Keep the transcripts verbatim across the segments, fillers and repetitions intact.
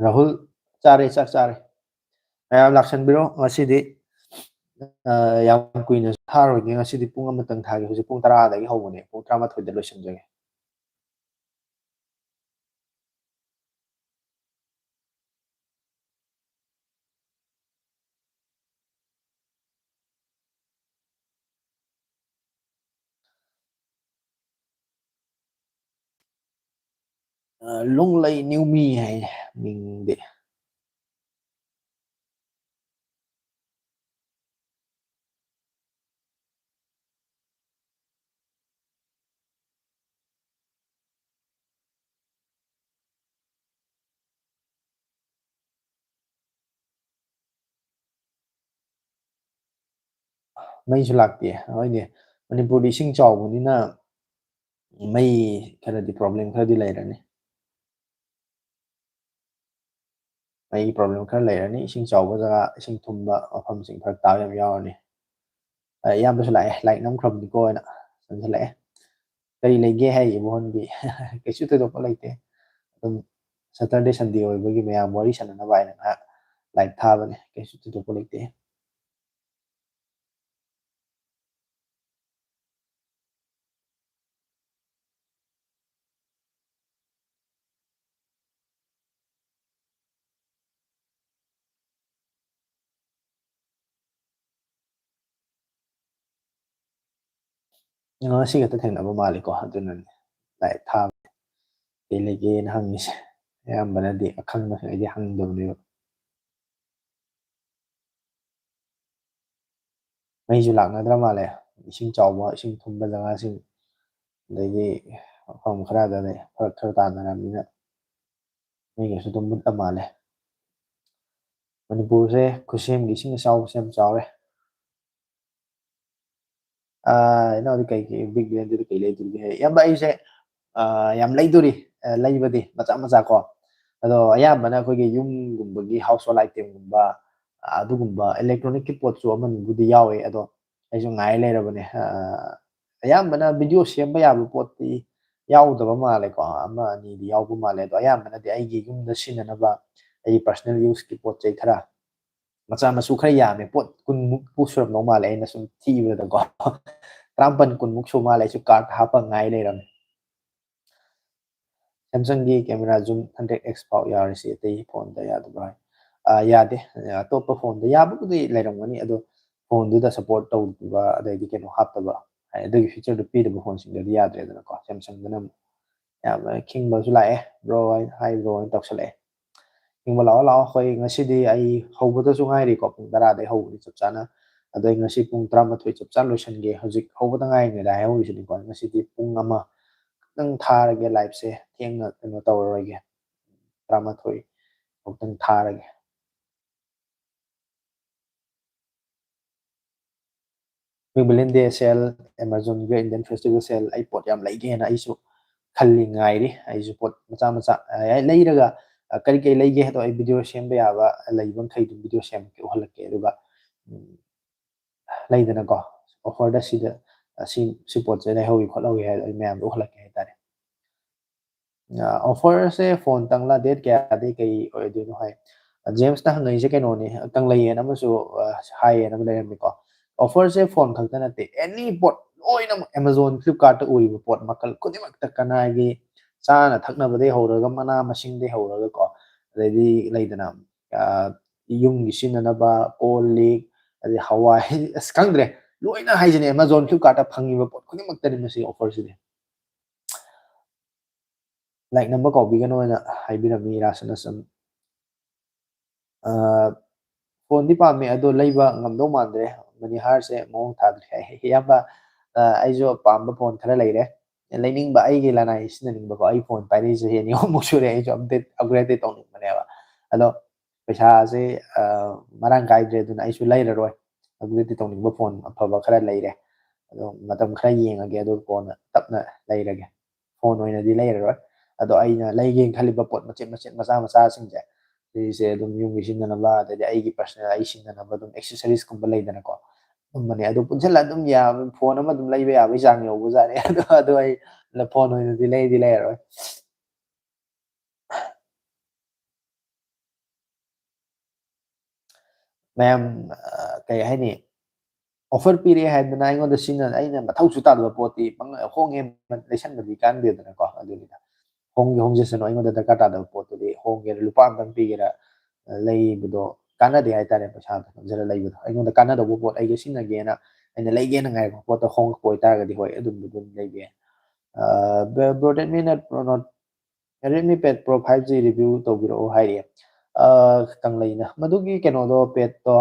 ꯔꯥꯍꯨꯜ, ꯆꯥꯔꯦ, ꯆꯥꯛ ꯆꯥꯔꯦ꯫ ꯃꯌꯥꯝ ꯂꯥꯛꯁꯟꯕꯤꯔꯣ꯫ ꯉꯁꯤꯗꯤ, ꯑ, ꯌꯥꯝ ꯀꯨꯏꯅꯁꯨ ꯊꯥꯔꯣꯏꯒꯦ꯫ ꯉꯁꯤꯗꯤ ꯄꯨꯡ ꯑꯃꯇꯪ ꯊꯥꯒꯦ꯫ ꯍꯧꯖꯤꯛ ꯄꯨꯡ ꯇꯔꯥꯗꯒꯤ ꯍꯧꯕꯅꯦ, ꯄꯨꯡ ꯇꯔꯥꯃꯥꯊꯣꯏꯗ ꯂꯣꯏꯁꯤꯟꯖꯒꯦ꯫ ꯑ, ꯂꯣꯡꯂꯩ ꯅ꯭ꯌꯨꯃꯤ ꯍꯥꯏ ꯃꯤꯡꯗꯤ꯫ ꯃꯩꯁꯨ ꯂꯥꯛꯇꯦ꯫ ꯍꯣꯏꯅꯦ, ꯃꯅꯤꯄꯨꯔꯗꯤ ꯏꯁꯤꯡ ꯆꯥꯎꯕꯅꯤꯅ ꯃꯩ ꯈꯔꯗꯤ, problem ꯈꯔꯗꯤ ꯂꯩꯔꯅꯤ꯫ ꯃꯩꯒꯤ problem ꯈꯔ ꯂꯩꯔꯅꯤ꯫ ꯏꯁꯤꯡ ꯆꯥꯎꯕ ꯖꯒꯥ, ꯏꯁꯤꯡ ꯊꯨꯝꯕ ꯃꯐꯝꯁꯤꯡ ꯐꯔꯛ ꯇꯥꯕ ꯌꯥꯝ ꯌꯥꯎꯔꯅꯤ꯫ ꯑ, ꯏꯌꯥꯝꯕꯁꯨ ꯂꯥꯛꯑꯦ, like ꯅꯝꯈ꯭ꯔꯕꯅꯤꯀꯣ ꯍꯥꯏꯅ ꯆꯪꯁꯤꯜꯂꯛꯑꯦ꯫ "ꯀꯔꯤ ꯂꯩꯒꯦ?" ꯍꯥꯏ ꯏꯕꯨꯡꯉꯣ꯫ "ꯀꯩꯁꯨ ꯊꯣꯏꯗꯣꯛꯄ ꯂꯩꯇꯦ, ꯑꯗꯨꯝ Saturday Sunday ꯑꯣꯏꯕꯒꯤ ꯃꯌꯥꯝ ꯋꯥꯔꯤ ꯁꯥꯟꯅꯅꯕ" ꯍꯥꯏꯅ ꯉꯥꯏꯍꯥꯛ like ꯊꯥꯕꯅꯦ꯫ ꯀꯩꯁꯨ ꯊꯣꯏꯗꯣꯛꯄ ꯂꯩꯇꯦ꯫ ꯉꯁꯤ ꯈꯛꯇ ꯊꯦꯡꯅꯕ ꯃꯥꯜꯂꯤꯀꯣ, ꯑꯗꯨꯅꯅꯦ like ꯊꯥꯕꯅꯦ꯫ "ꯀꯩ ꯂꯩꯒꯦꯅ?" ꯍꯪꯉꯤꯁꯦ꯫ ꯑꯌꯥꯝꯕꯅꯗꯤ ꯑꯈꯪꯕꯁꯤꯡ ꯑꯩꯗꯤ ꯍꯪꯗꯕꯅꯦꯕ꯫ ꯃꯩꯁꯨ ꯂꯥꯛꯅꯗ꯭ꯔ ꯃꯥꯜꯂꯦ꯫ ꯏꯁꯤꯡ ꯆꯥꯎꯕ, ꯏꯁꯤꯡ ꯊꯨꯝꯕ ꯖꯒꯥꯁꯤꯡ, ꯑꯗꯒꯤ ꯃꯐꯝ ꯈꯔꯗꯗꯤ ꯐꯔꯛ ꯈꯔ ꯇꯥꯅꯔꯕꯅꯤꯅ ꯃꯩꯒꯁꯨ ꯑꯗꯨꯝ ꯃꯨꯠꯂ ꯃꯥꯜꯂꯦ꯫ ꯃꯅꯤꯄꯨꯔꯁꯦ ꯈꯨꯠꯁꯦꯝꯒꯤ ꯏꯁꯤꯡ ꯑꯆꯥꯎꯕꯁꯦ ꯌꯥꯝ ꯆꯥꯎꯔꯦ꯫ ꯑ, ꯏꯅꯥꯎꯗꯤ ꯀꯩ, ꯀꯩ big brandꯗꯗꯤ ꯀꯩ ꯂꯩꯗꯣꯔꯤꯒꯦ ꯍꯥꯏ? ꯏꯌꯥꯝꯕ, ꯑꯩꯁꯦ, ꯑ, ꯌꯥꯝ ꯂꯩꯗꯣꯔꯤ, ꯑ, ꯂꯩꯕꯗꯤ ꯃꯆꯥ ꯃꯆꯥ ꯀꯣ꯫ ꯑꯗꯣ ꯑꯌꯥꯝꯕꯅ ꯑꯩꯈꯣꯏꯒꯤ ꯌꯨꯝꯒꯨꯝꯕꯒꯤ household itemꯒꯨꯝꯕ, ꯑ, ꯑꯗꯨꯒꯨꯝꯕ electronicꯀꯤ ꯄꯣꯠꯁꯨ ꯑꯃꯅꯤꯕꯨꯗꯤ ꯌꯥꯎꯋꯦ꯫ ꯑꯗꯣ ꯑꯩꯁꯨ ꯉꯥꯏ ꯂꯩꯔꯕꯅꯦ꯫ ꯑ, ꯑꯌꯥꯝꯕꯅ video ꯁꯦꯝꯕ ꯌꯥꯕ ꯄꯣꯠꯇꯤ, ꯌꯥꯎꯗꯕ ꯃꯥꯜꯂꯦꯀꯣ, ꯑꯃ ꯑꯅꯤꯗꯤ ꯌꯥꯎꯕ ꯃꯥꯜꯂꯦ꯫ ꯑꯗꯣ ꯑꯌꯥꯝꯕꯅꯗꯤ ꯑꯩꯒꯤ ꯌꯨꯝꯗ ꯁꯤꯖꯤꯟꯅꯅꯕ, ꯑꯩꯒꯤ personal use ꯀꯤ ꯄꯣꯠ ꯆꯩ ꯈꯔ ꯃꯆꯥ ꯃꯁꯨ ꯈꯔ ꯌꯥꯝꯃꯦ, ꯄꯣꯠ ꯀꯨꯟꯃꯨꯛ ꯁꯨꯔꯝꯗꯧ ꯃꯥꯜꯂꯦ, ꯑꯩꯅ ꯁꯨꯝ ꯊꯤꯕꯗꯀꯣ꯫ ꯇꯔꯥꯃꯥꯄꯟ ꯀꯨꯟꯃꯨꯛ ꯁꯨ ꯃꯥꯜꯂꯦ, ꯑꯩꯁꯨ card ꯍꯥꯞꯄ ꯉꯥꯏ ꯂꯩꯔꯝꯃꯦ꯫ Samsung ꯒꯤ camera zoom hundred X ꯐꯥꯎ ꯌꯥꯔꯤꯁꯤ, ꯑꯇꯩ phone ꯗ ꯌꯥꯗꯕ꯭ꯔꯥ ꯍꯥꯏ? ꯑꯥ, ꯌꯥꯗꯦ꯫ ꯑꯇꯣꯞꯄ phone ꯗ ꯌꯥꯕꯕꯨꯗꯤ ꯂꯩꯔꯝꯒꯅꯤ, ꯑꯗꯣ phone ꯗꯨꯗ support ꯇꯧꯗꯕ, ꯑꯗꯩꯗꯤ ꯀꯩꯅꯣ ꯍꯥꯞꯇꯕ, ꯍꯥꯏ, ꯑꯗꯨꯒꯤ feature ꯗꯨ ꯄꯤꯗꯕ phone ꯁꯤꯡꯗꯗꯤ ꯌꯥꯗ꯭ꯔꯦꯗꯅꯀꯣ꯫ Samsung ꯗꯅ ꯑꯃꯨꯛ ꯌꯥꯝꯅ ꯈꯤꯡꯕꯁꯨ ꯂꯥꯛꯑꯦ, "Bro" ꯍꯥꯏ, "Hi bro" ꯍꯥꯏꯅ ꯇꯧꯁꯜꯂꯛꯑꯦ꯫ ꯈꯤꯡꯕ ꯂꯥꯛꯑꯣ, ꯂꯥꯛꯑꯣ, ꯑꯩꯈꯣꯏ ꯉꯁꯤꯗꯤ ꯑꯩ ꯍꯧꯕꯗꯁꯨ ꯉꯥꯏꯔꯤꯀꯣ, ꯄꯨꯡ ꯇꯔꯥꯗꯩ ꯍꯧꯕꯅꯤ ꯆꯞ ꯆꯥꯅ꯫ ꯑꯗꯣ ꯑꯩ ꯉꯁꯤ ꯄꯨꯡ ꯇꯔꯥꯃꯥꯊꯣꯏ ꯆꯞ ꯆꯥꯅ ꯂꯣꯏꯁꯟꯒꯦ꯫ ꯍꯧꯖꯤꯛ ꯍꯧꯕꯗ ꯉꯥꯏꯔꯤꯉꯩꯗ ꯍꯥꯏꯍꯧꯔꯤꯁꯤꯅꯤꯀꯣ꯫ ꯉꯁꯤꯗꯤ ꯄꯨꯡ ꯑꯃ ꯈꯛꯇꯪ ꯊꯥꯔꯒꯦ live ꯁꯦ, ꯊꯦꯡꯅ ꯀꯩꯅꯣ ꯇꯧꯔꯔꯣꯏꯒꯦ, ꯇꯔꯥꯃꯥꯊꯣꯏ ꯐꯥꯎꯇꯪ ꯊꯥꯔꯒꯦ꯫ ꯑꯩꯈꯣꯏ Valentine Day sale, Amazon Great Indian Festival Sale, ꯑꯩ ꯄꯣꯠ ꯌꯥꯝ ꯂꯩꯒꯦꯅ ꯑꯩꯁꯨ ꯈꯜꯂꯤ, ꯉꯥꯏꯔꯤ꯫ ꯑꯩꯁꯨ ꯄꯣꯠ ꯃꯆꯥ ꯃꯆꯥ, ꯑ, ꯂꯩꯔꯒ, ꯑ, ꯀꯔꯤ ꯀꯔꯤ ꯂꯩꯒꯦ ꯍꯥꯏꯗꯣ ꯑꯩ video ꯁꯦꯝꯕ ꯌꯥꯕ ꯂꯩꯕ ꯃꯈꯩꯗꯨ video ꯁꯦꯝꯃꯛꯀꯦ, ꯎꯍꯜꯂꯛꯀꯦ꯫ ꯑꯗꯨꯒ, ꯎꯝ, ꯂꯩꯗꯅꯀꯣ, offer ꯗ ꯁꯤꯗ, ꯑ, ꯁꯤ, ꯁꯤ ꯄꯣꯠꯁꯦ ꯂꯩꯍꯧꯋꯤ ꯈꯣꯠꯍꯧꯋꯤ ꯍꯥꯏꯗꯣ ꯑꯩ ꯃꯌꯥꯝꯗ ꯎꯍꯜꯂꯛꯀꯦ ꯍꯥꯏꯇꯥꯔꯦ꯫ ꯑ, offer ꯁꯦ phone ꯇꯪꯂ, date ꯀꯌꯥꯗꯩ ꯀꯩ ꯑꯣꯏꯗꯣꯏꯅꯣ ꯍꯥꯏ? ꯑ, ꯖꯦꯝꯁꯅ ꯍꯪꯉꯛꯏꯁꯦ ꯀꯩꯅꯣꯅꯦ, ꯀꯪꯂꯩꯌꯦꯟ ꯑꯃꯁꯨ, ꯑ, ꯍꯥꯏꯌꯦꯅ ꯑꯃ ꯂꯩꯔꯝꯃꯤꯀꯣ꯫ Offer ꯁꯦ phone ꯈꯛꯇ ꯅꯠꯇꯦ, any ꯄꯣꯠ ꯂꯣꯏꯅꯃꯛ Amazon, Flipkart ꯇ ꯎꯔꯤꯕ ꯄꯣꯠ ꯃꯈꯜ ꯈꯨꯗꯤꯡꯃꯛꯇ, ꯀꯅꯥꯒꯤ ꯆꯥꯅ ꯊꯛꯅꯕꯗꯩ ꯍꯧꯔꯒ, ꯃꯅꯥ ꯃꯁꯤꯡꯗꯩ ꯍꯧꯔꯒꯀꯣ, ꯑꯗꯩꯗꯤ ꯂꯩꯗꯅ, ꯑ, ꯌꯨꯝꯒꯤ ꯁꯤꯖꯤꯟꯅꯅꯕ ꯀꯣꯜ ꯂꯤꯛ, ꯑꯗꯩ ꯍꯋꯥꯏ, ꯑꯁ, ꯈꯪꯗ꯭ꯔꯦ, ꯂꯣꯏꯅ ꯍꯥꯏꯁꯤꯅꯦ, Amazon, Flipkart ꯇ ꯐꯪꯉꯤꯕ ꯄꯣꯠ ꯈꯨꯗꯤꯡꯃꯛꯇꯅꯤ ꯃꯁꯤꯒꯤ offer ꯁꯤꯗꯤ꯫ Like number ꯀꯥꯎꯕꯤꯒꯅꯣ ꯍꯥꯏꯅ ꯍꯥꯏꯕꯤꯔꯝꯃꯤ ꯔꯥꯁꯅ ꯁꯨꯝ꯫ ꯑ, phone ꯗꯤ ꯄꯥꯝꯃꯦ, ꯑꯗꯣ ꯂꯩꯕ ꯉꯝꯗꯧ ꯃꯥꯟꯗ꯭ꯔꯦ, ꯃꯅꯤꯍꯥꯔꯁꯦ ꯃꯑꯣꯡ ꯊꯥꯗ꯭ꯔꯦ ꯍꯥꯏ꯫ ꯏꯌꯥꯝꯕ, ꯑ, ꯑꯩꯁꯨ ꯄꯥꯝꯕ phone ꯈꯔ ꯂꯩꯔꯦ, ꯂꯩꯅꯤꯡꯕ, ꯑꯩꯒꯤ ꯂꯅꯥꯏ ꯁꯤꯖꯤꯟꯅꯅꯤꯡꯕꯀꯣ꯫ ꯑꯩ phone ꯄꯥꯏꯔꯛꯏꯁꯦ ꯆꯍꯤ ꯑꯅꯤ ꯑꯍꯨꯝꯃꯨꯛ ꯁꯨꯔꯦ, ꯑꯩꯁꯨ update, upgrade ꯗꯤ ꯇꯧꯅꯤꯡꯕꯅꯦꯕ꯫ ꯑꯗꯣ ꯄꯩꯁꯥꯁꯦ, ꯑ, ꯃꯔꯥꯡ ꯀꯥꯏꯗ꯭ꯔꯦ, ꯑꯗꯨꯅ ꯑꯩꯁꯨ ꯂꯩꯔꯔꯣꯏ꯫ Upgrade ꯗꯤ ꯇꯧꯅꯤꯡꯕ phone ꯑꯐꯕ ꯈꯔ ꯂꯩꯔꯦ, ꯑꯗꯣ ꯃꯇꯝ ꯈꯔ ꯌꯦꯡꯉꯒꯦ, ꯑꯗꯨꯒ ꯀꯣꯟꯅ ꯇꯞꯅ ꯂꯩꯔꯒꯦ꯫ Phone ꯑꯣꯏꯅꯗꯤ ꯂꯩꯔꯔꯣꯏ꯫ ꯑꯗꯣ ꯑꯩꯅ ꯂꯩꯒꯦꯅ ꯈꯜꯂꯤꯕ ꯄꯣꯠ ꯃꯆꯦꯠ ꯃꯆꯦꯠ, ꯃꯆꯥ ꯃꯆꯥꯁꯤꯡꯁꯦ, ꯁꯤꯁꯦ ꯑꯗꯨꯝ ꯌꯨꯝꯒꯤ ꯁꯤꯖꯤꯟꯅꯅꯕ, ꯑꯗꯩꯗꯤ ꯑꯩꯒꯤ personal, ꯑꯩ ꯁꯤꯖꯤꯟꯅꯅꯕ ꯑꯗꯨꯝ accessories ꯀꯨꯝꯕ ꯂꯩꯗꯅꯀꯣ, ꯑꯗꯨꯝꯕꯅꯦ꯫ ꯑꯗꯨ ꯄꯨꯟꯁꯤꯜꯂ ꯑꯗꯨꯝ ꯌꯥꯕ, phone ꯑꯃ ꯑꯗꯨꯝ ꯂꯩꯕ ꯌꯥꯕꯒꯤ ꯆꯥꯡ ꯌꯧꯕꯖꯥꯠꯅꯤ꯫ ꯑꯗꯣ, ꯑꯗꯣ ꯑꯩ ꯐꯣꯟ ꯑꯣꯏꯅꯗꯤ ꯂꯩꯗꯤ ꯂꯩꯔꯔꯣꯏ꯫ ꯃꯌꯥꯝ, ꯑ, ꯀꯩ ꯍꯥꯏꯅꯤ, ꯑꯣꯐꯔ ꯄꯤꯔꯦ ꯍꯥꯏꯗꯅ ꯑꯩꯉꯣꯟꯗ ꯁꯤꯅ ꯑꯩꯅ ꯃꯊꯧꯁꯨ ꯇꯥꯗꯕ ꯄꯣꯠꯇꯤ ꯄꯪ-, ꯍꯣꯡꯉꯦ ꯂꯩꯁꯟꯕꯗꯤ ꯀꯥꯟꯗꯦꯗꯅꯀꯣ꯫ ꯑꯗꯨꯅꯤꯗ, ꯍꯣꯡꯒꯦ ꯍꯣꯡꯖꯁꯅꯨ, ꯑꯩꯉꯣꯟꯗ ꯗꯔꯀꯥꯔ ꯇꯥꯗꯕ ꯄꯣꯠꯇꯨꯗꯤ ꯍꯣꯡꯒꯦ, ꯂꯨꯄꯥ ꯑꯃꯇꯪ ꯄꯤꯒꯦꯔꯥ, ꯑ, ꯂꯩꯕꯗꯣ ꯀꯥꯟꯅꯗꯦ ꯍꯥꯏꯇꯥꯔꯦ꯫ ꯄꯩꯁꯥꯗꯣ ꯅꯝꯖꯔ ꯂꯩꯕꯗꯣ, ꯑꯩꯉꯣꯟꯗ ꯀꯥꯟꯅꯗꯧꯕ ꯄꯣꯠ ꯑꯩꯒ ꯁꯤꯖꯤꯟꯅꯒꯦꯅ, ꯑꯩꯅ ꯂꯩꯒꯦꯅ ꯉꯥꯏꯕ ꯄꯣꯠꯇꯣ ꯍꯣꯡꯉꯛꯄ ꯑꯣꯏꯇꯥꯔꯒꯗꯤ ꯍꯣꯏ, ꯑꯗꯨꯝ, ꯑꯗꯨꯝ ꯂꯩꯕ ꯌꯥꯏ꯫ ꯑ, ꯕ-, ꯕ꯭ꯔꯣ, ꯔꯦꯗꯃꯤꯅ pro not Redmi Pad Pro five G review ꯇꯧꯕꯤꯔꯛꯑꯣ ꯍꯥꯏꯔꯤ꯫ ꯑ, ꯀꯪꯂꯩꯅ꯫ ꯃꯗꯨꯒꯤ ꯀꯩꯅꯣꯗꯣ, ꯄꯦꯗꯇꯣ,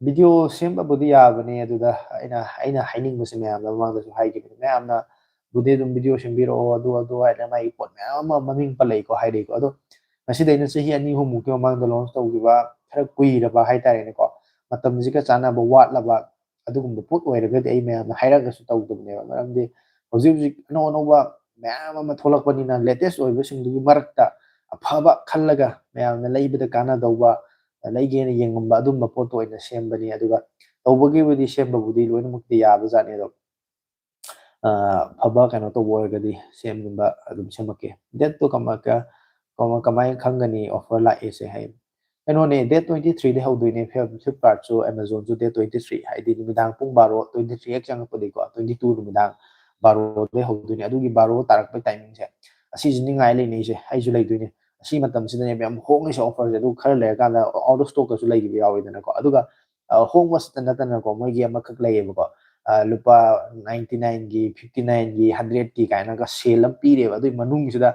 ꯚꯤꯗꯤꯑꯣ ꯁꯦꯝꯕꯕꯨꯗꯤ ꯌꯥꯕꯅꯦ꯫ ꯑꯗꯨꯗ ꯑꯩꯅ, ꯑꯩꯅ ꯍꯥꯏꯅꯤꯡꯕꯁꯦ, ꯃꯌꯥꯝꯗ ꯃꯃꯥꯡꯗꯁꯨ ꯍꯥꯏꯈꯤꯕꯅꯤ, ꯃꯌꯥꯝꯅ ꯕꯨꯗꯤ ꯑꯗꯨꯝ ꯚꯤꯗꯤꯑꯣ ꯁꯦꯝꯕꯤꯔꯛꯑꯣ, ꯑꯗꯨ, ꯑꯗꯨ ꯍꯥꯏꯅ ꯃꯥꯒꯤ ꯄꯣꯠ ꯃꯌꯥꯝ ꯑꯃ ꯃꯃꯤꯡ ꯄꯜꯂꯛꯏꯀꯣ, ꯍꯥꯏꯔꯛꯏꯀꯣ꯫ ꯑꯗꯣ ꯉꯁꯤꯗꯩꯅ ꯆꯍꯤ ꯑꯅꯤ ꯑꯍꯨꯝꯃꯨꯛꯀꯤ ꯃꯃꯥꯡꯗ ꯂꯣꯟꯁ ꯇꯧꯈꯤꯕ, ꯈꯔ ꯀꯨꯏꯔꯕ ꯍꯥꯏꯇꯥꯔꯦꯅꯦꯀꯣ, ꯃꯇꯝꯁꯤꯒ ꯆꯥꯟꯅꯕ ꯋꯥꯠꯂꯕ ꯑꯗꯨꯒꯨꯝꯕ ꯄꯣꯠ ꯑꯣꯏꯔꯒꯗꯤ ꯑꯩ ꯃꯌꯥꯝꯅ ꯍꯥꯏꯔꯛꯑꯒꯁꯨ ꯇꯧꯗꯕꯅꯦꯕ꯫ ꯃꯔꯝꯗꯤ ꯍꯧꯖꯤꯛ ꯍꯧꯖꯤꯛ ꯑꯅꯧ ꯑꯅꯧꯕ ꯃꯌꯥꯝ ꯑꯃ ꯊꯣꯛꯂꯛꯄꯅꯤꯅ, ꯂꯦꯇꯦꯁ ꯑꯣꯏꯕꯁꯤꯡꯗꯨꯒꯤ ꯃꯔꯛꯇ ꯑꯐꯕ ꯈꯜꯂꯒ ꯃꯌꯥꯝꯅ ꯂꯩꯕꯗ ꯀꯥꯟꯅꯗꯧꯕ, ꯂꯩꯒꯦꯅ ꯌꯦꯡꯉꯝꯕ ꯑꯗꯨꯝꯕ ꯄꯣꯠꯇꯣ ꯑꯣꯏꯅ ꯁꯦꯝꯕꯅꯤ꯫ ꯑꯗꯨꯒ ꯇꯧꯕꯒꯤꯕꯨꯗꯤ, ꯁꯦꯝꯕꯕꯨꯗꯤ ꯂꯣꯏꯅꯃꯛꯇꯤ ꯌꯥꯕꯖꯥꯠꯅꯤ, ꯑꯗꯣ, ꯑ, ꯑꯐꯕ ꯀꯩꯅꯣ ꯇꯧꯕ ꯑꯣꯏꯔꯒꯗꯤ ꯁꯦꯝꯅꯤꯡꯕ ꯑꯗꯨꯝ ꯁꯦꯝꯃꯛꯀꯦ꯫ ꯗꯦꯠꯇꯣ ꯀꯃ-, ꯀ-, ꯀꯃ-, ꯀꯃꯥꯏꯅ ꯈꯪꯒꯅꯤ ꯑꯣꯐꯔ ꯂꯥꯛꯑꯦꯁꯦ ꯍꯥꯏ? ꯀꯩꯅꯣꯅꯦ, ꯗꯦꯠ twenty three ꯗꯩ ꯍꯧꯗꯣꯏꯅꯦ꯫ ꯐ꯭ꯂꯤꯞ-, Flipkartꯁꯨ, Amazonꯁꯨ ꯗꯦꯠ twenty three, ꯍꯥꯏꯗꯤ ꯅꯨꯃꯤꯗꯥꯡ ꯄꯨꯡ ꯕꯥꯔꯣ, twenty three ꯍꯦꯛ ꯆꯪꯉꯛꯄꯗꯒꯤꯀꯣ, twenty two ꯅꯨꯃꯤꯗꯥꯡ ꯕꯥꯔꯣꯗꯩ ꯍꯧꯗꯣꯏꯅꯦ꯫ ꯑꯗꯨꯒꯤ ꯕꯥꯔꯣ ꯇꯥꯔꯛꯄꯩ ꯇꯥꯏꯃꯤꯡꯁꯦ, ꯑꯁꯤꯁꯤꯅꯦ ꯉꯥꯏ ꯂꯩꯅꯩꯁꯦ꯫ ꯑꯩꯁꯨ ꯂꯩꯗꯣꯏꯅꯦ꯫ ꯑꯁꯤ ꯃꯇꯝꯁꯤꯗꯅꯦꯕ ꯌꯥꯝ ꯍꯣꯡꯉꯤꯁꯦ ꯑꯣꯐꯔꯁꯦ꯫ ꯑꯗꯨ ꯈꯔ ꯂꯩꯔꯀꯥꯟꯗ out of stockꯀꯁꯨ ꯂꯩꯈꯤꯕ ꯌꯥꯎꯋꯤꯗꯅꯀꯣ꯫ ꯑꯗꯨꯒ, ꯑ, ꯍꯣꯡꯕꯁꯤꯇ ꯅꯠꯇꯅꯀꯣ, ꯃꯣꯏꯒꯤ ꯑꯃꯈꯛ ꯂꯩꯌꯦꯕꯀꯣ, ꯑ, ꯂꯨꯄꯥ ninety nineꯒꯤ, fifty nineꯒꯤ, hundredꯀꯤ ꯀꯥꯏꯅꯒ ꯁꯦꯜ ꯑꯃ ꯄꯤꯔꯦꯕ꯫ ꯑꯗꯨꯒꯤ ꯃꯅꯨꯡꯁꯤꯗ,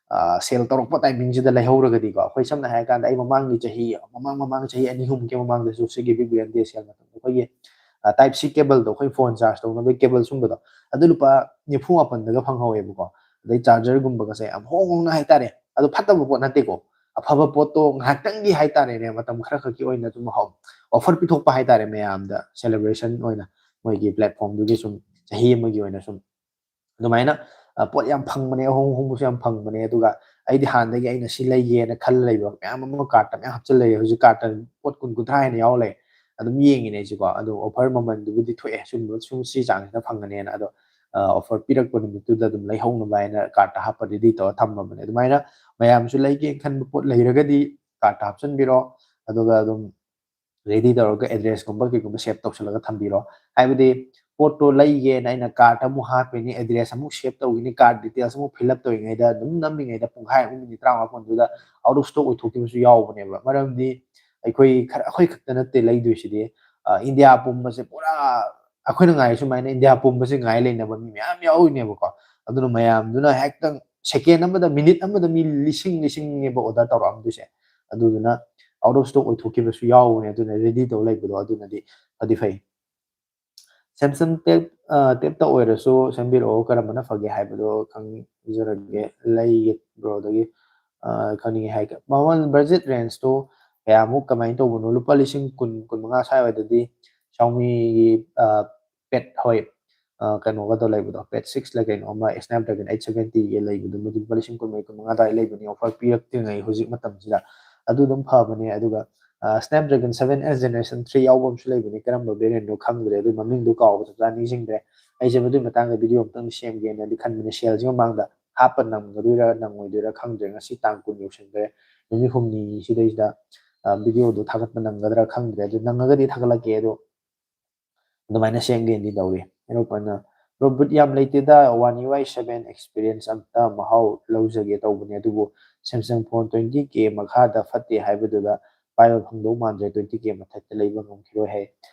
ꯑ, ꯁꯦꯜ ꯇꯧꯔꯛꯄ ꯇꯥꯏꯃꯤꯡꯁꯤꯗ ꯂꯩꯍꯧꯔꯒꯗꯤꯀꯣ, ꯑꯩꯈꯣꯏ ꯁꯝꯅ ꯍꯥꯏꯔꯀꯥꯟꯗ, ꯑꯩ ꯃꯃꯥꯡꯒꯤ ꯆꯍꯤ, ꯃꯃꯥꯡ, ꯃꯃꯥꯡ ꯆꯍꯤ ꯑꯅꯤ ꯑꯍꯨꯝꯒꯤ ꯃꯃꯥꯡꯗꯁꯨ ꯁꯤꯒꯤ Big Billion Day ꯁꯦꯜ ꯃꯇꯝꯗ ꯑꯩꯈꯣꯏꯒꯤ, ꯑ, Type C cableꯗꯣ, ꯑꯩꯈꯣꯏ ꯐꯣꯟ ꯆꯥꯔꯖ ꯇꯧꯅꯕꯒꯤ ꯀꯦꯕꯜ ꯁꯨꯝꯕꯗꯣ, ꯑꯗꯨ ꯂꯨꯄꯥ ꯅꯤꯐꯨ ꯃꯥꯄꯟꯗꯒ ꯐꯪꯍꯧꯋꯦꯕꯀꯣ꯫ ꯑꯗꯩ ꯆꯥꯔꯖꯔꯒꯨꯝꯕꯒꯁꯦ ꯌꯥꯝ ꯍꯣꯡ ꯍꯣꯡꯅ ꯍꯥꯏꯇꯥꯔꯦ꯫ ꯑꯗꯨ ꯐꯠꯇꯕ ꯄꯣꯠ ꯅꯠꯇꯦꯀꯣ, ꯑꯐꯕ ꯄꯣꯠꯇꯣ ꯉꯥꯏꯍꯥꯛꯇꯪꯒꯤ ꯍꯥꯏꯇꯥꯔꯦꯅꯦ, ꯃꯇꯝ ꯈꯔ ꯈꯛꯀꯤ ꯑꯣꯏꯅ ꯑꯗꯨꯝ ꯍꯥꯎ-, ꯑꯣꯐꯔ ꯄꯤꯊꯣꯛꯄ ꯍꯥꯏꯇꯥꯔꯦ ꯃꯌꯥꯝꯗ, ꯁꯦꯂꯦꯕ꯭ꯔꯦꯁꯟ ꯑꯣꯏꯅ ꯃꯣꯏꯒꯤ ꯄ꯭ꯂꯦꯠꯐꯣꯝꯗꯨꯒꯤ ꯁꯨꯝ ꯆꯍꯤ ꯑꯃꯒꯤ ꯑꯣꯏꯅ ꯁꯨꯝ ꯑꯗꯨꯃꯥꯏꯅ, ꯑ, ꯄꯣꯠ ꯌꯥꯝ ꯐꯪꯕꯅꯦ, ꯑꯍꯣꯡ ꯑꯍꯣꯡꯕꯁꯨ ꯌꯥꯝ ꯐꯪꯕꯅꯦ꯫ ꯑꯗꯨꯒ ꯑꯩꯗꯤ ꯍꯥꯟꯅꯗꯒꯤ ꯑꯩꯅ ꯁꯤ ꯂꯩꯒꯦꯅ ꯈꯜꯂ ꯂꯩꯕ ꯃꯌꯥꯝ ꯑꯃ ꯀꯥꯔꯠꯇ ꯃꯌꯥꯝ ꯍꯥꯞꯆꯤꯜ ꯂꯩꯌꯦ꯫ ꯍꯧꯖꯤꯛ ꯀꯥꯔꯠꯇ ꯄꯣꯠ ꯀꯨꯟ ꯀꯨꯟꯊ꯭ꯔꯥ ꯍꯦꯟꯅ ꯌꯥꯎꯔ ꯂꯩ꯫ ꯑꯗꯨꯝ ꯌꯦꯡꯉꯤꯅꯦ ꯑꯩꯁꯨꯀꯣ꯫ ꯑꯗꯣ ꯑꯣꯐꯔ ꯃꯃꯜꯗꯨꯕꯨꯗꯤ ꯊꯣꯛꯑꯦ, ꯁꯨꯝꯕ, ꯁꯨꯝ ꯁꯤ ꯆꯥꯡꯁꯤꯗ ꯐꯪꯒꯅꯦꯅ꯫ ꯑꯗꯣ, ꯑꯣꯐꯔ ꯄꯤꯔꯛꯄ ꯅꯨꯃꯤꯠꯇꯨꯗ ꯑꯗꯨꯝ ꯂꯩꯍꯧꯅꯕ ꯍꯥꯏꯅ ꯀꯥꯔꯠꯇ ꯍꯥꯞꯄ ꯔꯦꯗꯤ ꯇꯧꯔ ꯊꯝꯃꯕꯅꯦ꯫ ꯑꯗꯨꯃꯥꯏꯅ ꯃꯌꯥꯝꯁꯨ ꯂꯩꯒꯦꯅ ꯈꯟꯕ ꯄꯣꯠ ꯂꯩꯔꯒꯗꯤ ꯀꯥꯔꯠꯇ ꯍꯥꯞꯆꯤꯟꯕꯤꯔꯣ, ꯑꯗꯨꯒ ꯑꯗꯨꯝ ꯔꯦꯗꯤ ꯇꯧꯔꯒ ꯑꯦꯗ꯭ꯔꯦꯁꯀꯨꯝꯕ ꯀꯩꯒꯨꯝꯕ ꯁꯦꯞ ꯇꯧꯁꯜꯂꯒ ꯊꯝꯕꯤꯔꯣ꯫ ꯍꯥꯏꯕꯗꯤ ꯄꯣꯠꯇꯣ ꯂꯩꯒꯦꯅ ꯑꯩꯅ ꯀꯥꯔꯠ ꯑꯃꯨꯛ ꯍꯥꯞꯄꯤꯅꯤ, ꯑꯦꯗ꯭ꯔꯦꯁ ꯑꯃꯨꯛ ꯁꯦꯞ ꯇꯧꯈꯤꯅꯤ, ꯀꯥꯔꯠ ꯗꯤꯇꯦꯜꯁ ꯑꯃꯨꯛ ꯐꯤꯜ ꯑꯞ ꯇꯧꯔꯤꯉꯩꯗ ꯑꯗꯨꯝ ꯅꯝꯃꯤꯉꯩꯗ ꯄꯨꯡꯈꯥꯏ ꯑꯃꯨꯛ ꯃꯤꯅꯤꯠ ꯇꯔꯥꯃꯉꯥ ꯀꯨꯟꯗꯨꯗ ꯑꯥꯎꯠ ꯑꯣꯐ ꯁ꯭ꯇꯣꯛ ꯑꯣꯏꯊꯣꯛꯈꯤꯕꯁꯨ ꯌꯥꯎꯕꯅꯦꯕ꯫ ꯃꯔꯝꯗꯤ ꯑꯩꯈꯣꯏ ꯈꯔ, ꯑꯩꯈꯣꯏ ꯈꯛꯇ ꯅꯠꯇꯦ ꯂꯩꯗꯣꯏꯁꯤꯗꯤ, ꯏꯟꯗꯤꯌꯥ ꯄꯨꯝꯕꯁꯦ ꯄꯨꯔꯥ ꯑꯩꯈꯣꯏꯅ ꯉꯥꯏ ꯁꯨꯃꯥꯏꯅ ꯏꯟꯗꯤꯌꯥ ꯄꯨꯝꯕꯁꯦ ꯉꯥꯏ ꯂꯩꯅꯕ ꯃꯤ ꯃꯌꯥꯝ ꯌꯥꯎꯔꯤꯅꯦꯕꯀꯣ꯫ ꯑꯗꯨꯅ ꯃꯌꯥꯝꯗꯨꯅ ꯍꯦꯛꯇ ꯁꯦꯀꯦꯟ ꯑꯃꯗ, ꯃꯤꯅꯤꯠ ꯑꯃꯗ ꯃꯤ ꯂꯤꯁꯤꯡ ꯂꯤꯁꯤꯡꯅꯦꯕ ꯑꯣꯔꯗꯔ ꯇꯧꯔꯛꯑꯝꯗꯣꯏꯁꯦ꯫ ꯑꯗꯨꯗꯨꯅ ꯑꯥꯎꯠ ꯑꯣꯐ ꯁ꯭ꯇꯣꯛ ꯑꯣꯏꯊꯣꯛꯈꯤꯕꯁꯨ ꯌꯥꯎꯕꯅꯦ꯫ ꯑꯗꯨꯅ ꯔꯦꯗꯤ ꯇꯧ ꯂꯩꯕꯗꯣ ꯑꯗꯨꯅꯗꯤ ꯐꯗꯤ ꯐꯩ꯫ ꯁꯦꯝꯁꯪ ꯇꯦꯞ, ꯇꯦꯞꯇ ꯑꯣꯏꯔꯁꯨ ꯁꯦꯝꯕꯤꯔꯛꯑꯣ, ꯀꯔꯝꯕꯅ ꯐꯒꯦ ꯍꯥꯏꯕꯗꯣ ꯈꯪꯖꯔꯒꯦ꯫ ꯂꯩꯒꯦ ꯕ꯭ꯔꯣꯗꯒꯤ꯫ ꯈꯪꯅꯤꯡꯉꯦ ꯍꯥꯏ꯫ ꯃꯃꯜ ꯕꯖꯦꯠ ꯔꯦꯟꯖꯇꯣ ꯀꯌꯥꯃꯨꯛ, ꯀꯃꯥꯏꯅ ꯇꯧꯕꯅꯣ? ꯂꯨꯄꯥ ꯂꯤꯁꯤꯡ ꯀꯨꯟ, ꯀꯨꯟ ꯃꯉꯥ ꯁ꯭ꯋꯥꯏꯋꯥꯏꯗꯗꯤ Xiaomiꯒꯤ ꯄꯦꯠ, ꯍꯣꯏ, ꯀꯩꯅꯣꯒꯗꯣ ꯂꯩꯕꯗꯣ, ꯄꯦꯠ ꯁꯤꯛꯁꯂ ꯀꯩꯅꯣ ꯑꯃ, Snapdragon eight seventyꯒꯤ ꯂꯩꯕꯗꯣ, ꯃꯗꯨ ꯂꯨꯄꯥ ꯂꯤꯁꯤꯡ ꯀꯨꯟꯃꯔꯤ, ꯀꯨꯟ ꯃꯉꯥ ꯑꯗꯨꯋꯥꯏ ꯂꯩꯕꯅꯤ, ꯑꯣꯐꯔ ꯄꯤꯔꯛꯇ꯭ꯔꯤꯉꯩ ꯍꯧꯖꯤꯛ ꯃꯇꯝꯁꯤꯗ꯫ ꯑꯗꯨ ꯑꯗꯨꯝ ꯐꯕꯅꯦ꯫ ꯑꯗꯨꯒ Snapdragon seven S Generation three ꯌꯥꯎꯕ ꯑꯃꯁꯨ ꯂꯩꯕꯅꯤ, ꯀꯔꯝꯕ ꯚꯦꯔꯤꯌꯦꯟꯠꯅꯣ ꯈꯪꯗ꯭ꯔꯦ, ꯑꯗꯨ ꯃꯃꯤꯡꯗꯣ ꯀꯥꯎꯕ ꯆꯞ ꯆꯥꯅ ꯅꯤꯡꯁꯤꯡꯗ꯭ꯔꯦ꯫ ꯑꯩꯁꯦ ꯃꯗꯨꯒꯤ ꯃꯇꯥꯡꯗ ꯚꯤꯗꯤꯑꯣ ꯑꯃꯇꯪ ꯁꯦꯝꯒꯦꯅꯗꯤ ꯈꯟꯕꯅꯦ, ꯁꯦꯜꯁꯤ ꯃꯃꯥꯡꯗ ꯍꯥꯞꯄ ꯅꯪꯒꯗꯣꯏꯔꯥ ꯅꯪꯉꯣꯏꯗꯣꯏꯔꯥ ꯈꯪꯗ꯭ꯔꯦ꯫ ꯉꯁꯤ ꯇꯥꯡ ꯀꯨꯟ ꯌꯧꯁꯤꯟꯈ꯭ꯔꯦ, ꯅꯨꯃꯤꯠ ꯍꯨꯝꯅꯤ ꯁꯤꯗꯩꯁꯤꯗ ꯚꯤꯗꯤꯑꯣꯗꯣ ꯊꯥꯒꯠꯄ ꯅꯪꯒꯗ꯭ꯔꯥ ꯈꯪꯗ꯭ꯔꯦ꯫ ꯑꯗꯨ ꯅꯪꯉꯒꯗꯤ ꯊꯥꯒꯠꯂꯛꯀꯦ꯫ ꯑꯗꯣ ꯑꯗꯨꯃꯥꯏꯅ ꯁꯦꯝꯒꯦꯅꯗꯤ ꯇꯧꯔꯤ꯫ ꯑꯩꯅ ꯕꯨꯠ ꯌꯥꯝ ꯂꯩꯇꯦꯗ, One UI seven experience ꯑꯝꯇ ꯃꯍꯥꯎ ꯂꯧꯖꯒꯦ ꯇꯧꯕꯅꯦ, ꯑꯗꯨꯕꯨ Samsung phone twenty K ꯃꯈꯥꯗ ꯐꯠꯇꯦ ꯍꯥꯏꯕꯗꯨꯗ ꯄꯥꯏꯕ ꯐꯪꯗꯧ ꯃꯥꯟꯗ꯭ꯔꯦ, twenty K ꯃꯊꯛꯇ ꯂꯩꯕ ꯉꯝꯈꯤꯔꯣꯏ ꯍꯥꯏ꯫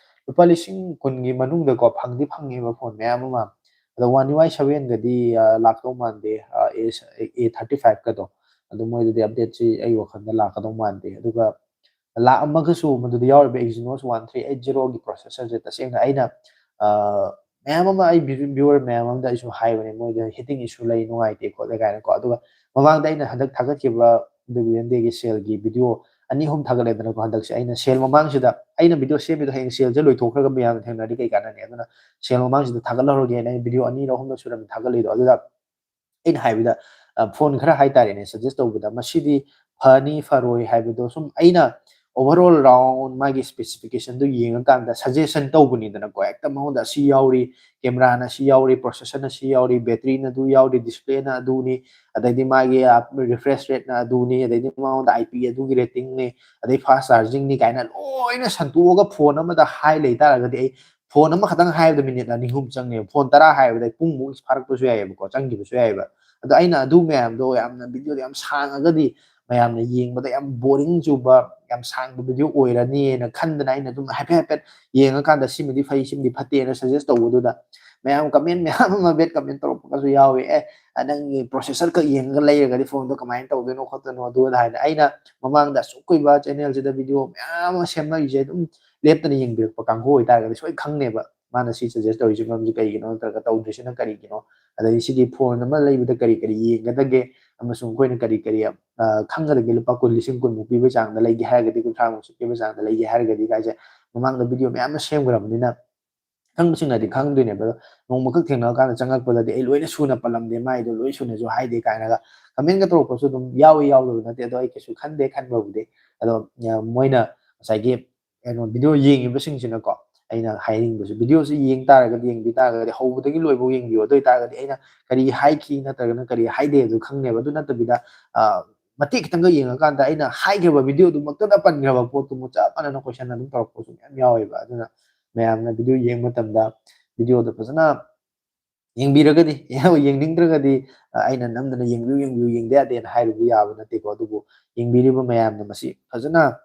ꯂꯨꯄꯥ ꯂꯤꯁꯤꯡ ꯀꯨꯟꯒꯤ ꯃꯅꯨꯡꯗꯀꯣ ꯐꯪꯗꯤ ꯐꯪꯉꯦꯕ ꯐꯣꯟ ꯃꯌꯥꯝ ꯑꯃ, ꯑꯗꯣ One UI sevenꯒꯗꯤ ꯂꯥꯛꯇꯧ ꯃꯥꯟꯗꯦ꯫ ꯑꯦ ꯊꯥꯔꯇꯤ ꯐꯥꯏꯚꯀꯗꯣ ꯑꯗꯨ ꯃꯣꯏꯗꯗꯤ ꯑꯞꯗꯦꯠꯁꯤ ꯑꯩ ꯋꯥꯈꯜꯗ ꯂꯥꯛꯀꯗꯧ ꯃꯥꯟꯗꯦ꯫ ꯑꯗꯨꯒ ꯂꯥꯛꯑꯝꯃꯒꯁꯨ ꯃꯗꯨꯗ ꯌꯥꯎꯔꯤꯕ Exynos one three eight zeroꯒꯤ processorꯁꯦ ꯇꯁꯦꯡꯅ ꯑꯩꯅ ꯃꯌꯥꯝ ꯑꯃ, ꯑꯩ viewer ꯃꯌꯥꯝ ꯑꯃꯗ ꯑꯩꯁꯨ ꯍꯥꯏꯕꯅꯦ, ꯃꯣꯏꯗ heating issue ꯂꯩ, ꯅꯨꯡꯉꯥꯏꯇꯦ ꯈꯣꯠꯂꯦ ꯀꯥꯏꯅꯀꯣ꯫ ꯑꯗꯨꯒ ꯃꯃꯥꯡꯗ ꯑꯩꯅ ꯍꯟꯗꯛ ꯊꯥꯒꯠꯈꯤꯕ WNDAꯒꯤ ꯁꯦꯜꯒꯤ ꯚꯤꯗꯤꯑꯣ ꯑꯅꯤ ꯑꯍꯨꯝ ꯊꯥꯒꯠꯂꯦꯗꯅꯀꯣ꯫ ꯍꯟꯗꯛꯁꯦ ꯑꯩꯅ ꯁꯦꯜ ꯃꯃꯥꯡꯁꯤꯗ, ꯑꯩꯅ ꯚꯤꯗꯤꯑꯣ ꯁꯦꯝꯃꯤꯗꯣ ꯍꯌꯦꯡ ꯁꯦꯜꯁꯦ ꯂꯣꯏꯊꯣꯛꯈ꯭ꯔꯒ ꯃꯌꯥꯝꯅ ꯊꯦꯡꯅꯔꯗꯤ ꯀꯩ ꯀꯥꯟꯅꯅꯤ? ꯑꯗꯨꯅ ꯁꯦꯜ ꯃꯃꯥꯡꯁꯤꯗ ꯊꯥꯒꯠꯍꯧꯔꯒꯦꯅ ꯑꯩ ꯚꯤꯗꯤꯑꯣ ꯑꯅꯤꯔ ꯑꯍꯨꯝꯂ ꯁꯨꯔꯝꯃꯤ ꯊꯥꯒꯠꯂꯤꯗꯣ꯫ ꯑꯗꯨꯗ ꯑꯩꯅ ꯍꯥꯏꯕꯗ, ꯐꯣꯟ ꯈꯔ ꯍꯥꯏꯇꯥꯔꯦꯅꯦ, suggest ꯇꯧꯕꯗ ꯃꯁꯤꯗꯤ ꯐꯅꯤ ꯐꯔꯣꯏ ꯍꯥꯏꯕꯗꯣ ꯁꯨꯝ ꯑꯩꯅ overall round ꯃꯥꯒꯤ specification ꯗꯨ ꯌꯦꯡꯉꯀꯥꯟꯗ suggestion ꯇꯧꯕꯅꯤꯗꯅꯀꯣ꯫ ꯍꯦꯛꯇ ꯃꯉꯣꯟꯗ ꯑꯁꯤ ꯌꯥꯎꯔꯤ, camera ꯅ ꯑꯁꯤ ꯌꯥꯎꯔꯤ, processor ꯅ ꯑꯁꯤ ꯌꯥꯎꯔꯤ, battery ꯅ ꯑꯗꯨ ꯌꯥꯎꯔꯤ, display ꯅ ꯑꯗꯨꯅꯤ, ꯑꯗꯩꯗꯤ ꯃꯥꯒꯤ, ꯑ, refresh rate ꯅ ꯑꯗꯨꯅꯤ, ꯑꯗꯩꯗꯤ ꯃꯉꯣꯟꯗ I P ꯑꯗꯨꯒꯤ rating ꯅꯤ, ꯑꯗꯩ fast charging ꯅꯤ ꯀꯥꯏꯅ ꯂꯣꯏꯅ ꯁꯟꯇꯣꯛꯑꯒ phone ꯑꯃꯗ ꯍꯥꯏ ꯂꯩ ꯇꯥꯔꯒꯗꯤ, ꯑꯩ phone ꯑꯃꯈꯛꯇꯪ ꯍꯥꯏꯕꯗ minute ꯑꯅꯤ ꯑꯍꯨꯝ ꯆꯪꯉꯦꯕ, phone ꯇꯔꯥ ꯍꯥꯏꯕꯗ ꯄꯨꯡꯃꯨꯛ ꯐꯥꯔꯛꯄꯁꯨ ꯌꯥꯏꯑꯕꯀꯣ, ꯆꯪꯈꯤꯕꯁꯨ ꯌꯥꯏꯑꯕ꯫ ꯑꯗꯣ ꯑꯩꯅ ꯑꯗꯨ ꯃꯌꯥꯝꯗꯣ ꯌꯥꯝꯅ video ꯗꯣ ꯌꯥꯝ ꯁꯥꯡꯉꯒꯗꯤ ꯃꯌꯥꯝꯅ ꯌꯦꯡꯕꯗ ꯌꯥꯝ boring ꯆꯨꯕ, ꯌꯥꯝ ꯁꯥꯡꯕ video ꯑꯣꯏꯔꯅꯤꯅ ꯈꯟꯗꯅ ꯑꯩꯅ ꯑꯗꯨꯝ ꯍꯥꯏꯐꯦꯠ ꯍꯥꯏꯐꯦꯠ ꯌꯦꯡꯉꯀꯥꯟꯗ ꯁꯤꯃꯗꯤ ꯐꯩ, ꯁꯤꯃꯗꯤ ꯐꯠꯇꯦꯅ suggest ꯇꯧꯕꯗꯨꯗ ꯃꯌꯥꯝ comment ꯃꯌꯥꯝ ꯑꯃ bad comment ꯇꯧꯔꯛꯄꯒꯁꯨ ꯌꯥꯎꯋꯦ꯫ "ꯑꯦ, ꯅꯪꯒꯤ processor ꯈꯛ ꯌꯦꯡꯉꯒ ꯂꯩꯔꯒꯗꯤ phone ꯗꯣ ꯀꯃꯥꯏꯅ ꯇꯧꯗꯣꯏꯅꯣ ꯈꯣꯠꯇꯣꯏꯅꯣ?" ꯑꯗꯨ ꯑꯗꯥ ꯍꯥꯏꯅ ꯑꯩꯅ ꯃꯃꯥꯡꯗ ꯑꯁꯨꯛ ꯀꯨꯏꯕ channel ꯁꯤꯗ video ꯃꯌꯥꯝ ꯑꯃ ꯁꯦꯝꯃꯛꯏꯁꯦ ꯑꯗꯨꯝ ꯂꯦꯞꯇꯅ ꯌꯦꯡꯕꯤꯔꯛꯄ ꯀꯥꯡꯕꯨ ꯑꯣꯏꯇꯥꯔꯒꯗꯤ ꯁꯣꯏ ꯈꯪꯅꯦꯕ꯫ ꯃꯥꯅ ꯁꯤ suggest ꯇꯧꯔꯤꯁꯤ ꯃꯔꯝꯁꯤ ꯀꯔꯤꯒꯤꯅꯣ ꯅꯠꯇ꯭ꯔꯒ ꯇꯧꯗ꯭ꯔꯤꯁꯤꯅ ꯀꯔꯤꯒꯤꯅꯣ? ꯑꯗꯩ ꯁꯤꯒꯤ phone ꯑꯃ ꯂꯩꯕꯗ ꯀꯔꯤ ꯀꯔꯤ ꯌꯦꯡꯒꯗꯒꯦ? ꯑꯃꯁꯨꯡ ꯑꯩꯈꯣꯏꯅ ꯀꯔꯤ ꯀꯔꯤ, ꯑ, ꯈꯪꯒꯗꯒꯦ? ꯂꯨꯄꯥ ꯀꯨꯟ, ꯂꯤꯁꯤꯡ ꯀꯨꯟꯃꯨꯛ ꯄꯤꯕꯒꯤ ꯆꯥꯡꯗ ꯂꯩꯒꯦ ꯍꯥꯏꯔꯒꯗꯤ, ꯀꯨꯟꯊ꯭ꯔꯥꯃꯨꯛ ꯄꯤꯕꯒꯤ ꯆꯥꯡꯗ ꯂꯩꯒꯦ ꯍꯥꯏꯔꯒꯗꯤ ꯀꯥꯏꯁꯦ ꯃꯃꯥꯡꯗ video ꯃꯌꯥꯝ ꯑꯃ ꯁꯦꯝꯈ꯭ꯔꯕꯅꯤꯅ ꯈꯪꯕꯁꯤꯡꯅꯗꯤ ꯈꯪꯗꯣꯏꯅꯦꯕ꯫ ꯑꯗꯣ ꯅꯣꯡꯃꯈꯛ ꯊꯦꯡꯅꯔꯀꯥꯟꯗ ꯆꯪꯉꯛꯄꯗꯗꯤ ꯑꯩ ꯂꯣꯏꯅ ꯁꯨꯅ ꯄꯜꯂꯝꯗꯦ, ꯃꯥꯏꯗꯣ ꯂꯣꯏ ꯁꯨꯅꯁꯨ ꯍꯥꯏꯗꯦ ꯀꯥꯏꯅꯒ comment ꯒ ꯇꯧꯔꯛꯄꯁꯨ ꯑꯗꯨꯝ ꯌꯥꯎꯏ, ꯌꯥꯎꯗꯕ ꯅꯠꯇꯦ꯫ ꯑꯗꯣ ꯑꯩ ꯀꯩꯁꯨ ꯈꯟꯗꯦ ꯈꯟꯕꯕꯨꯗꯤ꯫ ꯑꯗꯣ, ꯑ, ꯃꯣꯏꯅ ꯉꯁꯥꯏꯒꯤ ꯀꯩꯅꯣ video ꯌꯦꯡꯉꯤꯕꯁꯤꯡꯁꯤꯅꯀꯣ, ꯑꯩꯅ ꯍꯥꯏꯅꯤꯡꯕꯁꯨ video ꯁꯤ ꯌꯦꯡ ꯇꯥꯔꯒꯗꯤ, ꯌꯦꯡꯕꯤ ꯇꯥꯔꯒꯗꯤ ꯍꯧꯕꯗꯒꯤ ꯂꯣꯏꯐꯥꯎ ꯌꯦꯡꯕꯤꯌꯨ꯫ ꯑꯗꯨ ꯑꯣꯏꯇꯥꯔꯒꯗꯤ ꯑꯩꯅ ꯀꯔꯤ ꯍꯥꯏꯈꯤ ꯅꯠꯇ꯭ꯔꯒꯅ ꯀꯔꯤ ꯍꯥꯏꯗꯦ ꯑꯗꯨ ꯈꯪꯅꯦꯕ꯫ ꯑꯗꯨ ꯅꯠꯇꯕꯤꯗ, ꯑ, ꯃꯇꯦꯛ ꯈꯤꯇꯪꯒ ꯌꯦꯡꯉꯀꯥꯟꯗ ꯑꯩꯅ ꯍꯥꯏꯈ꯭ꯔꯕ video ꯗꯨꯃꯛꯇꯗ ꯄꯟꯈ꯭ꯔꯕ ꯄꯣꯠꯇꯨꯃ ꯆꯞ ꯃꯥꯟꯅꯅ question ꯑꯗꯨꯝ ꯇꯧꯔꯛꯄꯁꯨ ꯃꯌꯥꯝ ꯌꯥꯎꯋꯦꯕ꯫ ꯑꯗꯨꯅ ꯃꯌꯥꯝꯅ video ꯌꯦꯡꯕ ꯃꯇꯝꯗ video ꯗꯣ ꯐꯖꯅ ꯌꯦꯡꯕꯤꯔꯒꯗꯤ, ꯌꯦꯡꯅꯤꯡꯗ꯭ꯔꯒꯗꯤ, ꯑ, ꯑꯩꯅ ꯅꯝꯗꯅ "ꯌꯦꯡꯕꯤꯌꯨ, ꯌꯦꯡꯕꯤꯌꯨ, ꯌꯦꯡꯗ ꯌꯥꯗꯦꯅ" ꯍꯥꯏꯔꯨꯕ ꯌꯥꯕ ꯅꯠꯇꯦꯀꯣ꯫ ꯑꯗꯨꯕꯨ ꯌꯦꯡꯕꯤꯔꯤꯕ ꯃꯌꯥꯝꯅ ꯃꯁꯤ ꯐꯖꯅ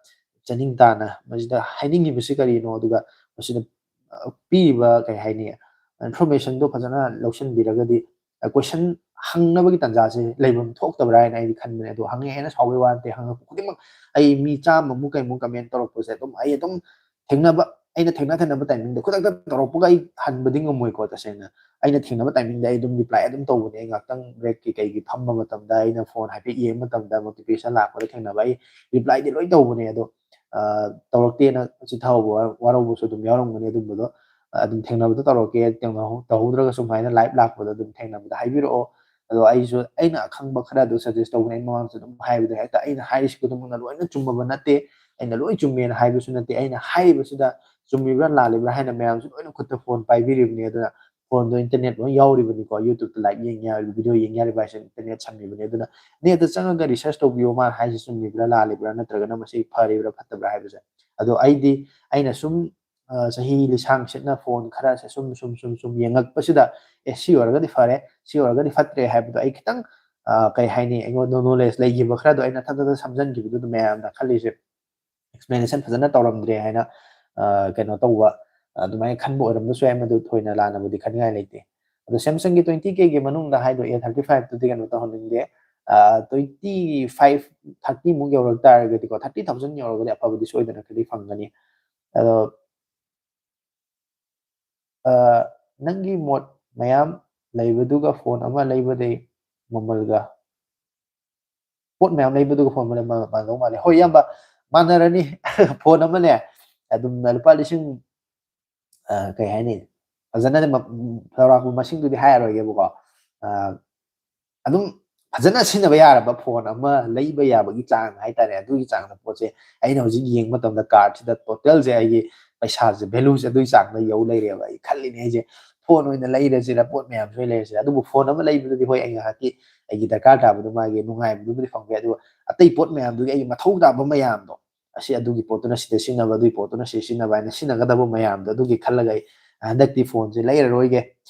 ꯆꯅꯤꯡ ꯇꯥꯅ ꯃꯁꯤꯗ ꯍꯥꯏꯅꯤꯡꯉꯤꯕꯁꯤ ꯀꯔꯤꯅꯣ, ꯑꯗꯨꯒ ꯃꯁꯤꯗ, ꯑ, ꯄꯤꯔꯤꯕ, ꯀꯩ ꯍꯥꯏꯅꯤ, information ꯗꯣ ꯐꯖꯅ ꯂꯧꯁꯤꯟꯕꯤꯔꯒꯗꯤ, ꯑ, question ꯍꯪꯅꯕꯒꯤ ꯇꯥꯟꯖꯥꯁꯦ ꯂꯩꯐꯝ ꯊꯣꯛꯇꯕ꯭ꯔꯥ ꯍꯥꯏꯅ ꯑꯩꯗꯤ ꯈꯟꯕꯅꯦ꯫ ꯑꯗꯣ ꯍꯪꯉꯛꯑꯦꯅ ꯁꯥꯎꯕꯩ ꯋꯥ ꯅꯠꯇꯦ, ꯍꯪꯉꯛꯄ ꯈꯨꯗꯤꯡꯃꯛ ꯑꯩ ꯃꯤ ꯆꯥꯝꯃꯃꯨꯛ ꯀꯩꯃꯨꯛ comment ꯇꯧꯔꯛꯄꯁꯦ ꯑꯗꯨꯝ ꯑꯩ ꯑꯗꯨꯝ ꯊꯦꯡꯅꯕ, ꯑꯩꯅ ꯊꯦꯡꯅ ꯊꯦꯡꯅꯕ timing ꯗ ꯈꯨꯗꯛꯇ ꯇꯧꯔꯛꯄꯒ ꯑꯩ ꯍꯟꯕꯗꯤ ꯉꯝꯃꯣꯏꯀꯣ ꯇꯁꯦꯡꯅ꯫ ꯑꯩꯅ ꯊꯦꯡꯅꯕ timing ꯗ ꯑꯩ ꯑꯗꯨꯝ reply ꯑꯗꯨꯝ ꯇꯧꯕꯅꯦ꯫ ꯑꯩ ꯉꯥꯛꯇꯪ break ꯀꯤ ꯀꯩꯒꯤ ꯐꯝꯕ ꯃꯇꯝꯗ, ꯑꯩꯅ phone ꯍꯥꯏꯐꯦꯠ ꯌꯦꯡꯕ ꯃꯇꯝꯗ, notification ꯂꯥꯛꯄꯗ ꯊꯦꯡꯅꯕ ꯑꯩ reply ꯗꯤ ꯂꯣꯏ ꯇꯧꯕꯅꯦ꯫ ꯑꯗꯣ, ꯑ, ꯇꯧꯔꯛꯇꯦꯅ ꯆꯤꯊꯍꯧꯕ, ꯋꯥꯔꯧꯕꯁꯨ ꯑꯗꯨꯝ ꯌꯥꯎꯔꯝꯒꯅꯤ꯫ ꯑꯗꯨꯝꯕꯗꯣ, ꯑ, ꯑꯗꯨꯝ ꯊꯦꯡꯅꯕꯗ ꯇꯧꯔꯛꯀꯦ, ꯇꯧꯍꯧ-, ꯇꯧꯍꯧꯗ꯭ꯔꯒꯁꯨ ꯁꯨꯃꯥꯏꯅ live ꯂꯥꯛꯄꯗ ꯑꯗꯨꯝ ꯊꯦꯡꯅꯕꯗ ꯍꯥꯏꯕꯤꯔꯛꯑꯣ꯫ ꯑꯗꯣ ꯑꯩꯁꯨ ꯑꯩꯅ ꯑꯈꯪꯕ ꯈꯔ ꯑꯗꯨ suggest ꯇꯧꯕꯅꯦ꯫ ꯑꯩ ꯃꯃꯥꯡꯗꯁꯨ ꯑꯗꯨꯝ ꯍꯥꯏꯕꯗ ꯍꯦꯛꯇ ꯑꯩꯅ ꯍꯥꯏꯔꯤꯁꯤ ꯈꯨꯗꯤꯡꯃꯛꯅ ꯂꯣꯏꯅ ꯆꯨꯝꯃꯕ ꯅꯠꯇꯦ꯫ ꯑꯩꯅ ꯂꯣꯏ ꯆꯨꯝꯃꯦꯅ ꯍꯥꯏꯕꯁꯨ ꯅꯠꯇꯦ꯫ ꯑꯩꯅ ꯍꯥꯏꯔꯤꯕꯁꯤꯗ ꯆꯨꯝꯃꯤꯕ꯭ꯔꯥ ꯂꯥꯜꯂꯤꯕ꯭ꯔꯥ ꯍꯥꯏꯅ ꯃꯌꯥꯝꯁꯨ ꯂꯣꯏꯅ ꯈꯨꯠꯇ ꯐꯣꯟ ꯄꯥꯏꯕꯤꯔꯤꯕꯅꯤ꯫ ꯑꯗꯨꯅ ꯐꯣꯟꯗꯣ ꯏꯟꯇꯔꯅꯦꯠ ꯂꯣꯏ ꯌꯥꯎꯔꯤꯕꯅꯤꯀꯣ, YouTube ꯇ live ꯌꯦꯡ ꯌꯥꯔꯤꯕ, video ꯌꯦꯡ ꯌꯥꯔꯤꯕ ꯍꯥꯏꯁꯦ ꯏꯟꯇꯔꯅꯦꯠ ꯁꯝꯃꯤꯕꯅꯤ꯫ ꯑꯗꯨꯅ net ꯇ ꯆꯪꯉꯒ research ꯇꯧꯕꯤꯌꯣ, ꯃꯥꯅ ꯍꯥꯏꯁꯦ ꯆꯨꯝꯃꯤꯕ꯭ꯔꯥ ꯂꯥꯜꯂꯤꯕ꯭ꯔꯥ ꯅꯠꯇ꯭ꯔꯒꯅ ꯃꯁꯤ ꯐꯔꯤꯕ꯭ꯔꯥ ꯐꯠꯇꯕ꯭ꯔꯥ ꯍꯥꯏꯕꯁꯦ꯫ ꯑꯗꯣ ꯑꯩꯗꯤ, ꯑꯩꯅ ꯁꯨꯝ ꯑ, ꯆꯍꯤ ꯂꯤꯁꯥꯡ ꯁꯤꯠꯅ ꯐꯣꯟ ꯈꯔꯁꯦ ꯁꯨꯝ ꯁꯨꯝ ꯁꯨꯝ ꯁꯨꯝ ꯌꯦꯡꯉꯛꯄꯁꯤꯗ, ꯑꯦ, ꯁꯤ ꯑꯣꯏꯔꯒꯗꯤ ꯐꯔꯦ, ꯁꯤ ꯑꯣꯏꯔꯒꯗꯤ ꯐꯠꯇ꯭ꯔꯦ ꯍꯥꯏꯕꯗꯣ ꯑꯩ ꯈꯤꯇꯪ, ꯑ, ꯀꯩ ꯍꯥꯏꯅꯤ, ꯑꯩꯉꯣꯟꯗ knowledge ꯂꯩꯈꯤꯕ ꯈꯔꯗꯣ ꯑꯩꯅ ꯊꯛ ꯊꯛ ꯊꯛ ꯁꯝꯖꯟꯈꯤꯕꯗꯨꯗ ꯃꯌꯥꯝꯅ ꯈꯜꯂꯤꯁꯦ, explanation ꯐꯖꯅ ꯇꯧꯔꯝꯗ꯭ꯔꯦ ꯍꯥꯏꯅ, ꯑ, ꯀꯩꯅꯣ ꯇꯧꯕ, ꯑꯗꯨꯃꯥꯏꯅ ꯈꯟꯕ ꯑꯣꯏꯔꯝꯕꯁꯨ ꯌꯥꯏ꯫ ꯃꯗꯨ ꯊꯣꯏꯅ ꯂꯥꯟꯅꯕꯨꯗꯤ ꯈꯟꯅꯤꯡꯉꯥꯏ ꯂꯩꯇꯦ꯫ ꯑꯗꯣ Samsung ꯒꯤ twenty K ꯒꯤ ꯃꯅꯨꯡꯗ ꯍꯥꯏꯗꯣ, A thirty five ꯇꯨꯗꯤ ꯀꯩꯅꯣ ꯇꯧꯍꯟꯅꯤꯡꯗꯦ꯫ ꯑ, twenty five, thirty ꯃꯨꯛ ꯌꯧꯔꯛ ꯇꯥꯔꯒꯗꯤꯀꯣ, thirty thousand ꯌꯧꯔꯒꯗꯤ ꯑꯐꯕꯗꯤ ꯁꯣꯏꯗꯅ ꯈꯔꯗꯤ ꯐꯪꯒꯅꯤ꯫ ꯑꯗꯣ, ꯑ, ꯅꯪꯒꯤ ꯃꯣꯠ ꯃꯌꯥꯝ ꯂꯩꯕꯗꯨꯒ ꯐꯣꯟ ꯑꯃ ꯂꯩꯕꯗꯩ ꯃꯃꯜꯒ, ꯄꯣꯠ ꯃꯌꯥꯝ ꯂꯩꯕꯗꯨꯒ ꯐꯣꯟ ꯑꯃ ꯂꯩꯕ ꯃꯥꯟꯅꯗꯧ ꯃꯥꯜꯂꯦ꯫ ꯍꯣꯏ, ꯏꯌꯥꯝꯕ, ꯃꯥꯟꯅꯔꯅꯤ꯫ ꯐꯣꯟ ꯑꯃꯅꯦ, ꯑꯗꯨꯝ ꯂꯨꯄꯥ ꯂꯤꯁꯤꯡ, ꯑ, ꯀꯩ ꯍꯥꯏꯅꯤ, ꯐꯖꯅ ꯃ-, ꯆꯥꯎꯔꯥꯛꯄ ꯃꯁꯤꯡꯗꯨꯗꯤ ꯍꯥꯏꯔꯔꯣꯏꯒꯦꯕꯀꯣ꯫ ꯑ, ꯑꯗꯨꯝ ꯐꯖꯅ ꯁꯤꯖꯤꯟꯅꯕ ꯌꯥꯔꯕ ꯐꯣꯟ ꯑꯃ ꯂꯩꯕ ꯌꯥꯕꯒꯤ ꯆꯥꯡ ꯍꯥꯏꯇꯥꯔꯦ, ꯑꯗꯨꯒꯤ ꯆꯥꯡꯗ ꯄꯣꯠꯁꯦ ꯑꯩꯅ ꯍꯧꯖꯤꯛ ꯌꯦꯡꯕ ꯃꯇꯝꯗ card ꯁꯤꯗ total ꯁꯦ ꯑꯩꯒꯤ ꯄꯩꯁꯥꯁꯦ, value ꯁꯦ ꯑꯗꯨꯒꯤ ꯆꯥꯡꯗ ꯌꯧ ꯂꯩꯔꯦꯕ꯫ ꯑꯩ ꯈꯜꯂꯤꯅꯦ ꯑꯩꯁꯦ ꯐꯣꯟ ꯑꯣꯏꯅ ꯂꯩꯔꯁꯤꯔ, ꯄꯣꯠ ꯃꯌꯥꯝꯁꯦ ꯑꯣꯏꯅ ꯂꯩꯔꯁꯤꯔ꯫ ꯑꯗꯨꯕꯨ ꯐꯣꯟ ꯑꯃ ꯂꯩꯕꯗꯨꯗꯤ ꯍꯣꯏ, ꯑꯩ ꯉꯥꯏꯍꯥꯛꯀꯤ ꯑꯩꯒꯤ ꯗꯔꯀꯥꯔ ꯇꯥꯕꯗꯨ, ꯃꯥꯒꯤ ꯅꯨꯡꯉꯥꯏꯕꯗꯨꯕꯨꯗꯤ ꯐꯪꯕ ꯌꯥꯏ, ꯑꯗꯨꯒ ꯑꯇꯩ ꯄꯣꯠ ꯃꯌꯥꯝꯗꯨꯒꯤ ꯑꯩꯒꯤ ꯃꯊꯧ ꯇꯥꯕ ꯃꯌꯥꯝꯗꯣ, ꯑꯁꯤ ꯑꯗꯨꯒꯤ ꯄꯣꯠꯇꯨꯅ ꯁꯤꯗ ꯁꯤꯖꯤꯟꯅꯕ, ꯑꯗꯨꯒꯤ ꯄꯣꯠꯇꯨꯅ ꯁꯤꯗ ꯁꯤꯖꯤꯟꯅꯕ ꯍꯥꯏꯅ ꯁꯤꯖꯤꯟꯅꯒꯗꯕ ꯃꯌꯥꯝꯗꯣ, ꯑꯗꯨꯒꯤ ꯈꯜꯂꯒ ꯑꯩ ꯍꯟꯗꯛꯇꯤ ꯐꯣꯟꯁꯦ ꯂꯩꯔꯔꯣꯏꯒꯦ꯫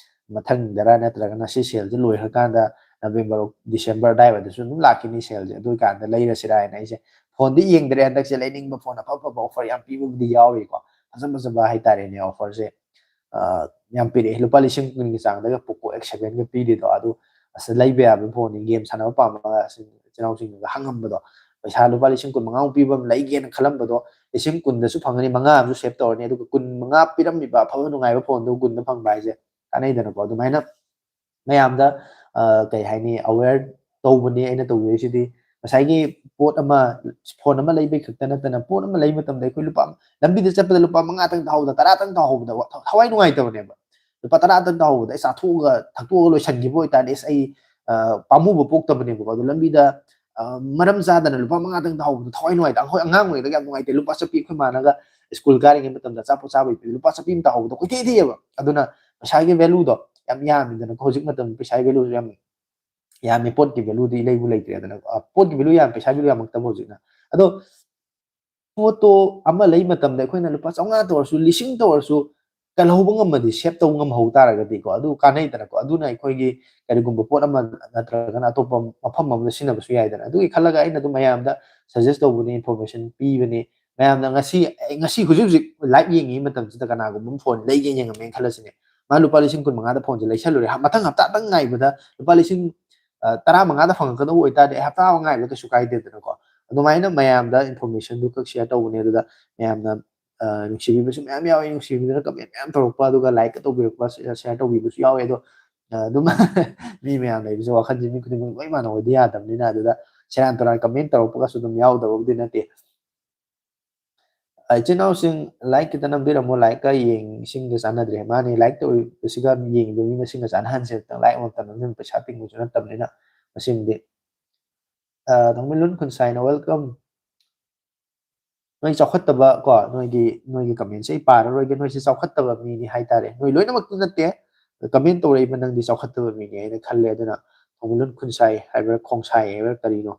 ꯃꯊꯪꯗꯔ ꯅꯠꯇ꯭ꯔꯒꯅ ꯁꯤ sale ꯁꯦ ꯂꯣꯏꯈ꯭ꯔꯀꯥꯟꯗ, November, December ꯑꯗꯥꯏꯋꯥꯏꯗꯁꯨ ꯑꯗꯨꯝ ꯂꯥꯛꯈꯤꯅꯤ sale ꯁꯦ, ꯑꯗꯨ ꯀꯥꯟꯗ ꯂꯩꯔꯁꯤꯔꯥ ꯍꯥꯏꯅ ꯑꯩꯁꯦ ꯐꯣꯟꯗꯤ ꯌꯦꯡꯗ꯭ꯔꯦ꯫ ꯍꯟꯗꯛꯁꯦ ꯂꯩꯅꯤꯡꯕ ꯐꯣꯟ ꯑꯐ ꯑꯐꯕ offer ꯌꯥꯝ ꯄꯤꯕꯕꯨꯗꯤ ꯌꯥꯎꯔꯤꯀꯣ, ꯐꯖ ꯐꯖꯕ ꯍꯥꯏꯇꯥꯔꯦꯅꯦ, offer ꯁꯦ, ꯑ, ꯌꯥꯝ ꯄꯤꯔꯛꯑꯦ꯫ ꯂꯨꯄꯥ ꯂꯤꯁꯤꯡ ꯀꯨꯟꯒꯤ ꯆꯥꯡꯗꯒ Poco X seven ꯒ ꯄꯤꯔꯤꯗꯣ, ꯑꯗꯨ ꯑꯁ ꯂꯩꯕ ꯌꯥꯕ ꯐꯣꯟꯅꯤ, game ꯁꯥꯟꯅꯕ ꯄꯥꯝꯕ ꯏꯆꯤꯟ ꯏꯅꯥꯎꯁꯤꯡꯅꯒ ꯍꯪꯉꯝꯕꯗꯣ, ꯄꯩꯁꯥ ꯂꯨꯄꯥ ꯂꯤꯁꯤꯡ ꯀꯨꯟ ꯃꯉꯥꯃꯨꯛ ꯄꯤꯕ ꯑꯃ ꯂꯩꯒꯦꯅ ꯈꯜꯂꯝꯕꯗꯣ, ꯂꯤꯁꯤꯡ ꯀꯨꯟꯗꯁꯨ ꯐꯪꯒꯅꯤ, ꯃꯉꯥ ꯑꯃꯁꯨ save ꯇꯧꯔꯅꯤ, ꯑꯗꯨꯒ ꯀꯨꯟ ꯃꯉꯥ ꯄꯤꯔꯝꯃꯤꯕ ꯑꯐꯕ ꯅꯨꯡꯉꯥꯏꯕ ꯐꯣꯟꯗꯨ ꯀꯨꯟꯗ ꯐꯪꯕ ꯍꯥꯏꯁꯦ ꯀꯥꯟꯅꯩꯗꯅꯀꯣ꯫ ꯑꯗꯨꯃꯥꯏꯅ ꯃꯌꯥꯝꯗ, ꯑ, ꯀꯩ ꯍꯥꯏꯅꯤ, aware ꯇꯧꯕꯅꯦ ꯑꯩꯅ ꯇꯧꯖꯔꯤꯁꯤꯗꯤ꯫ ꯉꯁꯥꯏꯒꯤ ꯄꯣꯠ ꯑꯃ, ꯐꯣꯟ ꯑꯃ ꯂꯩꯕꯩ ꯈꯛꯇ ꯅꯠꯇꯅ, ꯄꯣꯠ ꯑꯃ ꯂꯩꯕ ꯃꯇꯝꯗ ꯑꯩꯈꯣꯏ ꯂꯨꯄꯥ, ꯂꯝꯕꯤꯗ ꯆꯠꯄꯗ ꯂꯨꯄꯥ ꯃꯉꯥꯇꯪ ꯇꯥꯍꯧꯕꯗ, ꯇꯔꯥꯇꯪ ꯇꯥꯍꯧꯕꯗ ꯋꯥ-, ꯊꯋꯥꯏ ꯅꯨꯡꯉꯥꯏꯇꯕꯅꯦꯕ꯫ ꯂꯨꯄꯥ ꯇꯔꯥꯇꯪ ꯇꯥꯍꯧꯕꯗ ꯑꯩ ꯆꯥꯊꯣꯛꯑꯒ, ꯊꯛꯇꯣꯛꯑꯒ ꯂꯣꯏꯁꯤꯟꯈꯤꯕ ꯑꯣꯏꯇꯥꯔꯗꯤ, ꯑꯁ, ꯑꯩ, ꯑ, ꯄꯥꯝꯃꯨꯕ ꯄꯣꯛꯇꯕꯅꯦꯕꯀꯣ꯫ ꯑꯗꯣ ꯂꯝꯕꯤꯗ, ꯑ, ꯃꯔꯝ ꯆꯥꯗꯅ ꯂꯨꯄꯥ ꯃꯉꯥꯗꯪ ꯇꯥꯍꯧꯕꯗꯣ ꯊꯋꯥꯏ ꯅꯨꯡꯉꯥꯏꯇꯦ꯫ ꯑꯩꯈꯣꯏ ꯑꯉꯥꯡ ꯑꯣꯏꯔꯤꯉꯩꯗꯒ ꯌꯥꯝ ꯅꯨꯡꯉꯥꯏꯇꯦ꯫ ꯂꯨꯄꯥ ꯆꯠꯄꯤ ꯑꯩꯈꯣꯏ ꯃꯥꯅꯒ ꯁ꯭ꯀꯨꯜ ꯀꯥꯔꯤꯉꯩ ꯃꯇꯝꯗ ꯑꯆꯥꯄꯣꯠ ꯆꯥꯕꯒꯤ ꯂꯨꯄꯥ ꯆꯠꯄꯤ ꯑꯃ ꯇꯥꯍꯧꯕꯗꯣ ꯀꯣꯏꯊꯤ ꯊꯤꯑꯕ꯫ ꯑꯗꯨꯅ ꯄꯩꯁꯥꯒꯤ ꯚꯦꯂꯨꯗꯣ ꯌꯥꯝ ꯌꯥꯝꯃꯤꯗꯅꯀꯣ꯫ ꯍꯧꯖꯤꯛ ꯃꯇꯝꯗ ꯄꯩꯁꯥꯒꯤ ꯚꯦꯂꯨꯁꯨ ꯌꯥꯝ ꯌꯥꯝꯃꯤ, ꯄꯣꯠꯀꯤ ꯚꯦꯂꯨꯗꯤ ꯏꯂꯩꯕꯨ ꯂꯩꯇ꯭ꯔꯦꯗꯅ꯫ ꯑ, ꯄꯣꯠꯀꯤ ꯚꯦꯂꯨ ꯌꯥꯝ, ꯄꯩꯁꯥ ꯚꯦꯂꯨ ꯌꯥꯝꯃꯛꯇꯕ ꯍꯧꯖꯤꯛꯅ꯫ ꯑꯗꯣ ꯄꯣꯠꯇꯣ ꯑꯃ ꯂꯩ ꯃꯇꯝꯗ ꯑꯩꯈꯣꯏꯅ ꯂꯨꯄꯥ ꯆꯥꯝꯃꯉꯥ ꯇꯧꯔꯁꯨ, ꯂꯤꯁꯤꯡ ꯇꯧꯔꯁꯨ, ꯀꯜꯍꯧꯕ ꯉꯝꯃꯗꯤ, ꯁꯦꯞ ꯇꯧꯕ ꯉꯝꯍꯧ ꯇꯥꯔꯒꯗꯤꯀꯣ, ꯑꯗꯨ ꯀꯥꯟꯅꯩꯗꯅꯀꯣ꯫ ꯑꯗꯨꯅ ꯑꯩꯈꯣꯏꯒꯤ ꯀꯔꯤꯒꯨꯝꯕ ꯄꯣꯠ ꯑꯃ ꯅꯠꯇ꯭ꯔꯒꯅ ꯑꯇꯣꯞꯄ ꯃꯐꯝ ꯑꯃꯗ ꯁꯤꯖꯤꯟꯅꯕꯁꯨ ꯌꯥꯏꯗꯅ꯫ ꯑꯗꯨꯒꯤ ꯈꯜꯂꯒ ꯑꯩꯅ ꯑꯗꯨꯝ ꯃꯌꯥꯝꯗ ꯁꯖꯦꯁ ꯇꯧꯕꯅꯤ, ꯏꯟꯐꯣꯔꯃꯦꯁꯟ ꯄꯤꯕꯅꯤ꯫ ꯃꯌꯥꯝꯅ ꯉꯁꯤ, ꯑꯩ ꯉꯁꯤ ꯍꯧꯖꯤꯛ ꯍꯧꯖꯤꯛ ꯂꯥꯏꯚ ꯌꯦꯡꯉꯤꯉꯩ ꯃꯇꯝꯁꯤꯗ ꯀꯅꯥꯒꯨꯝꯕ ꯑꯃ ꯐꯣꯟ ꯂꯩꯒꯦ ꯌꯦꯡꯉꯝꯃꯦꯅ ꯈꯜꯂꯁꯤꯅꯦ꯫ ꯃꯥ ꯂꯨꯄꯥ ꯂꯤꯁꯤꯡ ꯀꯨꯟ ꯃꯉꯥꯗ ꯐꯣꯟꯁꯦ ꯂꯩꯁꯜꯂꯨꯔꯦ꯫ ꯍ-, ꯃꯊꯪ ꯍꯞꯇꯥꯗꯪ ꯉꯥꯏꯕꯗ ꯂꯨꯄꯥ ꯂꯤꯁꯤꯡ, ꯑ, ꯇꯔꯥ ꯃꯉꯥꯗ ꯐꯪꯉꯛꯀꯗꯧꯕ ꯑꯣꯏꯇꯥꯔꯗꯤ, ꯑꯩ ꯍꯞꯇꯥ ꯑꯃ ꯉꯥꯏꯕ ꯀꯩꯁꯨ ꯀꯥꯏꯗꯦꯗꯅꯀꯣ꯫ ꯑꯗꯨꯃꯥꯏꯅ ꯃꯌꯥꯝꯗ ꯏꯟꯐꯣꯔꯃꯦꯁꯟꯗꯨ ꯈꯛ ꯁꯤꯌꯔ ꯇꯧꯕꯅꯦ꯫ ꯑꯗꯨꯗ ꯃꯌꯥꯝꯅ, ꯑ, ꯅꯨꯡꯁꯤꯕꯤꯕꯁꯨ ꯃꯌꯥꯝ ꯌꯥꯎꯋꯤ, ꯅꯨꯡꯁꯤꯕꯤꯗꯨꯅ ꯀꯃꯦꯟ ꯃꯌꯥꯝ ꯇꯧꯔꯛꯄ, ꯑꯗꯨꯒ ꯂꯥꯏꯛꯀ ꯇꯧꯕꯤꯔꯛꯄ, ꯁꯤꯌꯔ ꯇꯧꯕꯤꯕꯁꯨ ꯌꯥꯎꯋꯦ꯫ ꯑꯗꯣ, ꯑ, ꯑꯗꯨꯝ ꯃꯤ ꯃꯌꯥꯝ ꯂꯩꯕꯁꯦ ꯋꯥꯈꯜꯁꯦ ꯃꯤ ꯈꯨꯗꯤꯡꯃꯛ ꯂꯣꯏ ꯃꯥꯟꯅꯧꯗꯤ ꯌꯥꯗꯕꯅꯤꯅ, ꯑꯗꯨꯗ ꯁꯦꯔꯥꯟ ꯇꯨꯔꯥꯟ ꯀꯃꯦꯟ ꯇꯧꯔꯛꯄꯒꯁꯨ ꯑꯗꯨꯝ ꯌꯥꯎꯗꯕꯕꯨꯗꯤ ꯅꯠꯇꯦ꯫ ꯑ, ꯏꯆꯤꯟ ꯏꯅꯥꯎꯁꯤꯡ, ꯂꯥꯏꯛ ꯈꯤꯇ ꯅꯝꯕꯤꯔꯝꯃꯣ, ꯂꯥꯏꯛꯀ ꯌꯦꯡꯁꯤꯡꯒ ꯆꯥꯟꯅꯗ꯭ꯔꯦ꯫ ꯃꯥꯅꯦ, ꯂꯥꯏꯛ ꯇꯧꯔꯤꯕꯁꯤꯒ ꯌꯦꯡꯉꯤꯕ ꯃꯤ ꯃꯁꯤꯡꯒ ꯆꯥꯟꯅꯍꯟꯁꯦ꯫ ꯑꯝꯇꯪ ꯂꯥꯏꯛ ꯑꯃꯇ ꯅꯝꯁꯤꯟ, ꯄꯩꯁꯥ ꯇꯤꯡꯕꯁꯨ ꯅꯠꯇꯕꯅꯤꯅ꯫ ꯃꯁꯤꯃꯗꯤ, ꯑ, ꯊꯣꯡꯃꯤꯂꯨꯟ ꯈꯨꯟꯁꯥꯏꯅ welcome꯫ ꯅꯣꯏ ꯆꯥꯎꯈꯠꯇꯕ ꯀꯣ, ꯅꯣꯏꯒꯤ, ꯅꯣꯏꯒꯤ ꯀꯃꯦꯟꯁꯦ ꯑꯩ ꯄꯥꯔꯔꯣꯏꯒꯦ꯫ ꯅꯣꯏꯁꯦ ꯆꯥꯎꯈꯠꯇꯕ ꯃꯤꯅꯤ ꯍꯥꯏꯇꯥꯔꯦ꯫ ꯅꯣꯏ ꯂꯣꯏꯅꯃꯛꯇꯤ ꯅꯠꯇꯦ, ꯀꯃꯦꯟ ꯇꯧꯔꯛꯏꯕ ꯅꯪꯗꯤ ꯆꯥꯎꯈꯠꯇꯕ ꯃꯤꯅꯤ ꯍꯥꯏꯅ ꯈꯜꯂꯦ꯫ ꯑꯗꯨꯅ ꯊꯣꯡꯃꯤꯂꯨꯟ ꯈꯨꯟꯁꯥꯏ ꯍꯥꯏꯕ꯭ꯔꯥ, ꯈꯣꯡꯁꯥꯏ ꯍꯥꯏꯕ꯭ꯔꯥ ꯀꯔꯤꯅꯣ,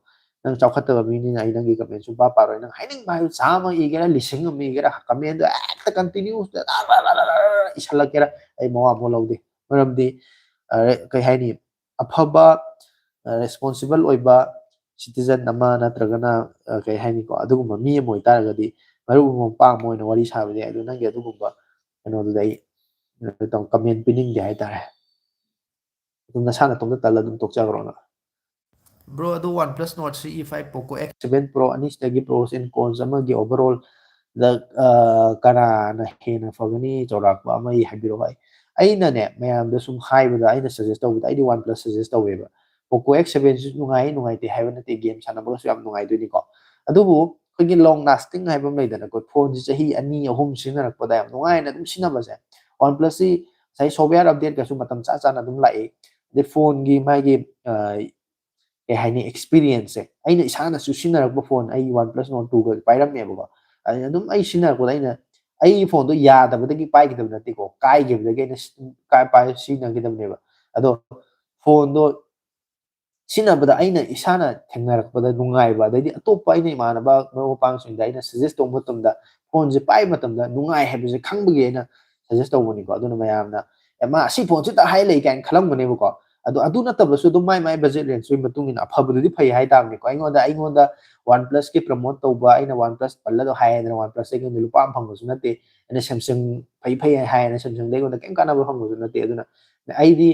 ꯅꯪ ꯆꯥꯎꯈꯠꯇꯕ ꯃꯤꯅꯤꯅ ꯑꯩ ꯅꯪꯒꯤ ꯀꯃꯦꯟ ꯁꯨꯡꯄꯥ ꯄꯥꯔꯣꯏ꯫ ꯅꯪ ꯍꯥꯏꯅꯤꯡꯕ ꯍꯥꯏꯌꯨ, ꯆꯥꯝꯃ ꯏꯒꯦꯔꯥ, ꯂꯤꯁꯤꯡ ꯑꯃ ꯏꯒꯦꯔꯥ, ꯀꯃꯦꯟꯗꯣ ꯍꯦꯛꯇ ꯀꯟꯇꯤꯅ꯭ꯌꯨ ꯏꯁꯜꯂꯛꯀꯦꯔꯥ, ꯑꯩ ꯃꯋꯥ ꯑꯃ ꯂꯧꯗꯦ꯫ ꯃꯔꯝꯗꯤ, ꯑ, ꯀꯩ ꯍꯥꯏꯅꯤ, ꯑꯐꯕ, ꯑ, ꯔꯦꯁꯄꯣꯟꯁꯤꯕꯜ ꯑꯣꯏꯕ ꯁꯤꯇꯤꯖꯟ ꯑꯃ ꯅꯠꯇ꯭ꯔꯒꯅ, ꯑ, ꯀꯩ ꯍꯥꯏꯅꯤꯀꯣ, ꯑꯗꯨꯒꯨꯝꯕ ꯃꯤ ꯑꯃ ꯑꯣꯏꯇꯥꯔꯒꯗꯤ ꯃꯔꯨꯞ ꯑꯃ, ꯃꯄꯥ ꯑꯃ ꯑꯣꯏꯅ ꯋꯥꯔꯤ ꯁꯥꯕ ꯌꯥꯏ꯫ ꯑꯗꯨ ꯅꯪꯒꯤ ꯑꯗꯨꯒꯨꯝꯕ ꯀꯩꯅꯣꯗꯨꯗ ꯑꯩ ꯀꯃꯦꯟ ꯄꯤꯅꯤꯡꯗꯦ ꯍꯥꯏꯇꯥꯔꯦ꯫ ꯑꯗꯨꯝ ꯅꯁꯥ ꯅꯇꯣꯝꯇ ꯇꯜꯂ ꯑꯗꯨꯝ ꯇꯣꯛꯆꯈ꯭ꯔꯣ ꯅꯪ꯫ Bro, ꯑꯗꯨ OnePlus Nord three E five, Poco X seven Pro ꯑꯅꯤꯁꯤꯗꯒꯤ pros and cons ꯑꯃꯒꯤ overall ꯗ, ꯑ, ꯀꯅꯥꯅ ꯍꯦꯟꯅ ꯐꯒꯅꯤ? ꯆꯥꯎꯔꯥꯛꯄ ꯑꯃ ꯑꯩ ꯍꯥꯏꯕꯤꯔꯛꯑꯣ꯫ ꯑꯩ, ꯑꯩꯅꯅꯦ, ꯃꯌꯥꯝꯗ ꯁꯨꯝ ꯍꯥꯏꯕꯗ, ꯑꯩꯅ suggest ꯇꯧꯕꯗ, ꯑꯩꯗꯤ OnePlus suggest ꯇꯧꯋꯦꯕ꯫ Poco X seven ꯁꯨ ꯅꯨꯡꯉꯥꯏ, ꯅꯨꯡꯉꯥꯏꯇꯦ ꯍꯥꯏꯕ ꯅꯠꯇꯦ, game ꯁꯥꯟꯅꯕꯒꯁꯨ ꯌꯥꯝ ꯅꯨꯡꯉꯥꯏꯗꯣꯏꯅꯤꯀꯣ꯫ ꯑꯗꯨꯕꯨ ꯑꯩꯈꯣꯏꯒꯤ long lasting ꯍꯥꯏꯕ ꯑꯃ ꯂꯩꯗꯅꯀꯣ, ꯐꯣꯟꯁꯤ ꯆꯍꯤ ꯑꯅꯤ, ꯑꯍꯨꯝ ꯁꯤꯖꯤꯟꯅꯔꯛꯄꯗ ꯌꯥꯝ ꯅꯨꯡꯉꯥꯏꯅ ꯑꯗꯨꯝ ꯁꯤꯖꯤꯟꯅꯕꯁꯦ, OnePlus ꯁꯤ ꯉꯁꯥꯏ software update ꯀꯁꯨ ꯃꯇꯝ ꯆꯥ ꯆꯥꯅ ꯑꯗꯨꯝ ꯂꯥꯛꯏ꯫ ꯑꯗꯩ ꯐꯣꯟꯒꯤ ꯃꯥꯒꯤ, ꯑ, ꯀꯩ ꯍꯥꯏꯅꯤ, ꯑꯦꯛꯁꯄꯤꯔꯤꯌꯦꯟꯁꯁꯦ, ꯑꯩꯅ ꯏꯁꯥꯅꯁꯨ ꯁꯤꯖꯤꯟꯅꯔꯛꯄ ꯐꯣꯟ, ꯑꯩ OnePlus Nord two ꯒ ꯄꯥꯏꯔꯝꯃꯦꯕꯀꯣ꯫ ꯑꯗꯨꯅ ꯑꯗꯨꯝ ꯑꯩ ꯁꯤꯖꯤꯟꯅꯔꯛꯄꯗ ꯑꯩꯅ, ꯑꯩꯒꯤ ꯐꯣꯟꯗꯣ ꯌꯥꯗꯕꯗꯒꯤ ꯄꯥꯏꯈꯤꯗꯕ ꯅꯠꯇꯦꯀꯣ, ꯀꯥꯏꯈꯤꯕꯗꯒꯤ ꯑꯩꯅ ꯁꯤ-, ꯀꯥꯏ ꯄꯥꯏ ꯁꯤꯖꯤꯟꯅꯈꯤꯗꯕꯅꯦꯕ꯫ ꯑꯗꯣ ꯐꯣꯟꯗꯣ ꯁꯤꯖꯤꯟꯅꯕꯗ ꯑꯩꯅ ꯏꯁꯥꯅ ꯊꯦꯡꯅꯔꯛꯄꯗ ꯅꯨꯡꯉꯥꯏꯕ, ꯑꯗꯩꯗꯤ ꯑꯇꯣꯞꯄ ꯑꯩꯅ ꯏꯃꯥꯟꯅꯕ ꯃꯔꯨꯞ ꯃꯄꯥꯡꯁꯤꯡꯗ ꯑꯩꯅ ꯁꯖꯦꯁ ꯇꯧꯕ ꯃꯇꯝꯗ, ꯐꯣꯟꯁꯦ ꯄꯥꯏꯕ ꯃꯇꯝꯗ ꯅꯨꯡꯉꯥꯏ ꯍꯥꯏꯕꯁꯦ ꯈꯪꯕꯒꯤ ꯑꯩꯅ ꯁꯖꯦꯁ ꯇꯧꯕꯅꯤꯀꯣ꯫ ꯑꯗꯨꯅ ꯃꯌꯥꯝꯅ, "ꯑꯦ, ꯃꯥ ꯑꯁꯤ ꯐꯣꯟꯁꯤꯇ ꯍꯥꯏ ꯂꯩ" ꯀꯥꯏꯅ ꯈꯜꯂꯝꯒꯅꯦꯕꯀꯣ꯫ ꯑꯗꯣ ꯑꯗꯨ ꯅꯠꯇꯕꯁꯨ ꯑꯗꯨꯝ ꯃꯥꯏ ꯃꯥꯏ ꯕꯖꯦꯠ ꯔꯦꯟꯖꯇꯨꯒꯤ ꯃꯇꯨꯡ ꯏꯟꯅ ꯑꯐꯕꯗꯨꯗꯤ ꯐꯩ ꯍꯥꯏ ꯇꯥꯕꯅꯤꯀꯣ꯫ ꯑꯩꯉꯣꯟꯗ, ꯑꯩꯉꯣꯟꯗ OnePlus ꯀꯤ ꯄ꯭ꯔꯃꯣꯠ ꯇꯧꯕ, ꯑꯩꯅ OnePlus ꯄꯜꯂꯒ ꯍꯥꯏꯗꯅ OnePlus ꯇꯒꯤ ꯑꯩꯉꯣꯟꯗ ꯂꯨꯄꯥ ꯑꯃ ꯐꯪꯕꯁꯨ ꯅꯠꯇꯦ꯫ ꯑꯩꯅ Samsung ꯐꯩ ꯐꯩ ꯍꯥꯏꯅ Samsung ꯗꯒꯤ ꯑꯩꯉꯣꯟꯗ ꯀꯩꯝ ꯀꯥꯟꯅꯕ ꯐꯪꯕꯁꯨ ꯅꯠꯇꯦ꯫ ꯑꯗꯨꯅ ꯑꯩꯗꯤ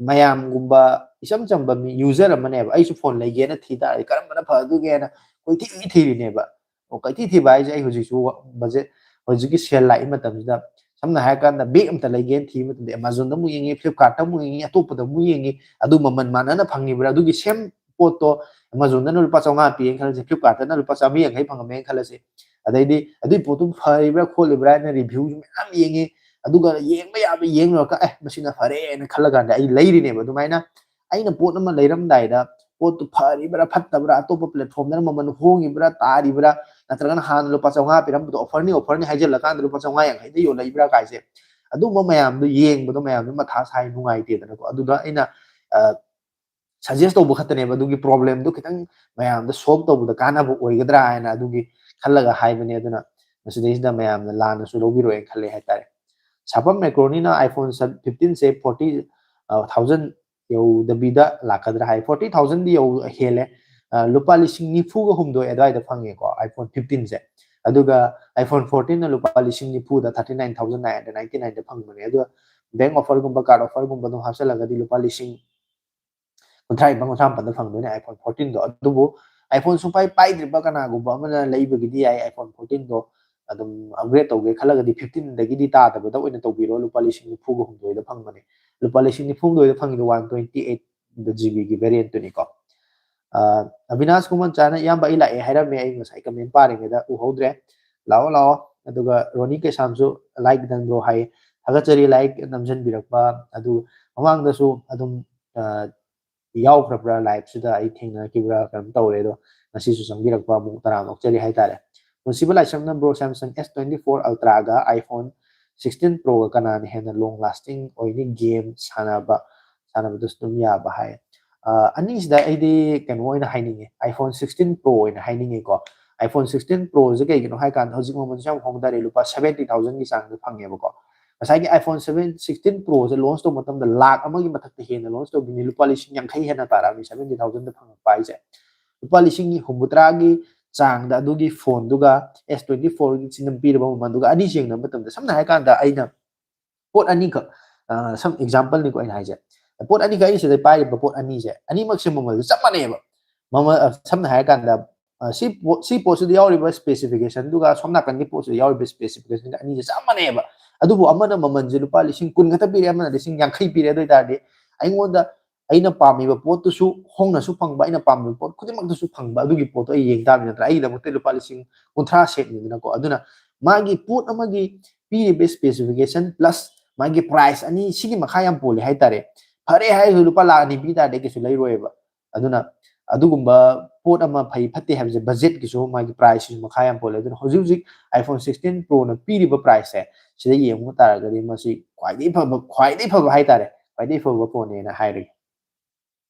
ꯃꯌꯥꯝꯒꯨꯝꯕ ꯏꯆꯝ ꯆꯝꯕ ꯃꯤ, ꯌꯨꯖꯔ ꯑꯃꯅꯦꯕ꯫ ꯑꯩꯁꯨ ꯐꯣꯟ ꯂꯩꯒꯦꯅ ꯊꯤ ꯇꯥꯔꯗꯤ ꯀꯔꯝꯕꯅ ꯐꯗꯨꯒꯦꯅ ꯀꯣꯏꯊꯤ ꯊꯤꯔꯤꯅꯦꯕ꯫ ꯑꯣ, ꯀꯣꯏꯊꯤ ꯊꯤꯕ ꯍꯥꯏꯁꯦ, ꯑꯩ ꯍꯧꯖꯤꯛꯁꯨ ꯕꯖꯦꯠ, ꯍꯧꯖꯤꯛꯀꯤ ꯁꯦꯜ ꯂꯥꯛꯏ ꯃꯇꯝꯁꯤꯗ, ꯁꯝꯅ ꯍꯥꯏꯔꯀꯥꯟꯗ, ꯕꯦꯒ ꯑꯝꯇ ꯂꯩꯒꯦꯅ ꯊꯤꯕ ꯃꯇꯝꯗ Amazon ꯗ ꯑꯃꯨꯛ ꯌꯦꯡꯉꯤ, Flipkart ꯇ ꯑꯃꯨꯛ ꯌꯦꯡꯉꯤ, ꯑꯇꯣꯞꯄꯗ ꯑꯃꯨꯛ ꯌꯦꯡꯉꯤ, ꯑꯗꯨ ꯃꯃꯜ ꯃꯥꯟꯅꯅ ꯐꯪꯉꯤꯕ꯭ꯔꯥ, ꯑꯗꯨꯒꯤ ꯁꯦꯝ ꯄꯣꯠꯇꯣ Amazon ꯗꯅ ꯂꯨꯄꯥ ꯆꯥꯝꯃꯉꯥ ꯄꯤꯌꯦꯅ ꯈꯜꯂꯁꯤ, Flipkart ꯇꯅ ꯂꯨꯄꯥ ꯆꯥꯝꯃꯔꯤ ꯌꯥꯡꯈꯩ ꯐꯪꯉꯝꯃꯦꯅ ꯈꯜꯂꯁꯤ꯫ ꯑꯗꯩꯗꯤ ꯑꯗꯨꯏ ꯄꯣꯠꯇꯨ ꯐꯔꯤꯕ꯭ꯔꯥ ꯈꯣꯠꯂꯤꯕ꯭ꯔꯥ ꯍꯥꯏꯅ ꯔꯤꯚ꯭ꯌꯨꯁꯨ ꯃꯌꯥꯝ ꯌꯦꯡꯉꯤ, ꯑꯗꯨꯒ ꯌꯦꯡꯕ ꯌꯥꯕ ꯌꯦꯡꯂꯨꯔꯒ, "ꯑꯦ, ꯃꯁꯤꯅ ꯐꯔꯦꯅ" ꯈꯜꯂꯀꯥꯟꯗ ꯑꯩ ꯂꯩꯔꯤꯅꯦꯕ꯫ ꯑꯗꯨꯃꯥꯏꯅ ꯑꯩꯅ ꯄꯣꯠ ꯑꯃ ꯂꯩꯔꯝꯗꯥꯏꯗ ꯄꯣꯠꯇꯨ ꯐꯔꯤꯕ꯭ꯔꯥ ꯐꯠꯇꯕ꯭ꯔꯥ, ꯑꯇꯣꯞꯄ platform ꯗꯅ ꯃꯃꯜ ꯍꯣꯡꯉꯤꯕ꯭ꯔꯥ ꯇꯥꯔꯤꯕ꯭ꯔꯥ, ꯅꯠꯇ꯭ꯔꯒꯅ ꯍꯥꯟꯅ ꯂꯨꯄꯥ ꯆꯥꯝꯃꯉꯥ ꯄꯤꯔꯝꯕꯗꯣ offer ꯅꯤ, offer ꯅꯤ ꯍꯥꯏꯖꯤꯜꯂꯀꯥꯟꯗ ꯂꯨꯄꯥ ꯆꯥꯝꯃꯉꯥ ꯌꯥꯡꯈꯩꯗ ꯌꯣꯜꯂꯛꯏꯕ꯭ꯔꯥ ꯀꯥꯏꯁꯦ, ꯑꯗꯨꯝꯕ ꯃꯌꯥꯝꯗꯣ ꯌꯦꯡꯕꯗꯣ ꯃꯌꯥꯝꯗꯣ ꯃꯊꯥ ꯁꯥꯏ, ꯅꯨꯡꯉꯥꯏꯇꯦꯗꯅꯀꯣ꯫ ꯑꯗꯨꯗ ꯑꯩꯅ, ꯑ, ꯁꯖꯦꯁ ꯇꯧꯕ ꯈꯛꯇꯅꯦꯕ, ꯑꯗꯨꯒꯤ problem ꯗꯨ ꯈꯤꯇꯪ ꯃꯌꯥꯝꯗ solve ꯇꯧꯕꯗ ꯀꯥꯟꯅꯕ ꯑꯣꯏꯒꯗ꯭ꯔꯥ ꯍꯥꯏꯅ ꯑꯗꯨꯒꯤ ꯈꯜꯂꯒ ꯍꯥꯏꯕꯅꯦ꯫ ꯑꯗꯨꯅ ꯃꯁꯤꯗꯩꯁꯤꯗ ꯃꯌꯥꯝꯅ ꯂꯥꯟꯅꯁꯨ ꯂꯧꯕꯤꯔꯣꯏꯅ ꯈꯜꯂꯦ ꯍꯥꯏꯇꯥꯔꯦ꯫ ꯁꯥꯄꯝ ꯃꯦꯀ꯭ꯔꯣꯅꯤꯅ iPhone ꯁ-, fifteen ꯁꯦ forty, ꯑ, thousand ꯌꯧꯗꯕꯤꯗ ꯂꯥꯛꯀꯗ꯭ꯔꯥ ꯍꯥꯏ꯫ Forty thousand ꯗꯤ ꯌꯧ-, ꯍꯦꯜꯂꯦ꯫ ꯑ, ꯂꯨꯄꯥ ꯂꯤꯁꯤꯡ ꯅꯤꯐꯨꯒ ꯍꯨꯝꯗꯣꯏ ꯑꯗꯨꯋꯥꯏꯗ ꯐꯪꯉꯦꯀꯣ, iPhone fifteen ꯁꯦ꯫ ꯑꯗꯨꯒ iPhone fourteen ꯅ ꯂꯨꯄꯥ ꯂꯤꯁꯤꯡ ꯅꯤꯐꯨꯗ, thirty nine thousand nine hundred ninety nine ꯗ ꯐꯪꯕꯅꯦ꯫ ꯑꯗꯨꯒ bank offer ꯒꯨꯝꯕ, card offer ꯒꯨꯝꯕ ꯑꯗꯨꯝ ꯍꯥꯞꯆꯜꯂꯒꯗꯤ ꯂꯨꯄꯥ ꯂꯤꯁꯤꯡ ꯀꯨꯟꯊ꯭ꯔꯥ ꯅꯤꯄꯥꯟ, ꯀꯨꯟꯊ꯭ꯔꯥ ꯃꯥꯄꯟꯗ ꯐꯪꯗꯣꯏꯅꯦ iPhone fourteen ꯗꯣ꯫ ꯑꯗꯨꯕꯨ iPhone ꯁꯨꯡꯄꯥꯏ ꯄꯥꯏꯗ꯭ꯔꯤꯕ ꯀꯅꯥꯒꯨꯝꯕ ꯑꯃꯅ ꯂꯩꯕꯒꯤꯗꯤ ꯌꯥꯏ, iPhone fourteen ꯗꯣ ꯑꯗꯨꯝ upgrade ꯇꯧꯒꯦ ꯈꯜꯂꯒꯗꯤ fifteen ꯗꯒꯤꯗꯤ ꯇꯥꯗꯕꯗ ꯑꯣꯏꯅ ꯇꯧꯕꯤꯔꯣ, ꯂꯨꯄꯥ ꯂꯤꯁꯤꯡ ꯅꯤꯐꯨꯒ ꯍꯨꯝꯗꯣꯏꯗ ꯐꯪꯕꯅꯦ꯫ ꯂꯨꯄꯥ ꯂꯤꯁꯤꯡ ꯅꯤꯐꯨ ꯍꯨꯝꯗꯣꯏꯗ ꯐꯪꯉꯤꯗꯣ one twenty eight G B ꯒꯤ variant ꯇꯨꯅꯤꯀꯣ꯫ ꯑ, ꯑꯕꯤꯅꯥꯁ ꯀꯨꯃꯟ ꯆꯥꯅ, "ꯏꯌꯥꯝꯕ, ꯑꯩ ꯂꯥꯛꯑꯦ" ꯍꯥꯏꯔꯝꯃꯦ, ꯑꯩ ꯉꯁꯥꯏ comment ꯄꯥꯔꯤꯉꯩꯗ ꯎꯍꯧꯗ꯭ꯔꯦ꯫ ꯂꯥꯛꯑꯣ, ꯂꯥꯛꯑꯣ꯫ ꯑꯗꯨꯒ ꯔꯣꯅꯤ ꯀꯩꯁꯥꯝꯁꯨ "Like done bro" ꯍꯥꯏꯌꯦ꯫ ꯊꯥꯒꯠꯆꯔꯤ like ꯅꯝꯖꯟꯕꯤꯔꯛꯄ꯫ ꯑꯗꯨ ꯃꯃꯥꯡꯗꯁꯨ ꯑꯗꯨꯝ, ꯑ, ꯌꯥꯎꯈ꯭ꯔꯕ꯭ꯔꯥ live ꯁꯤꯗ ꯑꯩ ꯊꯦꯡꯅꯈꯤꯕ꯭ꯔꯥ ꯀꯩꯅꯣꯝ ꯇꯧꯔꯦ꯫ ꯑꯗꯣ ꯉꯁꯤꯁꯨ ꯆꯪꯕꯤꯔꯛꯄ ꯑꯃꯨꯛ ꯇꯔꯥꯝꯅ ꯑꯣꯛꯆꯔꯤ ꯍꯥꯏꯇꯥꯔꯦ꯫ ꯄꯨꯟꯁꯤꯕ ꯂꯥꯏꯁ꯭ꯔꯝꯅ, "Bro, Samsung S twenty-four Ultra ꯒ iPhone sixteen Pro ꯒ ꯀꯅꯥꯅ ꯍꯦꯟꯅ long lasting ꯑꯣꯏꯅꯤ game ꯁꯥꯟꯅꯕ, ꯁꯥꯟꯅꯕꯗꯁꯨ ꯑꯗꯨꯝ ꯌꯥꯕ?" ꯍꯥꯏ꯫ ꯑ, ꯑꯅꯤꯁꯤꯗ ꯑꯩꯗꯤ ꯀꯩꯅꯣ ꯑꯣꯏꯅ ꯍꯥꯏꯅꯤꯡꯉꯦ, iPhone sixteen Pro ꯑꯣꯏꯅ ꯍꯥꯏꯅꯤꯡꯉꯦꯀꯣ꯫ iPhone sixteen Pro ꯁꯦ ꯀꯩꯒꯤꯅꯣ ꯍꯥꯏ ꯀꯥꯟꯗ ꯍꯧꯖꯤꯛ ꯃꯃꯜꯁꯨ ꯌꯥꯝ ꯍꯣꯡꯊꯔꯦ, ꯂꯨꯄꯥ seventy thousand ꯒꯤ ꯆꯥꯡꯗ ꯐꯪꯉꯦꯕꯀꯣ꯫ ꯉꯁꯥꯏꯒꯤ iPhone seven, sixteen Pro ꯁꯦ launch ꯇꯧꯕ ꯃꯇꯝꯗ ꯂꯥꯛ ꯑꯃꯒꯤ ꯃꯊꯛꯇ ꯍꯦꯟꯅ launch ꯇꯧꯈꯤꯕꯅꯤ, ꯂꯨꯄꯥ ꯂꯤꯁꯤꯡ ꯌꯥꯡꯈꯩ ꯍꯦꯟꯅ ꯇꯥꯔꯛꯑꯕꯅꯤ seventy thousand ꯗ ꯐꯪꯉꯛꯄ ꯍꯥꯏꯁꯦ꯫ ꯂꯨꯄꯥ ꯂꯤꯁꯤꯡ ꯍꯨꯝꯐꯨꯇꯔꯥꯒꯤ ꯆꯥꯡꯗ ꯑꯗꯨꯒꯤ phone ꯗꯨꯒ S twenty-four ꯒꯤꯁꯤꯅ ꯄꯤꯔꯤꯕ ꯃꯃꯜꯗꯨꯒ ꯑꯅꯤ ꯌꯦꯡꯅꯕ ꯃꯇꯝꯗ, ꯁꯝꯅ ꯍꯥꯏꯔꯀꯥꯟꯗ ꯑꯩꯅ ꯄꯣꯠ ꯑꯅꯤꯈꯛ, ꯑ, ꯁꯝ example ꯅꯤꯀꯣ ꯑꯩꯅ ꯍꯥꯏꯁꯦ, ꯄꯣꯠ ꯑꯅꯤꯈꯛ ꯑꯩ ꯁꯤꯗ ꯄꯥꯏꯔꯤꯕ ꯄꯣꯠ ꯑꯅꯤꯁꯦ ꯑꯅꯤꯃꯛꯁꯦ ꯃꯃꯜꯁꯨ ꯆꯞ ꯃꯥꯟꯅꯩꯑꯕ꯫ ꯃꯃꯜ, ꯑ, ꯁꯝꯅ ꯍꯥꯏꯔꯀꯥꯟꯗ, ꯑ, ꯁꯤ ꯄꯣꯠ, ꯁꯤ ꯄꯣꯠꯁꯤꯗ ꯌꯥꯎꯔꯤꯕ specification ꯗꯨꯒ ꯁꯣꯝ ꯅꯥꯀꯟꯒꯤ ꯄꯣꯠꯁꯤꯗ ꯌꯥꯎꯔꯤꯕ specification ꯒ ꯑꯅꯤꯁꯦ ꯆꯞ ꯃꯥꯟꯅꯩꯑꯕ꯫ ꯑꯗꯨꯕꯨ ꯑꯃꯅ ꯃꯃꯜꯁꯦ ꯂꯨꯄꯥ ꯂꯤꯁꯤꯡ ꯀꯨꯟ ꯈꯛꯇ ꯄꯤꯔꯦ, ꯑꯃꯅ ꯂꯤꯁꯤꯡ ꯌꯥꯡꯈꯩ ꯄꯤꯔꯦ꯫ ꯑꯗꯨ ꯑꯣꯏꯇꯥꯔꯗꯤ ꯑꯩꯉꯣꯟꯗ, ꯑꯩꯅ ꯄꯥꯝꯃꯤꯕ ꯄꯣꯠꯇꯨꯁꯨ ꯍꯣꯡꯅꯁꯨ ꯐꯪꯕ, ꯑꯩꯅ ꯄꯥꯝꯃꯤꯕ ꯄꯣꯠ ꯈꯨꯗꯤꯡꯃꯛꯇꯁꯨ ꯐꯪꯕ, ꯑꯗꯨꯒꯤ ꯄꯣꯠꯇꯣ ꯑꯩ ꯌꯦꯡ ꯇꯥꯕꯅꯤ ꯅꯠꯇ꯭ꯔꯥ? ꯑꯩꯒꯤꯗꯃꯛꯇ ꯂꯨꯄꯥ ꯂꯤꯁꯤꯡ ꯀꯨꯟꯊ꯭ꯔꯥ save ꯅꯤꯗꯅꯀꯣ꯫ ꯑꯗꯨꯅ ꯃꯥꯒꯤ ꯄꯣꯠ ꯑꯃꯒꯤ ꯄꯤꯔꯤꯕ specification plus ꯃꯥꯒꯤ price ꯑꯅꯤ ꯁꯤꯒꯤ ꯃꯈꯥ ꯌꯥꯝ ꯄꯣꯜꯂꯦ ꯍꯥꯏꯇꯥꯔꯦ꯫ ꯐꯔꯦ ꯍꯥꯏꯔꯁꯨ ꯂꯨꯄꯥ ꯂꯥꯛ ꯑꯅꯤ ꯄꯤ ꯇꯥꯔꯗꯤ ꯀꯩꯁꯨ ꯂꯩꯔꯣꯏꯕ꯫ ꯑꯗꯨꯅ ꯑꯗꯨꯒꯨꯝꯕ ꯄꯣꯠ ꯑꯃ ꯐꯩ ꯐꯠꯇꯦ ꯍꯥꯏꯕꯁꯦ budget ꯀꯤꯁꯨ ꯃꯥꯒꯤ price ꯁꯤꯁꯨ ꯃꯈꯥ ꯌꯥꯝ ꯄꯣꯜꯂꯦ꯫ ꯑꯗꯨꯅ ꯍꯧꯖꯤꯛ ꯍꯧꯖꯤꯛ iPhone sixteen Pro ꯅ ꯄꯤꯔꯤꯕ price ꯁꯦ ꯁꯤꯗ ꯌꯦꯡꯕ ꯇꯥꯔꯒꯗꯤ ꯃꯁꯤ ꯈ꯭ꯋꯥꯏꯗꯒꯤ ꯐꯕ, ꯈ꯭ꯋꯥꯏꯗꯒꯤ ꯐꯕ ꯍꯥꯏꯇꯥꯔꯦ, ꯈ꯭ꯋꯥꯏꯗꯒꯤ ꯐꯕ phone ꯅꯦꯅ ꯍꯥꯏꯔꯒꯦ꯫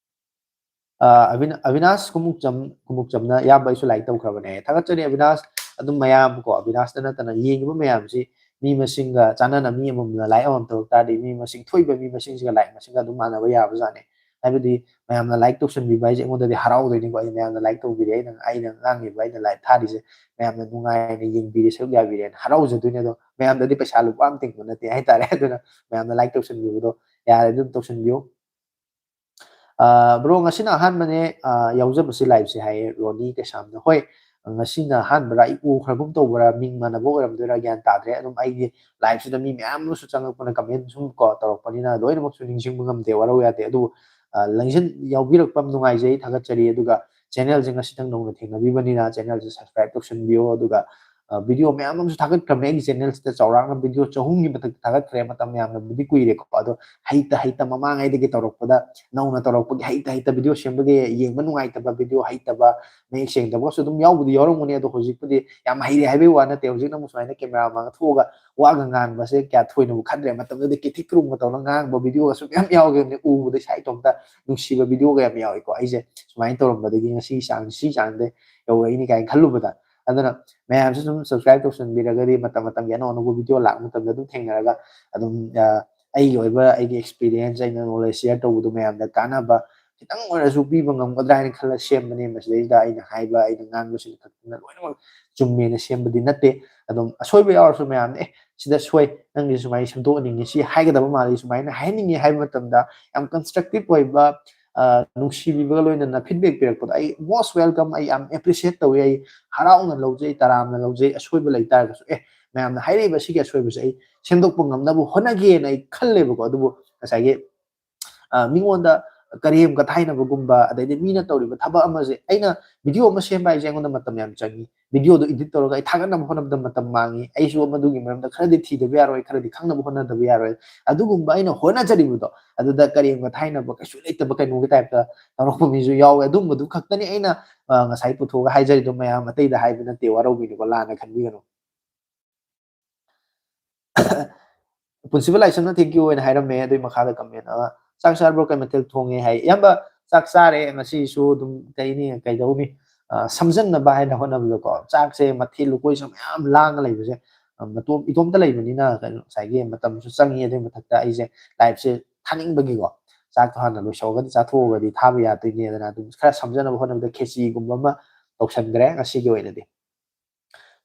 ꯑ, ꯑꯕꯤꯅ-, ꯑꯕꯤꯅꯥꯁ ꯀꯨꯃꯨꯛꯆꯝ, ꯀꯨꯃꯨꯛꯆꯝꯅ, "ꯏꯌꯥꯝꯕ, ꯑꯩꯁꯨ like ꯇꯧꯈ꯭ꯔꯕꯅꯦ꯫" ꯊꯥꯒꯠꯆꯔꯤ ꯑꯕꯤꯅꯥꯁ꯫ ꯑꯗꯨꯝ ꯃꯌꯥꯝ ꯀꯣ, ꯑꯕꯤꯅꯥꯁꯇ ꯅꯠꯇꯅ ꯌꯦꯡꯉꯤꯕ ꯃꯌꯥꯝꯁꯤ ꯃꯤ ꯃꯁꯤꯡꯒ ꯆꯥꯟꯅꯅ ꯃꯤ ꯑꯃꯃꯝꯅ like ꯑꯃꯃꯝ ꯇꯧꯔꯛ ꯇꯥꯔꯗꯤ ꯃꯤ ꯃꯁꯤꯡ, ꯊꯣꯛꯏꯕ ꯃꯤ ꯃꯁꯤꯡꯁꯤꯒ like ꯃꯁꯤꯡꯒ ꯑꯗꯨꯝ ꯃꯥꯟꯅꯕ ꯌꯥꯕꯖꯥꯠꯅꯤ꯫ ꯍꯥꯏꯕꯗꯤ ꯃꯌꯥꯝꯅ like ꯇꯧꯁꯟꯕꯤꯕ ꯍꯥꯏꯁꯦ ꯑꯩꯉꯣꯟꯗꯗꯤ ꯍꯔꯥꯎꯗꯣꯏꯅꯤꯀꯣ꯫ ꯑꯩꯅ ꯃꯌꯥꯝꯅ like ꯇꯧꯕꯤꯔꯦ, ꯑꯩꯅ, ꯑꯩꯅ ꯉꯥꯡꯉꯤꯕ, ꯑꯩꯅ live ꯊꯥꯔꯤꯁꯦ ꯃꯌꯥꯝꯅ ꯅꯨꯡꯉꯥꯏꯅ ꯌꯦꯡꯕꯤꯔꯦ, ꯁꯔꯨꯛ ꯌꯥꯕꯤꯔꯦꯅ ꯍꯔꯥꯎꯖꯗꯣꯏꯅꯦ꯫ ꯑꯗꯣ ꯃꯌꯥꯝꯗꯗꯤ ꯄꯩꯁꯥ ꯂꯨꯄꯥ ꯑꯃ ꯇꯤꯡꯕ ꯅꯠꯇꯦ ꯍꯥꯏꯇꯥꯔꯦ꯫ ꯑꯗꯨꯅ ꯃꯌꯥꯝꯅ like ꯇꯧꯁꯟꯕꯤꯕꯗꯣ ꯌꯥꯔꯦ, ꯑꯗꯨꯝ ꯇꯧꯁꯟꯕꯤꯌꯨ꯫ ꯑ, "Bro, ꯉꯁꯤꯅ ꯑꯍꯥꯟꯕꯅꯦ, ꯑ, ꯌꯥꯎꯖꯕꯁꯤ live ꯁꯦ", ꯍꯥꯏꯌꯦ ꯔꯣꯅꯤ ꯀꯩꯁꯥꯝꯅ꯫ ꯍꯣꯏ, ꯉꯁꯤꯅ ꯑꯍꯥꯟꯕꯔꯥ, ꯑꯩ ꯎꯈ꯭ꯔꯒꯨꯝ ꯇꯧꯕ꯭ꯔꯥ, ꯃꯤꯡ ꯃꯥꯟꯅꯕ ꯑꯣꯏꯔꯝꯗꯣꯏꯔꯥ ꯒ꯭ꯌꯥꯟ ꯇꯥꯗ꯭ꯔꯦ꯫ ꯑꯗꯨꯝ ꯑꯩꯒꯤ live ꯁꯤꯗ ꯃꯤ ꯃꯌꯥꯝ ꯑꯃꯁꯨ ꯆꯪꯉꯛꯄꯅ comment ꯁꯨꯝ ꯀꯣ ꯇꯧꯔꯛꯄꯅꯤꯅ ꯂꯣꯏꯅꯃꯛꯁꯨ ꯅꯤꯡꯁꯤꯡꯕ ꯉꯝꯗꯦ, ꯋꯥꯔꯧ ꯌꯥꯗꯦ꯫ ꯑꯗꯨꯕꯨ, ꯑ, ꯂꯦꯡꯖꯟ-, ꯌꯥꯎꯕꯤꯔꯛꯄ ꯌꯥꯝ ꯅꯨꯡꯉꯥꯏꯖꯩ, ꯊꯥꯒꯠꯆꯔꯤ꯫ ꯑꯗꯨꯒ channel ꯁꯦ ꯉꯁꯤꯇꯪ ꯅꯧꯅ ꯊꯦꯡꯅꯕꯤꯕꯅꯤꯅ channel ꯁꯦ subscribe ꯇꯧꯁꯟꯕꯤꯌꯣ꯫ ꯑꯗꯨꯒ, ꯚꯤꯗꯤꯑꯣ ꯃꯌꯥꯝ ꯑꯃꯁꯨ ꯊꯥꯒꯠꯈ꯭ꯔꯕꯅꯦ ꯑꯩꯒꯤ ꯆꯦꯅꯦꯜꯁꯤꯗ꯫ ꯆꯥꯎꯔꯥꯛꯅ ꯚꯤꯗꯤꯑꯣ ꯆꯍꯨꯝꯒꯤ ꯃꯊꯛꯇ ꯊꯥꯒꯠꯈ꯭ꯔꯦ꯫ ꯃꯇꯝ ꯌꯥꯝꯅꯕꯨꯗꯤ ꯀꯨꯏꯔꯦꯀꯣ, ꯑꯗꯣ ꯍꯩꯇ ꯍꯩꯇ ꯃꯃꯥꯡꯉꯩꯗꯒꯤ ꯇꯧꯔꯛꯄꯗ, ꯅꯧꯅ ꯇꯧꯔꯛꯄꯒꯤ ꯍꯩꯇ ꯍꯩꯇ ꯚꯤꯗꯤꯑꯣ ꯁꯦꯝꯕꯒꯤ ꯌꯦꯡꯕ ꯅꯨꯡꯉꯥꯏꯇꯕ, ꯚꯤꯗꯤꯑꯣ ꯍꯩꯇꯕ, ꯃꯌꯦꯛ ꯁꯦꯡꯗꯕꯒꯁꯨ ꯑꯗꯨꯝ ꯌꯥꯎꯕꯨꯗꯤ ꯌꯥꯎꯔꯝꯒꯅꯤ꯫ ꯑꯗꯣ ꯍꯧꯖꯤꯛꯄꯨꯗꯤ ꯌꯥꯝ ꯍꯩꯔꯦ ꯍꯥꯏꯕꯒꯤ ꯋꯥ ꯅꯠꯇꯦ꯫ ꯍꯧꯖꯤꯛꯅ ꯑꯃꯨꯛ ꯁꯨꯃꯥꯏꯅ ꯀꯦꯃꯦꯔꯥ ꯃꯃꯥꯡꯗ ꯊꯣꯛꯑꯒ ꯋꯥꯒ ꯉꯥꯡꯕꯁꯦ ꯀꯌꯥ ꯊꯣꯏꯅꯕꯨ ꯈꯟꯗ꯭ꯔꯦ꯫ ꯃꯇꯝꯗꯨꯗꯤ ꯀꯤꯊꯤꯛ ꯀꯔꯨꯝꯒ ꯇꯧꯔꯒ ꯉꯥꯡꯕ ꯚꯤꯗꯤꯑꯣꯒꯁꯨ ꯃꯌꯥꯝ ꯌꯥꯎꯈꯤꯕꯅꯦ꯫ ꯎꯕꯗ ꯏꯁꯥ ꯏꯇꯣꯝꯇ ꯅꯨꯡꯁꯤꯕ ꯚꯤꯗꯤꯑꯣꯒ ꯌꯥꯝ ꯌꯥꯎꯏꯀꯣ꯫ ꯑꯩꯁꯦ ꯁꯨꯃꯥꯏꯅ ꯇꯧꯔꯝꯕꯗꯒꯤ ꯉꯁꯤ ꯆꯥꯡ, ꯁꯤ ꯆꯥꯡꯗ ꯌꯧꯔꯛꯏꯅꯤ ꯀꯥꯏꯅ ꯈꯜꯂꯨꯕꯗ꯫ ꯑꯗꯨꯅ ꯃꯌꯥꯝꯁꯨ ꯁꯨꯝ subscribe ꯇꯧꯁꯟꯕꯤꯔꯒꯗꯤ ꯃꯇꯝ ꯃꯇꯝꯒꯤ ꯑꯅꯧ ꯑꯅꯧꯕ ꯚꯤꯗꯤꯑꯣ ꯂꯥꯛꯄ ꯃꯇꯝꯗ ꯑꯗꯨꯝ ꯊꯦꯡꯅꯔꯒ ꯑꯗꯨꯝ, ꯑ, ꯑꯩꯒꯤ ꯑꯣꯏꯕ, ꯑꯩꯒꯤ experience, ꯑꯩꯅ knowledge share ꯇꯧꯕꯗꯣ ꯃꯌꯥꯝꯗ ꯀꯥꯟꯅꯕ ꯈꯤꯇꯪ ꯑꯣꯏꯔꯁꯨ ꯄꯤꯕ ꯉꯝꯒꯗ꯭ꯔꯥ ꯍꯥꯏꯅ ꯈꯜꯂ ꯁꯦꯝꯕꯅꯦ꯫ ꯃꯁꯤꯗꯩꯗ ꯑꯩꯅ ꯍꯥꯏꯕ, ꯑꯩꯅ ꯉꯥꯡꯕꯁꯤꯡ ꯈꯛꯇꯅ ꯂꯣꯏꯅꯃꯛ ꯆꯨꯝꯃꯦꯅ ꯁꯦꯝꯕꯗꯤ ꯅꯠꯇꯦ꯫ ꯑꯗꯨꯝ ꯑꯁꯣꯏꯕ ꯌꯥꯎꯔꯁꯨ ꯃꯌꯥꯝꯅ, "ꯑꯦ, ꯁꯤꯗ ꯁꯣꯏ, ꯅꯪꯒꯤ ꯁꯨꯃꯥꯏꯅ ꯁꯦꯝꯗꯣꯛꯍꯟꯅꯤꯡꯉꯤ, ꯁꯤ ꯍꯥꯏꯒꯗꯕ ꯃꯥꯜꯂꯤ, ꯁꯨꯃꯥꯏꯅ ꯍꯥꯏꯍꯟꯅꯤꯡꯉꯤ" ꯍꯥꯏꯕ ꯃꯇꯝꯗ ꯌꯥꯝ constructive ꯑꯣꯏꯕ, ꯑ, ꯅꯨꯡꯁꯤꯕꯤꯕꯒ ꯂꯣꯏꯅꯅ feedback ꯄꯤꯔꯛꯄꯗꯣ ꯑꯩ most welcome, ꯑꯩ ꯌꯥꯝ appreciate ꯇꯧꯏ, ꯑꯩ ꯍꯔꯥꯎꯅ ꯂꯧꯖꯩ, ꯇꯔꯥꯝꯅ ꯂꯧꯖꯩ꯫ ꯑꯁꯣꯏꯕ ꯂꯩ ꯇꯥꯔꯒꯁꯨ, "ꯑꯦ, ꯃꯌꯥꯝꯅ ꯍꯥꯏꯔꯛꯏꯕ ꯁꯤꯒꯤ ꯑꯁꯣꯏꯕꯁꯦ ꯑꯩ ꯁꯦꯝꯗꯣꯛꯄ ꯉꯝꯅꯕ ꯍꯣꯠꯅꯒꯦꯅ" ꯑꯩ ꯈꯜꯂꯦꯕꯀꯣ꯫ ꯑꯗꯨꯕꯨ ꯉꯁꯥꯏꯒꯤ, ꯑ, ꯃꯤꯉꯣꯟꯗ ꯀꯔꯦꯝ ꯀꯊꯥꯏꯅꯕꯒꯨꯝꯕ, ꯑꯗꯩꯗꯤ ꯃꯤꯅ ꯇꯧꯔꯤꯕ ꯊꯕꯛ ꯑꯃꯁꯦ, ꯑꯩꯅ ꯚꯤꯗꯤꯑꯣ ꯑꯃ ꯁꯦꯝꯕ ꯍꯥꯏꯁꯦ ꯑꯩꯉꯣꯟꯗ ꯃꯇꯝ ꯌꯥꯝ ꯆꯪꯉꯤ꯫ ꯚꯤꯗꯤꯑꯣꯗꯣ edit ꯇꯧꯔꯒ ꯑꯩ ꯊꯥꯒꯠꯅꯕ ꯍꯣꯠꯅꯕꯗ ꯃꯇꯝ ꯃꯥꯡꯉꯤ꯫ ꯑꯩꯁꯨ ꯃꯗꯨꯒꯤ ꯃꯔꯝꯗ ꯈꯔꯗꯤ ꯊꯤꯗꯕ ꯌꯥꯔꯣꯏ, ꯈꯔꯗꯤ ꯈꯪꯅꯕ ꯍꯣꯠꯅꯗꯕ ꯌꯥꯔꯣꯏ꯫ ꯑꯗꯨꯒꯨꯝꯕ ꯑꯩꯅ ꯍꯣꯠꯅꯖꯔꯤꯕꯗꯣ, ꯑꯗꯨꯗ ꯀꯔꯦꯝ ꯀꯊꯥꯏꯅꯕ, ꯀꯩꯁꯨ ꯂꯩꯇꯕ ꯀꯩꯅꯣꯒꯤ type ꯇ ꯇꯧꯔꯛꯄ ꯃꯤꯁꯨ ꯌꯥꯎꯋꯦ꯫ ꯑꯗꯨꯝꯕꯗꯨ ꯈꯛꯇꯅꯤ ꯑꯩꯅ, ꯑ, ꯉꯁꯥꯏ ꯄꯨꯊꯣꯛꯑꯒ ꯍꯥꯏꯖꯔꯤꯗꯣ꯫ ꯃꯌꯥꯝ ꯑꯇꯩꯗ ꯍꯥꯏꯕ ꯅꯠꯇꯦ, ꯋꯥꯔꯧꯕꯤꯅꯨꯀꯣ, ꯂꯥꯟꯅ ꯈꯟꯕꯤꯒꯅꯨ꯫ ꯄꯨꯟꯁꯤꯕ ꯂꯥꯏꯁ꯭ꯔꯝꯅ thank you ꯑꯣꯏꯅ ꯍꯥꯏꯔꯝꯃꯦ꯫ ꯑꯗꯨꯒꯤ ꯃꯈꯥꯗ comment ꯑꯃ, "ꯆꯥꯛ ꯆꯥꯔꯕ꯭ꯔꯣ? ꯀꯩ ꯃꯊꯦꯜ ꯊꯣꯡꯉꯦ?" ꯍꯥꯏ꯫ ꯏꯌꯥꯝꯕ, ꯆꯥꯛ ꯆꯥꯔꯦ꯫ ꯉꯁꯤꯁꯨ ꯑꯗꯨꯝ ꯀꯩꯅꯤ, ꯀꯩꯗꯧꯅꯤ? ꯑ, ꯁꯝꯖꯟꯅꯕ ꯍꯥꯏꯅ ꯍꯣꯠꯅꯕꯗꯀꯣ, ꯆꯥꯛꯁꯦ ꯃꯊꯦꯜ ꯂꯨꯀꯣꯏꯁꯨ ꯃꯌꯥꯝ ꯂꯥꯡꯉ ꯂꯩꯕꯁꯦ, ꯑ, ꯃꯇꯣꯝ-, ꯏꯇꯣꯝꯇ ꯂꯩꯕꯅꯤꯅ, ꯀꯩꯅꯣ, ꯉꯁꯥꯏꯒꯤ ꯃꯇꯝꯁꯨ ꯆꯪꯉꯤ꯫ ꯑꯗꯨꯒꯤ ꯃꯊꯛꯇ ꯑꯩꯁꯦ live ꯁꯦ ꯊꯥꯅꯤꯡꯕꯒꯤꯀꯣ, ꯆꯥꯛꯇꯣ ꯍꯥꯟꯅ ꯂꯣꯏꯁꯧꯔꯒꯗꯤ ꯆꯥꯊꯣꯛꯑꯒꯗꯤ ꯊꯥꯕ ꯌꯥꯗꯣꯏꯅꯦꯗꯅ ꯑꯗꯨꯝ ꯈꯔ ꯁꯝꯖꯅꯕ ꯍꯣꯠꯅꯕꯗ ꯈꯦꯆꯤꯒꯨꯝꯕ ꯑꯃ ꯇꯧꯁꯟꯈ꯭ꯔꯦ ꯉꯁꯤꯒꯤ ꯑꯣꯏꯅꯗꯤ꯫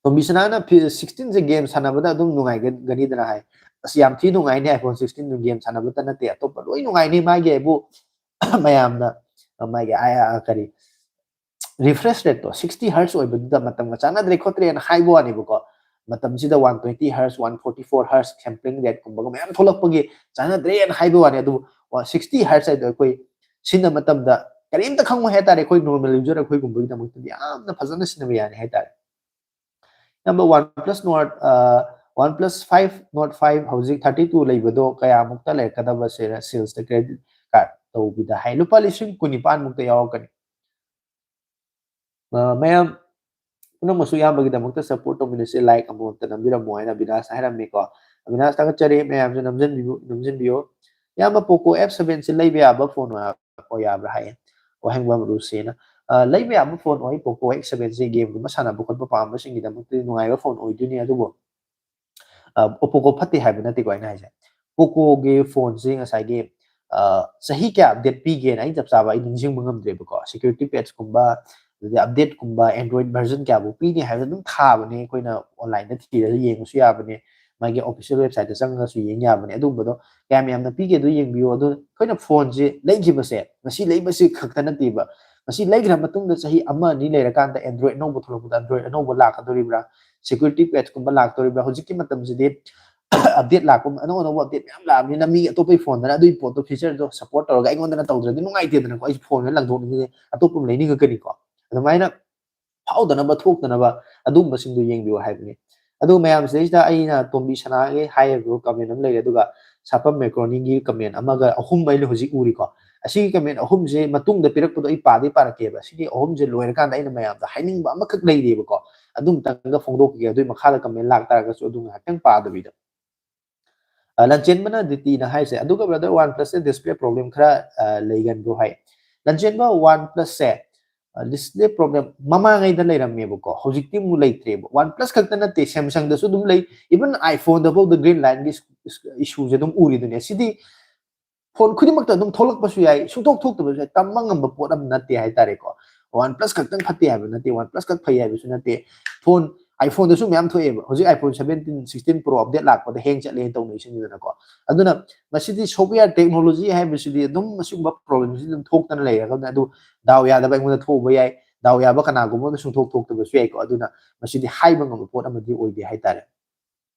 ꯇꯣꯝꯕꯤꯁꯅꯥꯅ ꯐꯤ-, sixteen ꯁꯦ game ꯁꯥꯟꯅꯕꯗ ꯑꯗꯨꯝ ꯅꯨꯡꯉꯥꯏꯒꯅꯤꯗꯅ ꯍꯥꯏ꯫ ꯑꯁ, ꯌꯥꯝ ꯊꯤ ꯅꯨꯡꯉꯥꯏꯅꯤ꯫ iPhone sixteen ꯗꯨ game ꯁꯥꯟꯅꯕꯇ ꯅꯠꯇꯦ, ꯑꯇꯣꯞꯄ ꯂꯣꯏ ꯅꯨꯡꯉꯥꯏꯅꯤ꯫ ꯃꯥꯒꯤ ꯍꯥꯏꯕꯨ ꯃꯌꯥꯝꯅ, ꯃꯥꯒꯤ, ꯑ, ꯑ, ꯀꯔꯤ, refresh rate ꯇꯣ sixty hertz ꯑꯣꯏꯕꯗꯨꯗ ꯃꯇꯝꯒ ꯆꯥꯟꯅꯗ꯭ꯔꯦ ꯈꯣꯠꯇ꯭ꯔꯦꯅ ꯍꯥꯏꯕ ꯋꯥꯅꯦꯕꯀꯣ꯫ ꯃꯇꯝꯁꯤꯗ one twenty hertz, one forty-four hertz sampling rate ꯀꯨꯝꯕꯒ ꯃꯌꯥꯝ ꯊꯣꯛꯂꯛꯄꯒꯤ ꯆꯥꯟꯅꯗ꯭ꯔꯦꯅ ꯍꯥꯏꯕ ꯋꯥꯅꯤ꯫ ꯑꯗꯨꯕꯨ sixty hertz ꯍꯥꯏꯗꯣ ꯑꯩꯈꯣꯏ ꯁꯤꯖꯤꯟꯅꯕ ꯃꯇꯝꯗ ꯀꯔꯤꯝꯇ ꯈꯪꯉꯣꯏ ꯍꯥꯏꯇꯥꯔꯦ꯫ ꯑꯩꯈꯣꯏ normal user ꯑꯩꯈꯣꯏꯒꯨꯝꯕꯒꯤꯗꯃꯛꯇꯗꯤ ꯌꯥꯝꯅ ꯐꯖꯅ ꯁꯤꯖꯤꯟꯅꯕ ꯌꯥꯅꯤ ꯍꯥꯏꯇꯥꯔꯦ꯫ Number OnePlus Nord, uh, OnePlus five Nord five ꯍꯧꯖꯤꯛ thirty two ꯂꯩꯕꯗꯣ ꯀꯌꯥꯃꯨꯛꯇ ꯂꯩꯔꯛꯀꯗꯕ ꯁꯦꯜꯁꯇ ꯀ꯭ꯔꯦꯗꯤꯠ ꯀꯥꯔꯠ ꯇꯧꯕꯤꯗ ꯍꯥꯏ? ꯂꯨꯄꯥ ꯂꯤꯁꯤꯡ ꯀꯨꯟ ꯅꯤꯄꯥꯟ ꯃꯨꯛꯇ ꯌꯥꯎꯔꯛꯀꯅꯤ꯫ ꯑ, ꯃꯌꯥꯝ ꯄꯨꯝꯅꯃꯛꯁꯨ ꯏꯌꯥꯝꯕꯒꯤꯗꯃꯛꯇ ꯁꯞꯄꯣꯔꯠ ꯇꯧꯃꯤꯟꯅꯁꯦ, ꯂꯥꯏꯛ ꯑꯃꯃꯝꯇ ꯅꯝꯕꯤꯔꯝꯃꯣ ꯍꯥꯏꯅ ꯑꯕꯤꯅꯥꯁ ꯍꯥꯏꯔꯝꯃꯤꯀꯣ꯫ ꯑꯕꯤꯅꯥꯁ ꯊꯥꯒꯠꯆꯔꯤ, ꯃꯌꯥꯝꯁꯨ ꯅꯝꯖꯟꯕꯤꯌꯨ, ꯅꯝꯖꯟꯕꯤꯌꯨ꯫ ꯏꯌꯥꯝꯕ, ꯄꯣꯀꯣ ꯑꯦꯐ ꯁꯚꯦꯟꯁꯤ ꯂꯩꯕ ꯌꯥꯕ ꯐꯣꯟ ꯑꯣꯏ ꯌꯥꯕ꯭ꯔꯥ ꯍꯥꯏꯌꯦ ꯋꯥꯍꯦꯡꯕꯝ ꯔꯨꯁꯦꯅ꯫ ꯑ, ꯂꯩꯕ ꯌꯥꯕ ꯐꯣꯟ ꯑꯣꯏ, ꯄꯣꯀꯣ ꯑꯦꯐ ꯁꯚꯦꯟꯁꯤ ꯒꯦꯝꯒꯨꯝꯕ ꯁꯥꯟꯅꯕ ꯈꯣꯠꯄ ꯄꯥꯝꯕꯁꯤꯡꯒꯤꯗꯃꯛꯇꯗꯤ ꯅꯨꯡꯉꯥꯏꯕ ꯐꯣꯟ ꯑꯣꯏꯗꯣꯏꯅꯤ꯫ ꯑꯗꯨꯕꯨ ꯑ, ꯄꯣꯀꯣ ꯐꯠꯇꯦ ꯍꯥꯏꯕ ꯅꯠꯇꯦꯀꯣ ꯑꯩꯅ ꯍꯥꯏꯁꯦ꯫ ꯄꯣꯀꯣꯒꯤ ꯐꯣꯟꯁꯤ ꯉꯁꯥꯏꯒꯤ, ꯑ, ꯆꯍꯤ ꯀꯌꯥ ꯑꯞꯗꯦꯠ ꯄꯤꯒꯦꯅ ꯑꯩ ꯆꯞ ꯆꯥꯕ ꯑꯩ ꯅꯤꯡꯁꯤꯡꯕ ꯉꯝꯗ꯭ꯔꯦꯕꯀꯣ꯫ ꯁꯦꯀ꯭ꯌꯨꯔꯤꯇꯤ ꯄꯦꯆꯀꯨꯝꯕ, ꯑꯗꯨꯗꯤ ꯑꯞꯗꯦꯠꯀꯨꯝꯕ, Android version ꯀꯌꯥꯕꯨ ꯄꯤꯅꯤ ꯍꯥꯏꯕꯗꯣ ꯑꯗꯨꯝ ꯊꯥꯕꯅꯦ꯫ ꯑꯩꯈꯣꯏꯅ ꯑꯣꯟꯂꯥꯏꯟꯗ ꯊꯤꯔꯒ ꯌꯦꯡꯕꯁꯨ ꯌꯥꯕꯅꯦ, ꯃꯥꯒꯤ ꯑꯣꯐꯤꯁꯤꯌꯦꯜ ꯋꯦꯕꯁꯥꯏꯠꯇ ꯆꯪꯉꯒꯁꯨ ꯌꯦꯡ ꯌꯥꯕꯅꯦ꯫ ꯑꯗꯨꯒꯨꯝꯕꯗꯣ ꯀꯌꯥꯝ ꯌꯥꯝꯅ ꯄꯤꯒꯦ ꯑꯗꯨ ꯌꯦꯡꯕꯤꯌꯨ꯫ ꯑꯗꯨ ꯑꯩꯈꯣꯏꯅ ꯐꯣꯟꯁꯦ ꯂꯩꯈꯤꯕꯁꯦ, ꯉꯁꯤ ꯂꯩꯕꯁꯤ ꯈꯛꯇ ꯅꯠꯇꯦꯕ, ꯉꯁꯤ ꯂꯩꯈ꯭ꯔ ꯃꯇꯨꯡꯗ ꯆꯍꯤ ꯑꯃ ꯑꯅꯤ ꯂꯩꯔꯀꯥꯟꯗ Android ꯑꯅꯧꯕ ꯊꯣꯛꯂꯛꯄꯗ Android ꯑꯅꯧꯕ ꯂꯥꯛꯀꯗꯧꯔꯤꯕ꯭ꯔꯥ, ꯁꯦꯀ꯭ꯌꯨꯔꯤꯇꯤ ꯄꯦꯆꯀꯨꯝꯕ ꯂꯥꯛꯇꯧꯔꯤꯕ꯭ꯔꯥ? ꯍꯧꯖꯤꯛꯀꯤ ꯃꯇꯝꯁꯤꯗꯤ ꯑꯞꯗꯦꯠ ꯂꯥꯛꯄ, ꯑꯅꯧ ꯑꯅꯧꯕ ꯑꯞꯗꯦꯠ ꯃꯌꯥꯝ ꯂꯥꯛꯑꯕꯅꯤꯅ ꯃꯤ ꯑꯇꯣꯞꯄꯒꯤ ꯐꯣꯟꯗꯅ ꯑꯗꯨꯒꯤ ꯄꯣꯠꯇꯣ ꯐꯤꯆꯔꯗꯣ ꯁꯞꯄꯣꯔꯠ ꯇꯧꯔꯒ ꯑꯩꯉꯣꯟꯗꯅ ꯇꯧꯗ꯭ꯔꯗꯤ ꯅꯨꯡꯉꯥꯏꯇꯦꯗꯅꯀꯣ꯫ ꯑꯩꯁꯨ ꯐꯣꯟꯗ ꯂꯪꯊꯣꯛꯅꯤꯡꯉꯦ, ꯑꯇꯣꯞꯄ ꯑꯃ ꯂꯩꯅꯤꯡꯉꯛꯀꯅꯤꯀꯣ꯫ ꯑꯗꯨꯃꯥꯏꯅ ꯐꯥꯎꯗꯅꯕ, ꯊꯣꯛꯇꯅꯕ ꯑꯗꯨꯒꯨꯝꯕꯁꯤꯡꯗꯣ ꯌꯦꯡꯕꯤꯌꯨ ꯍꯥꯏꯕꯅꯤ꯫ ꯑꯗꯨ ꯃꯌꯥꯝꯁꯤꯗꯩꯁꯤꯗ ꯑꯩꯅ ꯇꯣꯝꯕꯤ ꯁꯅꯥꯒꯤ ꯍꯥꯏꯔꯤꯕ ꯀꯃꯦꯟ ꯑꯃ ꯂꯩꯔꯦ, ꯑꯗꯨꯒ ꯁꯥꯄꯝ ꯃꯦꯀ꯭ꯔꯣꯅꯤꯒꯤ ꯀꯃꯦꯟ ꯑꯃꯒ ꯑꯍꯨꯝ ꯑꯩꯅ ꯍꯧꯖꯤꯛ ꯎꯔꯤꯀꯣ꯫ ꯑꯁꯤꯒꯤ ꯀꯃꯦꯟ ꯑꯍꯨꯝꯁꯦ ꯃꯇꯨꯡꯗ ꯄꯤꯔꯛꯄꯗꯣ ꯑꯩ ꯄꯥꯗꯤ ꯄꯥꯔꯛꯀꯦꯕ꯫ ꯁꯤꯒꯤ ꯑꯍꯨꯝꯁꯦ ꯂꯣꯏꯔꯀꯥꯟꯗ ꯑꯩꯅ ꯃꯌꯥꯝꯗ ꯍꯥꯏꯅꯤꯡꯕ ꯑꯃꯈꯛ ꯂꯩꯔꯤꯕꯀꯣ, ꯑꯗꯨꯝꯇꯪꯒ ꯐꯣꯡꯗꯣꯛꯈꯤꯒꯦ꯫ ꯑꯗꯨꯏ ꯃꯈꯥꯗ ꯀꯃꯦꯟ ꯂꯥꯛꯇꯥꯔꯒꯁꯨ ꯑꯗꯨ ꯉꯥꯏꯍꯥꯛꯇꯪ ꯄꯥꯗꯕꯤꯗ꯫ ꯑ, ꯂꯟꯆꯦꯟꯕꯅ ꯗꯤꯇꯤꯅ ꯍꯥꯏꯁꯦ, "ꯑꯗꯨꯒ brother, OnePlus ꯁꯦ display problem ꯈꯔ, ꯑ, ꯂꯩꯒꯟꯕ꯭ꯔꯣ?" ꯍꯥꯏ꯫ ꯂꯟꯆꯦꯟꯕ, OnePlus ꯁꯦ, ꯑ, display problem ꯃꯃꯥꯡꯉꯩꯗ ꯂꯩꯔꯝꯃꯦꯕꯀꯣ, ꯍꯧꯖꯤꯛꯇꯤ ꯑꯃꯨꯛ ꯂꯩꯇ꯭ꯔꯦꯕ꯫ OnePlus ꯈꯛꯇ ꯅꯠꯇꯦ, Samsung ꯗꯁꯨ ꯑꯗꯨꯝ ꯂꯩ, even iPhone ꯗꯐꯥꯎꯗ green line ꯒꯤ ꯏꯁ-, ꯏꯁ-, issue ꯁꯦ ꯑꯗꯨꯝ ꯎꯔꯤꯗꯨꯅꯦ꯫ ꯁꯤꯗꯤ ꯐꯣꯟ ꯈꯨꯗꯤꯡꯃꯛꯇ ꯑꯗꯨꯝ ꯊꯣꯛꯂꯛꯄꯁꯨ ꯌꯥꯏ, ꯁꯨꯡꯊꯣꯛ ꯊꯣꯛꯇꯕꯁꯨ ꯌꯥꯏ, ꯇꯝꯕ ꯉꯝꯕ ꯄꯣꯠ ꯑꯃ ꯅꯠꯇꯦ ꯍꯥꯏꯇꯥꯔꯦꯀꯣ꯫ OnePlus ꯈꯛꯇꯪ ꯐꯠꯇꯦ ꯍꯥꯏꯕ ꯅꯠꯇꯦ, OnePlus ꯈꯛ ꯐꯩ ꯍꯥꯏꯕꯁꯨ ꯅꯠꯇꯦ꯫ ꯐꯣꯟ iPhone ꯗꯁꯨ ꯃꯌꯥꯝ ꯊꯣꯛꯑꯦꯕ꯫ ꯍꯧꯖꯤꯛ iPhone seventeen, sixteen Pro update ꯂꯥꯛꯄꯗ hang ꯆꯠꯂꯦꯅ ꯇꯧꯅꯩꯁꯤꯡꯗꯨꯗꯅꯀꯣ꯫ ꯑꯗꯨꯅ ꯃꯁꯤꯗꯤ software technology ꯍꯥꯏꯕꯁꯤꯗꯤ ꯑꯗꯨꯝ ꯑꯁꯤꯒꯨꯝꯕ problem ꯁꯤ ꯑꯗꯨꯝ ꯊꯣꯛꯇꯅ ꯂꯩꯔꯒꯅꯦ꯫ ꯑꯗꯨ ꯗꯥꯎ ꯌꯥꯗꯕ ꯑꯩꯉꯣꯟꯗ ꯊꯣꯛꯎꯕ ꯌꯥꯏ, ꯗꯥꯎ ꯌꯥꯕ ꯀꯅꯥꯒꯨꯝꯕ ꯑꯃꯗ ꯁꯨꯡꯊꯣꯛ ꯊꯣꯛꯇꯕꯁꯨ ꯌꯥꯏꯀꯣ꯫ ꯑꯗꯨꯅ ꯃꯁꯤꯗꯤ ꯍꯥꯏꯕ ꯉꯝꯕ ꯄꯣꯠ ꯑꯃꯗꯤ ꯑꯣꯏꯗꯦ ꯍꯥꯏꯇꯥꯔꯦ꯫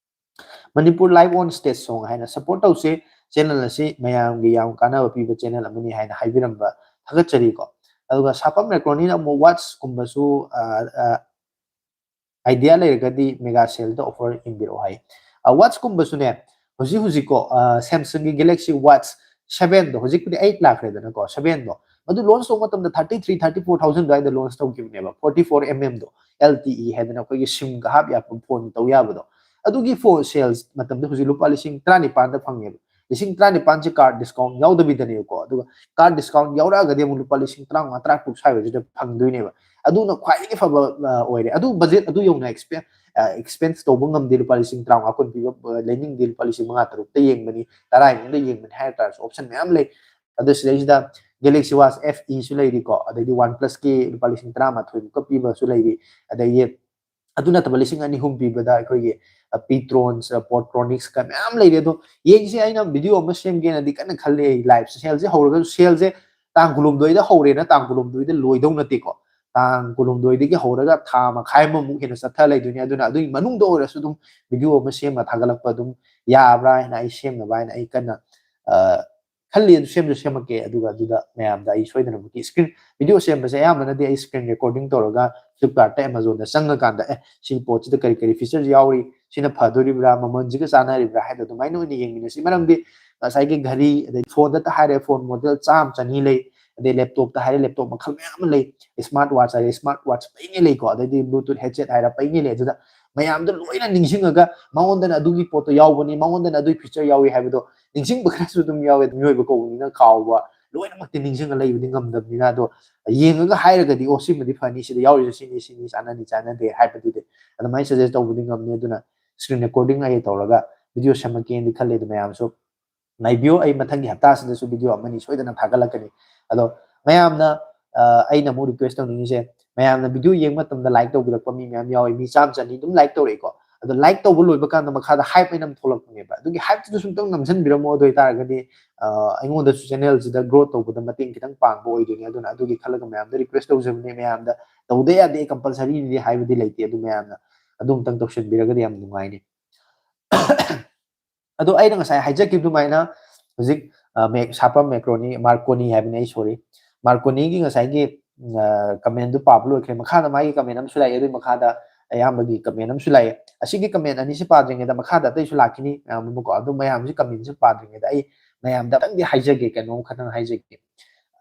Manipur Live on Stage Song ꯍꯥꯏꯅ support ꯇꯧꯁꯤ, channel ꯑꯁꯤ ꯃꯌꯥꯝꯒꯤ ꯌꯥꯝ ꯀꯥꯟꯅꯕ ꯄꯤꯕ channel ꯑꯃꯅꯤ ꯍꯥꯏꯅ ꯍꯥꯏꯕꯤꯔꯝꯕ ꯊꯥꯒꯠꯆꯔꯤꯀꯣ꯫ ꯑꯗꯨꯒ ꯁꯥꯄꯝ ꯃꯦꯀ꯭ꯔꯣꯅꯤꯅ ꯑꯃꯨꯛ watch ꯀꯨꯝꯕꯁꯨ, ꯑ, ꯑ, ꯑꯥꯏꯗꯤꯌꯥ ꯂꯩꯔꯒꯗꯤ ꯃꯦꯒꯥ ꯁꯦꯜꯗ ꯑꯣꯐꯔ ꯌꯦꯡꯕꯤꯔꯛꯑꯣ ꯍꯥꯏ꯫ ꯋꯥꯠꯆꯀꯨꯝꯕꯁꯨꯅꯦ, ꯍꯧꯖꯤꯛ ꯍꯧꯖꯤꯛꯀꯣ, ꯁꯦꯝꯁꯪꯒꯤ ꯒꯦꯂꯦꯛꯁꯤ ꯋꯥꯠꯆ ꯁꯚꯦꯟꯗꯣ, ꯍꯧꯖꯤꯛꯄꯨꯗꯤ ꯑꯩꯠ ꯂꯥꯛꯈ꯭ꯔꯦꯗꯅꯀꯣ, ꯁꯚꯦꯟꯗꯣ, ꯃꯗꯨ ꯂꯣꯟꯁ ꯇꯧꯕ ꯃꯇꯝꯗ thirty three thirty four thousand ꯑꯗꯨꯋꯥꯏꯗ ꯂꯣꯟꯁ ꯇꯧꯈꯤꯕꯅꯦꯕ, ꯐꯣꯔꯇꯤ ꯐꯣꯔ ꯑꯦꯝ ꯑꯦꯝꯗꯣ, ꯑꯦꯜ ꯇꯤ ꯏ ꯍꯥꯏꯗꯅ ꯑꯩꯈꯣꯏꯒꯤ ꯁꯤꯝꯒ ꯍꯥꯞ ꯌꯥꯕ ꯐꯣꯟ ꯇꯧ ꯌꯥꯕꯗꯣ꯫ ꯑꯗꯨꯒꯤ ꯐꯣꯟ ꯁꯦꯜꯁ ꯃꯇꯝꯗ ꯍꯧꯖꯤꯛ ꯂꯨꯄꯥ ꯂꯤꯁꯤꯡ ꯇꯔꯥꯅꯤꯄꯥꯟꯗ ꯐꯪꯉꯦꯕ꯫ ꯂꯤꯁꯤꯡ ꯇꯔꯥꯅꯤꯄꯥꯟꯁꯦ ꯀꯥꯔꯗ ꯗꯤꯁꯀꯥꯎꯟ ꯌꯥꯎꯗꯕꯤꯗꯅꯦꯕꯀꯣ, ꯑꯗꯨꯒ ꯀꯥꯔꯗ ꯗꯤꯁꯀꯥꯎꯟ ꯌꯥꯎꯔꯛꯑꯒꯗꯤ ꯑꯃꯨꯛ ꯂꯨꯄꯥ ꯂꯤꯁꯤꯡ ꯇꯔꯥꯃꯉꯥ ꯇꯔꯥꯇꯔꯨꯛ ꯁ꯭ꯋꯥꯏꯁꯤꯗ ꯐꯪꯗꯣꯏꯅꯦꯕ꯫ ꯑꯗꯨꯅ ꯈ꯭ꯋꯥꯏꯗꯒꯤ ꯐꯕ ꯑ, ꯑꯣꯏꯔꯦ꯫ ꯑꯗꯨ ꯕꯖꯦꯠ ꯑꯗꯨ ꯌꯧꯅ ꯑꯦꯛꯁꯄꯦꯟꯁ ꯇꯧꯕ ꯉꯝꯗꯦ꯫ ꯂꯨꯄꯥ ꯂꯤꯁꯤꯡ ꯇꯔꯥꯃꯉꯥ ꯀꯨꯟ ꯄꯤꯕ ꯑ, ꯂꯩꯅꯤꯡꯗꯦ, ꯂꯨꯄꯥ ꯂꯤꯁꯤꯡ ꯃꯉꯥ ꯇꯔꯨꯛꯇ ꯌꯦꯡꯕꯅꯤ, ꯇꯔꯥ ꯃꯅꯨꯡꯗ ꯌꯦꯡꯕꯅꯤ ꯍꯥꯏ ꯇꯥꯔꯁꯨ ꯑꯣꯞꯁꯟ ꯃꯌꯥꯝ ꯂꯩ꯫ ꯑꯗꯨ ꯁꯤꯗꯩꯁꯤꯗ ꯒꯦꯂꯦꯛꯁꯤ ꯋꯥꯠꯆ ꯑꯦꯐ ꯏꯁꯨ ꯂꯩꯔꯤꯀꯣ, ꯑꯗꯩꯗꯤ ꯋꯥꯟ ꯄ꯭ꯂꯁꯀꯤ ꯂꯨꯄꯥ ꯂꯤꯁꯤꯡ ꯇꯔꯥꯃꯥꯊꯣꯏꯃꯨꯛꯀ ꯄꯤꯕꯁꯨ ꯂꯩꯔꯤ, ꯑꯗꯒꯤ ꯑꯗꯨ ꯅꯠꯇꯕ ꯂꯤꯁꯤꯡ ꯑꯅꯤ ꯑꯍꯨꯝ ꯄꯤꯕꯗ ꯑꯩꯈꯣꯏꯒꯤ ꯄꯤꯇ꯭ꯔꯣꯟꯁ, ꯄꯣꯠꯇ꯭ꯔꯣꯅꯤꯛꯁꯀ ꯃꯌꯥꯝ ꯂꯩꯔꯤ꯫ ꯑꯗꯣ ꯌꯦꯡꯁꯤ, ꯑꯩꯅ ꯚꯤꯗꯤꯑꯣ ꯑꯃ ꯁꯦꯝꯒꯦꯅꯗꯤ ꯀꯟꯅ ꯈꯜꯂꯤ꯫ ꯑꯩ ꯂꯥꯏꯐ ꯁꯦꯜꯁꯦ ꯍꯧꯔꯒꯁꯨ, ꯁꯦꯜꯁꯦ ꯇꯥꯡ ꯀꯨꯟꯍꯨꯝꯗꯣꯏꯗ ꯍꯧꯔꯦꯅ ꯇꯥꯡ ꯀꯨꯟꯍꯨꯝꯗꯣꯏꯗ ꯂꯣꯏꯗꯧ ꯅꯠꯇꯦꯀꯣ꯫ ꯇꯥꯡ ꯀꯨꯟꯍꯨꯝꯗꯣꯏꯗꯒꯤ ꯍꯧꯔꯒ ꯊꯥ ꯃꯈꯥꯏ ꯑꯃꯃꯨꯛ ꯍꯦꯟꯅ ꯆꯠꯊ ꯂꯩꯗꯣꯏꯅꯤ꯫ ꯑꯗꯨꯅ ꯑꯗꯨꯒꯤ ꯃꯅꯨꯡꯗ ꯑꯣꯏꯔꯁꯨ ꯑꯗꯨꯝ ꯚꯤꯗꯤꯑꯣ ꯑꯃ ꯁꯦꯝꯃ ꯊꯥꯒꯠꯂꯛꯄ ꯑꯗꯨꯝ ꯌꯥꯕ꯭ꯔꯥ ꯍꯥꯏꯅ ꯑꯩ ꯁꯦꯝꯅꯕ ꯍꯥꯏꯅ ꯑꯩ ꯀꯟꯅ, ꯑ, ꯈꯜꯂꯤ꯫ ꯑꯗꯨ ꯁꯦꯝꯁꯨ ꯁꯦꯝꯃꯛꯀꯦ, ꯑꯗꯨꯒ ꯑꯗꯨꯗ ꯃꯌꯥꯝꯗ ꯑꯩ ꯁꯣꯏꯗꯅꯃꯛꯀꯤ ꯁ꯭ꯀ꯭ꯔꯤꯟ, ꯚꯤꯗꯤꯑꯣ ꯁꯦꯝꯕꯁꯦ ꯑꯌꯥꯝꯕꯅꯗꯤ ꯑꯩ ꯁ꯭ꯀ꯭ꯔꯤꯟ ꯔꯦꯀꯣꯔꯗꯤꯡ ꯇꯧꯔꯒ ꯐ꯭ꯂꯤꯞꯀꯥꯔꯠꯇ, ꯑꯦꯃꯥꯖꯣꯟꯗ ꯆꯪꯉꯀꯥꯟꯗ, "ꯑꯦ, ꯁꯤ ꯄꯣꯠꯁꯤꯗ ꯀꯔꯤ ꯀꯔꯤ ꯐꯤꯆꯔꯁ ꯌꯥꯎꯔꯤ, ꯁꯤꯅ ꯐꯗꯣꯔꯤꯕ꯭ꯔꯥ, ꯃꯃꯜꯁꯤꯒ ꯆꯥꯟꯅꯔꯤꯕ꯭ꯔꯥ?" ꯍꯥꯏꯗꯣ ꯑꯗꯨꯃꯥꯏꯅ ꯑꯣꯏꯅ ꯌꯦꯡꯃꯤꯟꯅꯁꯤ꯫ ꯃꯔꯝꯗꯤ ꯉꯁꯥꯏꯒꯤ ꯘꯔꯤ, ꯑꯗꯩ ꯐꯣꯟꯗꯇ ꯍꯥꯏꯔꯦ, ꯐꯣꯟ ꯃꯣꯗꯦꯜ ꯆꯥꯝꯃ ꯆꯅꯤ ꯂꯩ, ꯑꯗꯩ ꯂꯦꯞꯇꯣꯞꯇ ꯍꯥꯏꯔꯦ, ꯂꯦꯞꯇꯣꯞ ꯃꯈꯜ ꯃꯌꯥꯝ ꯑꯃ ꯂꯩ, ꯁ꯭ꯃꯥꯔꯠ ꯋꯥꯠꯆ ꯍꯥꯏꯔꯦ, ꯁ꯭ꯃꯥꯔꯠ ꯋꯥꯠꯆ ꯄꯩꯉꯩ ꯂꯩꯀꯣ, ꯑꯗꯩꯗꯤ ꯕ꯭ꯂꯨꯇꯨꯠ ꯍꯦꯗꯁꯦꯠ ꯍꯥꯏꯔ ꯄꯩꯉꯩ ꯂꯩ꯫ ꯑꯗꯨꯗ ꯃꯌꯥꯝꯗꯣ ꯂꯣꯏꯅ ꯅꯤꯡꯁꯤꯡꯉꯒ ꯃꯉꯣꯟꯗꯅ ꯑꯗꯨꯒꯤ ꯄꯣꯠꯇꯣ ꯌꯥꯎꯕꯅꯤ, ꯃꯉꯣꯟꯗꯅ ꯑꯗꯨꯒꯤ ꯐꯤꯆꯔ ꯌꯥꯎꯏ ꯍꯥꯏꯕꯗꯣ ꯅꯤꯡꯁꯤꯡꯕ ꯈꯔꯁꯨ ꯑꯗꯨꯝ ꯌꯥꯎꯋꯦ꯫ ꯃꯤꯑꯣꯏꯕ ꯀꯧꯕꯅꯤꯅ ꯀꯥꯎꯕ, ꯂꯣꯏꯅꯃꯛꯇꯤ ꯅꯤꯡꯁꯤꯡꯉ ꯂꯩꯕꯗꯤ ꯉꯝꯗꯕꯅꯤꯅ꯫ ꯑꯗꯣ ꯌꯦꯡꯉꯒ ꯍꯥꯏꯔꯒꯗꯤ, "ꯑꯣ, ꯁꯤꯃꯗꯤ ꯐꯅꯤ, ꯁꯤꯗ ꯌꯥꯎꯔꯤꯁꯦ ꯁꯤꯅꯤ, ꯁꯤꯅꯤ, ꯆꯥꯟꯅꯅꯤ, ꯆꯥꯟꯅꯗꯦ" ꯍꯥꯏꯕꯗꯨꯗꯤ ꯑꯗꯨꯃꯥꯏꯅ ꯁꯖꯦꯁ ꯇꯧꯕꯗꯤ ꯉꯝꯅꯤ꯫ ꯑꯗꯨꯅ ꯁ꯭ꯀ꯭ꯔꯤꯟ ꯔꯦꯀꯣꯔꯗꯤꯡ ꯑꯩ ꯇꯧꯔꯒ ꯚꯤꯗꯤꯑꯣ ꯁꯦꯝꯃꯛꯀꯦꯅꯗꯤ ꯈꯜꯂꯦ꯫ ꯑꯗꯨ ꯃꯌꯥꯝꯁꯨ ꯉꯥꯏꯕꯤꯌꯨ, ꯑꯩ ꯃꯊꯪꯒꯤ ꯍꯞꯇꯥꯁꯤꯗꯁꯨ ꯚꯤꯗꯤꯑꯣ ꯑꯃꯅꯤ ꯁꯣꯏꯗꯅ ꯊꯥꯒꯠꯂꯛꯀꯅꯤ꯫ ꯑꯗꯣ ꯃꯌꯥꯝꯅ, ꯑ, ꯑꯩꯅ ꯑꯃꯨꯛ ꯔꯤꯀ꯭ꯋꯦꯁ ꯇꯧꯅꯤꯡꯉꯤꯁꯦ, ꯃꯌꯥꯝꯅ ꯚꯤꯗꯤꯑꯣ ꯌꯦꯡꯕ ꯃꯇꯝꯗ ꯂꯥꯏꯛ ꯇꯧꯕꯤꯔꯛꯄ ꯃꯤ ꯃꯌꯥꯝ ꯌꯥꯎꯋꯤ, ꯃꯤ ꯆꯥꯝꯃ ꯆꯅꯤ ꯑꯗꯨꯝ ꯂꯥꯏꯛ ꯇꯧꯔꯛꯏꯀꯣ꯫ ꯑꯗꯣ ꯂꯥꯏꯛ ꯇꯧꯕ ꯂꯣꯏꯕ ꯀꯥꯟꯗ ꯃꯈꯥꯗ ꯍꯥꯏꯞ ꯍꯥꯏꯅ ꯑꯃ ꯊꯣꯛꯂꯛꯄꯅꯦꯕ, ꯑꯗꯨꯒꯤ ꯍꯥꯏꯞꯇꯨꯗꯁꯨ ꯑꯝꯇꯪ ꯅꯝꯁꯤꯟꯕꯤꯔꯝꯃꯣ꯫ ꯑꯗꯨ ꯑꯣꯏꯇꯥꯔꯒꯗꯤ, ꯑ, ꯑꯩꯉꯣꯟꯗꯁꯨ ꯆꯦꯅꯦꯜꯁꯤꯗ ꯒ꯭ꯔꯣꯠ ꯇꯧꯕꯗ ꯃꯇꯦꯡ ꯈꯤꯇꯪ ꯄꯥꯡꯕ ꯑꯣꯏꯗꯣꯏꯅꯦ꯫ ꯑꯗꯨꯅ ꯑꯗꯨꯒꯤ ꯈꯜꯂꯒ ꯃꯌꯥꯝꯗ ꯔꯤꯀ꯭ꯋꯦꯁ ꯇꯧꯖꯕꯅꯦ꯫ ꯃꯌꯥꯝꯗ ꯇꯧꯗ ꯌꯥꯗꯦ, ꯀꯝꯄꯜꯁꯔꯤꯅꯤ ꯍꯥꯏꯕꯗꯤ ꯂꯩꯇꯦ꯫ ꯑꯗꯨ ꯃꯌꯥꯝꯅ ꯑꯗꯨ ꯑꯝꯇꯪ ꯇꯧꯁꯤꯟꯕꯤꯔꯒꯗꯤ ꯌꯥꯝ ꯅꯨꯡꯉꯥꯏꯅꯤ꯫ ꯑꯗꯣ ꯑꯩꯅ ꯉꯁꯥꯏ ꯍꯥꯏꯖꯈꯤꯕ ꯑꯗꯨꯃꯥꯏꯅ ꯍꯧꯖꯤꯛ, ꯑ, ꯃꯦꯛ-, ꯁꯥꯄꯝ ꯃꯦꯀ꯭ꯔꯣꯅꯤ, ꯃꯥꯔꯀꯣꯅꯤ ꯍꯥꯏꯕꯅꯤ, ꯑꯩ ꯁꯣꯔꯤ, ꯃꯥꯔꯀꯣꯅꯤꯒꯤ ꯉꯁꯥꯏꯒꯤ, ꯑ, ꯀꯃꯦꯟꯗꯨ ꯄꯥꯕ ꯂꯣꯏꯈ꯭ꯔꯦ꯫ ꯃꯈꯥꯗ ꯃꯥꯒꯤ ꯀꯃꯦꯟ ꯑꯃꯁꯨ ꯂꯥꯛꯑꯦ꯫ ꯑꯗꯨꯒꯤ ꯃꯈꯥꯗ ꯑꯌꯥꯝꯕꯒꯤ ꯀꯃꯦꯟ ꯑꯃꯁꯨ ꯂꯥꯛꯑꯦ꯫ ꯑꯁꯤꯒꯤ ꯀꯃꯦꯟ ꯑꯅꯤꯁꯤ ꯄꯥꯗ꯭ꯔꯤꯉꯩꯗ ꯃꯈꯥꯗ ꯑꯇꯩꯁꯨ ꯂꯥꯛꯈꯤꯅꯤ ꯃꯌꯥꯝ ꯑꯃꯀꯣ꯫ ꯑꯗꯨ ꯃꯌꯥꯝꯁꯤ ꯀꯃꯦꯟꯁꯤ ꯄꯥꯗ꯭ꯔꯤꯉꯩꯗ ꯑꯩ ꯃꯌꯥꯝꯗ ꯈꯤꯇꯪꯗꯤ ꯍꯥꯏꯖꯒꯦ, ꯀꯩꯅꯣꯝ ꯈꯤꯇꯪ ꯍꯥꯏꯖꯒꯦ꯫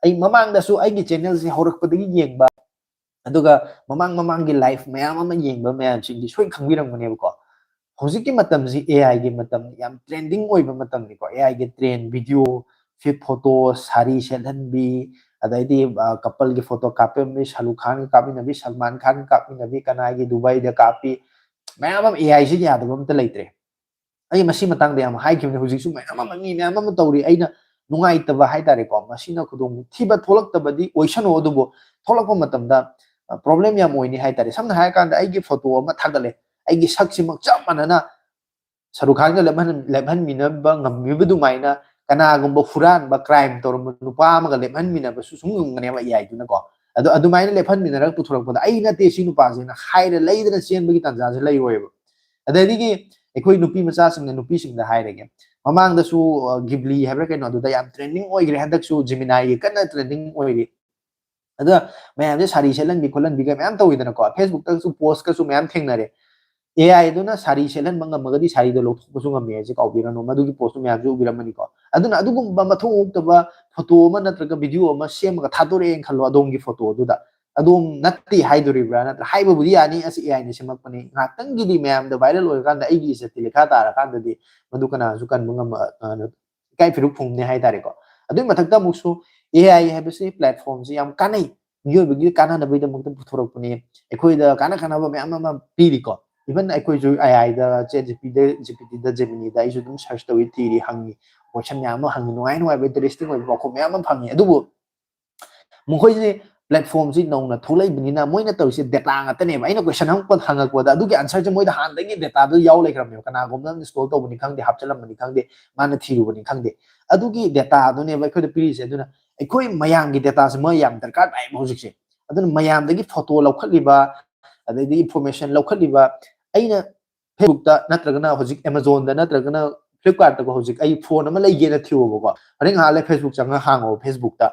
ꯑꯩ ꯃꯃꯥꯡꯗꯁꯨ ꯑꯩꯒꯤ ꯆꯦꯅꯦꯜꯁꯤ ꯍꯧꯔꯛꯄꯗꯒꯤ ꯌꯦꯡꯕ, ꯑꯗꯨꯒ ꯃꯃꯥꯡ ꯃꯃꯥꯡꯒꯤ ꯂꯥꯏꯐ ꯃꯌꯥꯝ ꯑꯃ ꯌꯦꯡꯕ ꯃꯌꯥꯝꯁꯤꯡꯗꯤ ꯁꯣꯏ ꯈꯪꯕꯤꯔꯝꯒꯅꯦꯕꯀꯣ꯫ ꯍꯧꯖꯤꯛꯀꯤ ꯃꯇꯝꯁꯤ A I ꯒꯤ ꯃꯇꯝ, ꯌꯥꯝ ꯇ꯭ꯔꯦꯟꯗꯤꯡ ꯑꯣꯏꯕ ꯃꯇꯝꯅꯤꯀꯣ꯫ A I ꯒꯤ ꯇ꯭ꯔꯦꯟ, ꯚꯤꯗꯤꯑꯣ, ꯐꯤꯠ ꯐꯣꯇꯣ, ꯁꯥꯔꯤ ꯁꯦꯠꯍꯟꯕꯤ, ꯑꯗꯩꯗꯤ ꯀꯄꯜꯒꯤ ꯐꯣꯇꯣ ꯀꯥꯞꯄꯝꯃꯤ, ꯁꯥꯔꯨꯈ ꯈꯥꯟꯒ ꯀꯥꯞꯃꯤꯟꯅꯕꯤ, ꯁꯜꯃꯥꯟ ꯈꯥꯟꯒ ꯀꯥꯞꯃꯤꯟꯅꯕꯤ, ꯀꯅꯥꯒꯤ ꯗꯨꯕꯥꯏꯗ ꯀꯥꯞꯄꯤ, ꯃꯌꯥꯝ ꯑꯃ꯫ A I ꯁꯤ ꯌꯥꯗꯕ ꯑꯝꯇ ꯂꯩꯇ꯭ꯔꯦ꯫ ꯑꯩ ꯃꯁꯤ ꯃꯇꯥꯡꯗ ꯌꯥꯝ ꯍꯥꯏꯈꯤꯕꯅꯤ꯫ ꯍꯧꯖꯤꯛꯁꯨ ꯃꯌꯥꯝ ꯑꯃ, ꯃꯤ ꯃꯌꯥꯝ ꯑꯃ ꯇꯧꯔꯤ꯫ ꯑꯩꯅ ꯅꯨꯡꯉꯥꯏꯇꯕ ꯍꯥꯏꯇꯥꯔꯦꯀꯣ, ꯃꯁꯤꯅ ꯈꯨꯗꯣꯡ ꯊꯤꯕ ꯊꯣꯛꯂꯛꯇꯕꯗꯤ ꯑꯣꯏꯁꯅꯨ, ꯑꯗꯨꯕꯨ ꯊꯣꯛꯂꯛꯄ ꯃꯇꯝꯗ ꯄ꯭ꯔꯣꯕ꯭ꯂꯦꯝ ꯌꯥꯝ ꯑꯣꯏꯅꯤ ꯍꯥꯏꯇꯥꯔꯦ꯫ ꯁꯝꯅ ꯍꯥꯏꯔꯀꯥꯟꯗ, ꯑꯩꯒꯤ ꯐꯣꯇꯣ ꯑꯃ ꯊꯥꯒꯠꯂꯦ, ꯑꯩꯒꯤ ꯁꯛꯁꯤꯃꯛ ꯆꯞ ꯃꯥꯟꯅꯅ ꯁꯔꯨꯈ ꯈꯥꯟꯒ ꯂꯦꯞꯍꯟ-, ꯂꯦꯞꯍꯟꯃꯤꯟꯅꯕ ꯉꯝꯃꯤꯕ ꯑꯗꯨꯃꯥꯏꯅ, ꯀꯅꯥꯒꯨꯝꯕ ꯍꯨꯔꯥꯟꯕ, ꯀ꯭ꯔꯥꯏꯝ ꯇꯧꯔꯝꯕ ꯅꯨꯄꯥ ꯑꯃꯒ ꯂꯦꯞꯍꯟꯃꯤꯟꯅꯕꯁꯨ ꯁꯨꯝ ꯉꯝꯒꯅꯦꯕ A I ꯗꯨꯅꯀꯣ꯫ ꯑꯗꯣ ꯑꯗꯨꯃꯥꯏꯅ ꯂꯦꯞꯍꯟꯃꯤꯟꯅꯔꯒ ꯄꯨꯊꯣꯔꯛꯄꯗ, "ꯑꯩ ꯅꯠꯇꯦ ꯁꯤ ꯅꯨꯄꯥꯁꯦꯅ" ꯍꯥꯏꯔ ꯂꯩꯗꯅ ꯆꯦꯟꯕꯒꯤ ꯇꯥꯟꯖꯥꯁꯦ ꯂꯩꯔꯣꯏꯕ꯫ ꯑꯗꯒꯤ ꯑꯩꯈꯣꯏ ꯅꯨꯄꯤ ꯃꯆꯥꯁꯤꯡꯅ ꯅꯨꯄꯤꯁꯤꯡꯗ ꯍꯥꯏꯔꯒꯦ, ꯃꯃꯥꯡꯗꯁꯨ, ꯑ, ꯒꯤꯕꯂꯤ ꯍꯥꯏꯕ꯭ꯔꯥ ꯀꯩꯅꯣ, ꯑꯗꯨꯗ ꯌꯥꯝ ꯇ꯭ꯔꯦꯟꯗꯤꯡ ꯑꯣꯏꯈ꯭ꯔꯦ꯫ ꯍꯟꯗꯛꯁꯨ ꯖꯤꯃꯤꯅꯥꯏꯒꯤ ꯀꯟꯅ ꯇ꯭ꯔꯦꯟꯗꯤꯡ ꯑꯣꯏꯔꯤ꯫ ꯑꯗ ꯃꯌꯥꯝꯁꯦ ꯁꯥꯔꯤ ꯁꯦꯠꯍꯟꯕꯤ ꯈꯣꯠꯍꯟꯕꯤꯒ ꯃꯌꯥꯝ ꯇꯧꯋꯤꯗꯅꯀꯣ, ꯐꯦꯁꯕꯨꯛꯇꯁꯨ ꯄꯣꯁꯀꯁꯨ ꯃꯌꯥꯝ ꯊꯦꯡꯅꯔꯦ꯫ A I ꯗꯨꯅ ꯁꯥꯔꯤ ꯁꯦꯠꯍꯟꯕ ꯉꯝꯃꯒꯗꯤ ꯁꯥꯔꯤꯗꯣ ꯂꯧꯊꯣꯛꯄꯁꯨ ꯉꯝꯃꯦ ꯍꯥꯏꯁꯦ ꯀꯥꯎꯕꯤꯔꯅꯨ, ꯃꯗꯨꯒꯤ ꯄꯣꯁꯇꯨ ꯃꯌꯥꯝꯁꯨ ꯎꯕꯤꯔꯝꯃꯅꯤꯀꯣ꯫ ꯑꯗꯨꯅ ꯑꯗꯨꯒꯨꯝꯕ ꯃꯊꯧ ꯍꯧꯗꯕ ꯐꯣꯇꯣ ꯑꯃ ꯅꯠꯇ꯭ꯔꯒ ꯚꯤꯗꯤꯑꯣ ꯑꯃ ꯁꯦꯝꯃꯒ ꯊꯥꯗꯣꯔꯛꯑꯦꯅ ꯈꯜꯂꯣ, ꯑꯗꯣꯝꯒꯤ ꯐꯣꯇꯣꯗꯨꯗ꯫ ꯑꯗꯣꯝ ꯅꯠꯇꯦ ꯍꯥꯏꯗꯣꯔꯤꯕ꯭ꯔꯥ? ꯅꯠꯇ꯭ꯔ ꯍꯥꯏꯕꯕꯨꯗꯤ ꯌꯥꯅꯤ, "ꯑꯁꯤ A I ꯅ ꯁꯦꯝꯃꯛꯄꯅꯤ"꯫ ꯉꯥꯏꯍꯥꯛꯇꯪꯒꯤꯗꯤ ꯃꯌꯥꯝꯗ ꯚꯥꯏꯔꯦꯜ ꯑꯣꯏꯔꯀꯥꯟꯗ ꯑꯩꯒꯤ ꯏꯖꯠꯇꯤ ꯂꯩꯈꯥ ꯇꯥꯔꯀꯥꯟꯗꯗꯤ ꯃꯗꯨ ꯀꯅꯥꯁꯨ ꯀꯟꯕ ꯉꯝꯃ-, ꯑ, ꯏꯀꯥꯏ ꯐꯤꯔꯨꯛ ꯐꯨꯝꯅꯤ ꯍꯥꯏꯇꯥꯔꯦꯀꯣ꯫ ꯑꯗꯨꯒꯤ ꯃꯊꯛꯇ ꯑꯃꯨꯛꯁꯨ A I ꯍꯥꯏꯕꯁꯤ ꯄ꯭ꯂꯦꯠꯐꯣꯝꯁꯤ ꯌꯥꯝ ꯀꯥꯟꯅꯩ, ꯃꯤꯑꯣꯏꯕꯒꯤ ꯀꯥꯟꯅꯅꯕꯒꯤꯗꯃꯛꯇ ꯄꯨꯊꯣꯔꯛꯄꯅꯤ꯫ ꯑꯩꯈꯣꯏꯗ ꯀꯥꯟꯅ ꯀꯥꯟꯅꯕ ꯃꯌꯥꯝ ꯑꯃ ꯄꯤꯔꯤꯀꯣ꯫ Even ꯑꯩꯈꯣꯏꯁꯨ A I the, ChatGPT the, G P T the, Gemini ꯗ ꯑꯩꯁꯨ ꯑꯗꯨꯝ ꯁꯔꯆ ꯇꯧꯏ, ꯊꯤꯔꯤ, ꯍꯪꯉꯤ, ꯀꯣꯏꯁꯟ ꯃꯌꯥꯝ ꯑꯃ ꯍꯪꯉꯤ, ꯅꯨꯡꯉꯥꯏ ꯅꯨꯡꯉꯥꯏꯕ ꯏꯟꯇꯔꯦꯁꯇꯤꯡ ꯑꯣꯏꯕ ꯄꯥꯎꯈꯨꯝ ꯃꯌꯥꯝ ꯑꯃ ꯐꯪꯉꯤ꯫ ꯑꯗꯨꯕꯨ ꯃꯈꯣꯏꯁꯦ ꯄ꯭ꯂꯦꯠꯐꯣꯝꯁꯤ ꯅꯧꯅ ꯊꯣꯛꯂꯛꯏꯕꯅꯤꯅ ꯃꯣꯏꯅ ꯇꯧꯔꯤꯁꯦ ꯗꯦꯇꯥ ꯉꯥꯛꯇꯅꯦꯕ꯫ ꯑꯩꯅ ꯀꯣꯏꯁꯟ ꯑꯃ ꯍꯪꯉꯛꯄꯗ ꯑꯗꯨꯒꯤ ꯑꯟꯁꯔꯁꯦ ꯃꯣꯏꯗ ꯍꯥꯟꯅꯗꯒꯤ ꯗꯦꯇꯥꯗꯣ ꯌꯥꯎ ꯂꯩꯈ꯭ꯔꯕꯅꯦꯕ꯫ ꯀꯅꯥꯒꯨꯝꯕ ꯑꯃꯅ ꯏꯟꯁꯇꯣꯜ ꯇꯧꯕꯅꯤ ꯈꯪꯗꯦ, ꯍꯥꯞꯆꯤꯜꯂꯝꯕꯅꯤ ꯈꯪꯗꯦ, ꯃꯥꯅ ꯊꯤꯔꯨꯕꯅꯤ ꯈꯪꯗꯦ, ꯑꯗꯨꯒꯤ ꯗꯦꯇꯥꯗꯨꯅꯦꯕ ꯑꯩꯈꯣꯏꯗ ꯄꯤꯔꯤꯁꯦ꯫ ꯑꯗꯨꯅ ꯑꯩꯈꯣꯏ ꯃꯌꯥꯝꯒꯤ ꯗꯦꯇꯥꯁꯦ ꯃꯣꯏ ꯌꯥꯝ ꯗꯔꯀꯥꯔ ꯇꯥꯏꯌꯦꯕ ꯍꯧꯖꯤꯛꯁꯦ꯫ ꯑꯗꯨꯅ ꯃꯌꯥꯝꯗꯒꯤ ꯐꯣꯇꯣ ꯂꯧꯈꯠꯂꯤꯕ, ꯑꯗꯩꯗꯤ ꯏꯟꯐꯣꯔꯃꯦꯁꯟ ꯂꯧꯈꯠꯂꯤꯕ, ꯑꯩꯅ ꯐꯦꯁꯕꯨꯛꯇ ꯅꯠꯇ꯭ꯔꯒꯅ ꯍꯧꯖꯤꯛ ꯑꯦꯃꯥꯖꯣꯟꯗ ꯅꯠꯇ꯭ꯔꯒꯅ ꯐ꯭ꯂꯤꯞꯀꯥꯔꯠꯇꯀꯣ, ꯍꯧꯖꯤꯛ ꯑꯩ ꯐꯣꯟ ꯑꯃ ꯂꯩꯒꯦꯅ ꯊꯤꯌꯣꯕꯀꯣ, ꯍꯣꯔꯦꯟ ꯉꯥꯏꯍꯥꯛ ꯂꯩ ꯐꯦꯁꯕꯨꯛ ꯆꯪꯉꯒ ꯍꯥꯡꯉꯣꯕ, ꯐꯦꯁꯕꯨꯛꯇ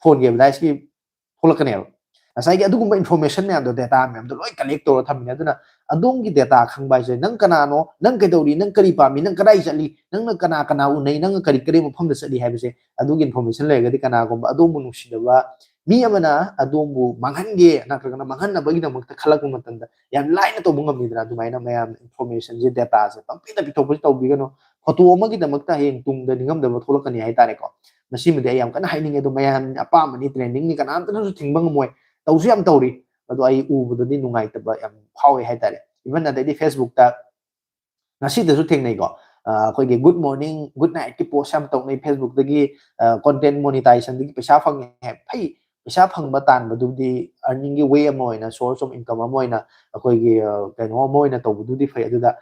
ꯐꯣꯟꯒꯤ ꯑꯦꯗꯚꯔꯇꯥꯏꯁꯀꯤ ꯊꯣꯛꯂꯛꯀꯅꯦꯕ꯫ ꯉꯁꯥꯏꯒꯤ ꯑꯗꯨꯒꯨꯝꯕ information ꯃꯌꯥꯝꯗꯣ, data ꯃꯌꯥꯝꯗꯣ ꯂꯣꯏ collect ꯇꯧꯔ ꯊꯝꯃꯤꯅꯦ꯫ ꯑꯗꯨꯅ ꯑꯗꯣꯝꯒꯤ data ꯈꯪꯕ ꯍꯥꯏꯁꯦ, ꯅꯪ ꯀꯅꯥꯅꯣ, ꯅꯪ ꯀꯩꯗꯧꯔꯤ, ꯅꯪ ꯀꯔꯤ ꯄꯥꯝꯃꯤ, ꯅꯪ ꯀꯗꯥꯏ ꯆꯠꯂꯤ, ꯅꯪꯅ ꯀꯅꯥ ꯀꯅꯥ ꯎꯅꯩ, ꯅꯪꯅ ꯀꯔꯤ ꯀꯔꯤ ꯃꯐꯝꯗ ꯆꯠꯂꯤ ꯍꯥꯏꯕꯁꯦ, ꯑꯗꯨꯒꯤ information ꯂꯩꯔꯒꯗꯤ ꯀꯅꯥꯒꯨꯝꯕ ꯑꯗꯣꯝꯕꯨ ꯅꯨꯡꯁꯤꯗꯕ ꯃꯤ ꯑꯃꯅ ꯑꯗꯣꯝꯕꯨ ꯃꯥꯡꯍꯟꯒꯦ ꯅꯠꯇ꯭ꯔꯒꯅ ꯃꯥꯡꯍꯟꯅꯕꯒꯤꯗꯃꯛꯇ ꯈꯜꯂꯛꯄ ꯃꯇꯝꯗ ꯌꯥꯝ ꯂꯥꯏꯅ ꯇꯧꯕ ꯉꯝꯃꯤꯗꯅ꯫ ꯑꯗꯨꯃꯥꯏꯅ ꯃꯌꯥꯝ informationꯁꯦ, dataꯁꯦ ꯄꯪꯄꯤꯗ ꯄꯤꯊꯣꯛꯄꯁꯦ ꯇꯧꯕꯤꯒꯅꯨ꯫ Photo ꯑꯃꯒꯤꯗꯃꯛꯇ ꯍꯌꯦꯡ ꯇꯨꯡꯗ ꯅꯤꯡꯉꯝꯗꯕ ꯊꯣꯛꯂꯛꯀꯅꯤ ꯍꯥꯏꯇꯥꯔꯦꯀꯣ꯫ ꯃꯁꯤꯃꯗꯤ ꯑꯩ ꯌꯥꯝ ꯀꯟꯅ ꯍꯥꯏꯅꯤꯡꯉꯦ꯫ ꯑꯗꯣ ꯃꯌꯥꯝ ꯑꯄꯥꯝꯕꯅꯤ, trendingꯅꯤ, ꯀꯅꯥꯝꯇꯅꯁꯨ ꯊꯤꯡꯕ ꯉꯝꯃꯣꯏ꯫ ꯇꯧꯁꯨ ꯌꯥꯝ ꯇꯧꯔꯤ꯫ ꯑꯗꯣ ꯑꯩ ꯎꯕꯗꯗꯤ ꯅꯨꯡꯉꯥꯏꯇꯕ ꯌꯥꯝ ꯐꯥꯎꯋꯦ ꯍꯥꯏꯇꯥꯔꯦ꯫ Even ꯑꯗꯩꯗꯤ Facebookꯇ ꯉꯁꯤꯗꯁꯨ ꯊꯦꯡꯅꯩꯀꯣ꯫ ꯑ, ꯑꯩꯈꯣꯏꯒꯤ good morning, good nightꯀꯤ post ꯌꯥꯝ ꯇꯧꯅꯩ Facebookꯇꯒꯤ, ꯑ, content monetizationꯗꯒꯤ ꯄꯩꯁꯥ ꯐꯪꯉꯦ ꯍꯥꯏ꯫ ꯐꯩ, ꯄꯩꯁꯥ ꯐꯪꯕ ꯇꯥꯟꯕꯗꯨꯗꯤ earningꯒꯤ way ꯑꯃ ꯑꯣꯏꯅ, source of income ꯑꯃ ꯑꯣꯏꯅ, ꯑꯩꯈꯣꯏꯒꯤ, ꯑ, ꯀꯩꯅꯣ ꯑꯃ ꯑꯣꯏꯅ ꯇꯧꯕꯗꯨꯗꯤ ꯐꯩ꯫ ꯑꯗꯨꯗ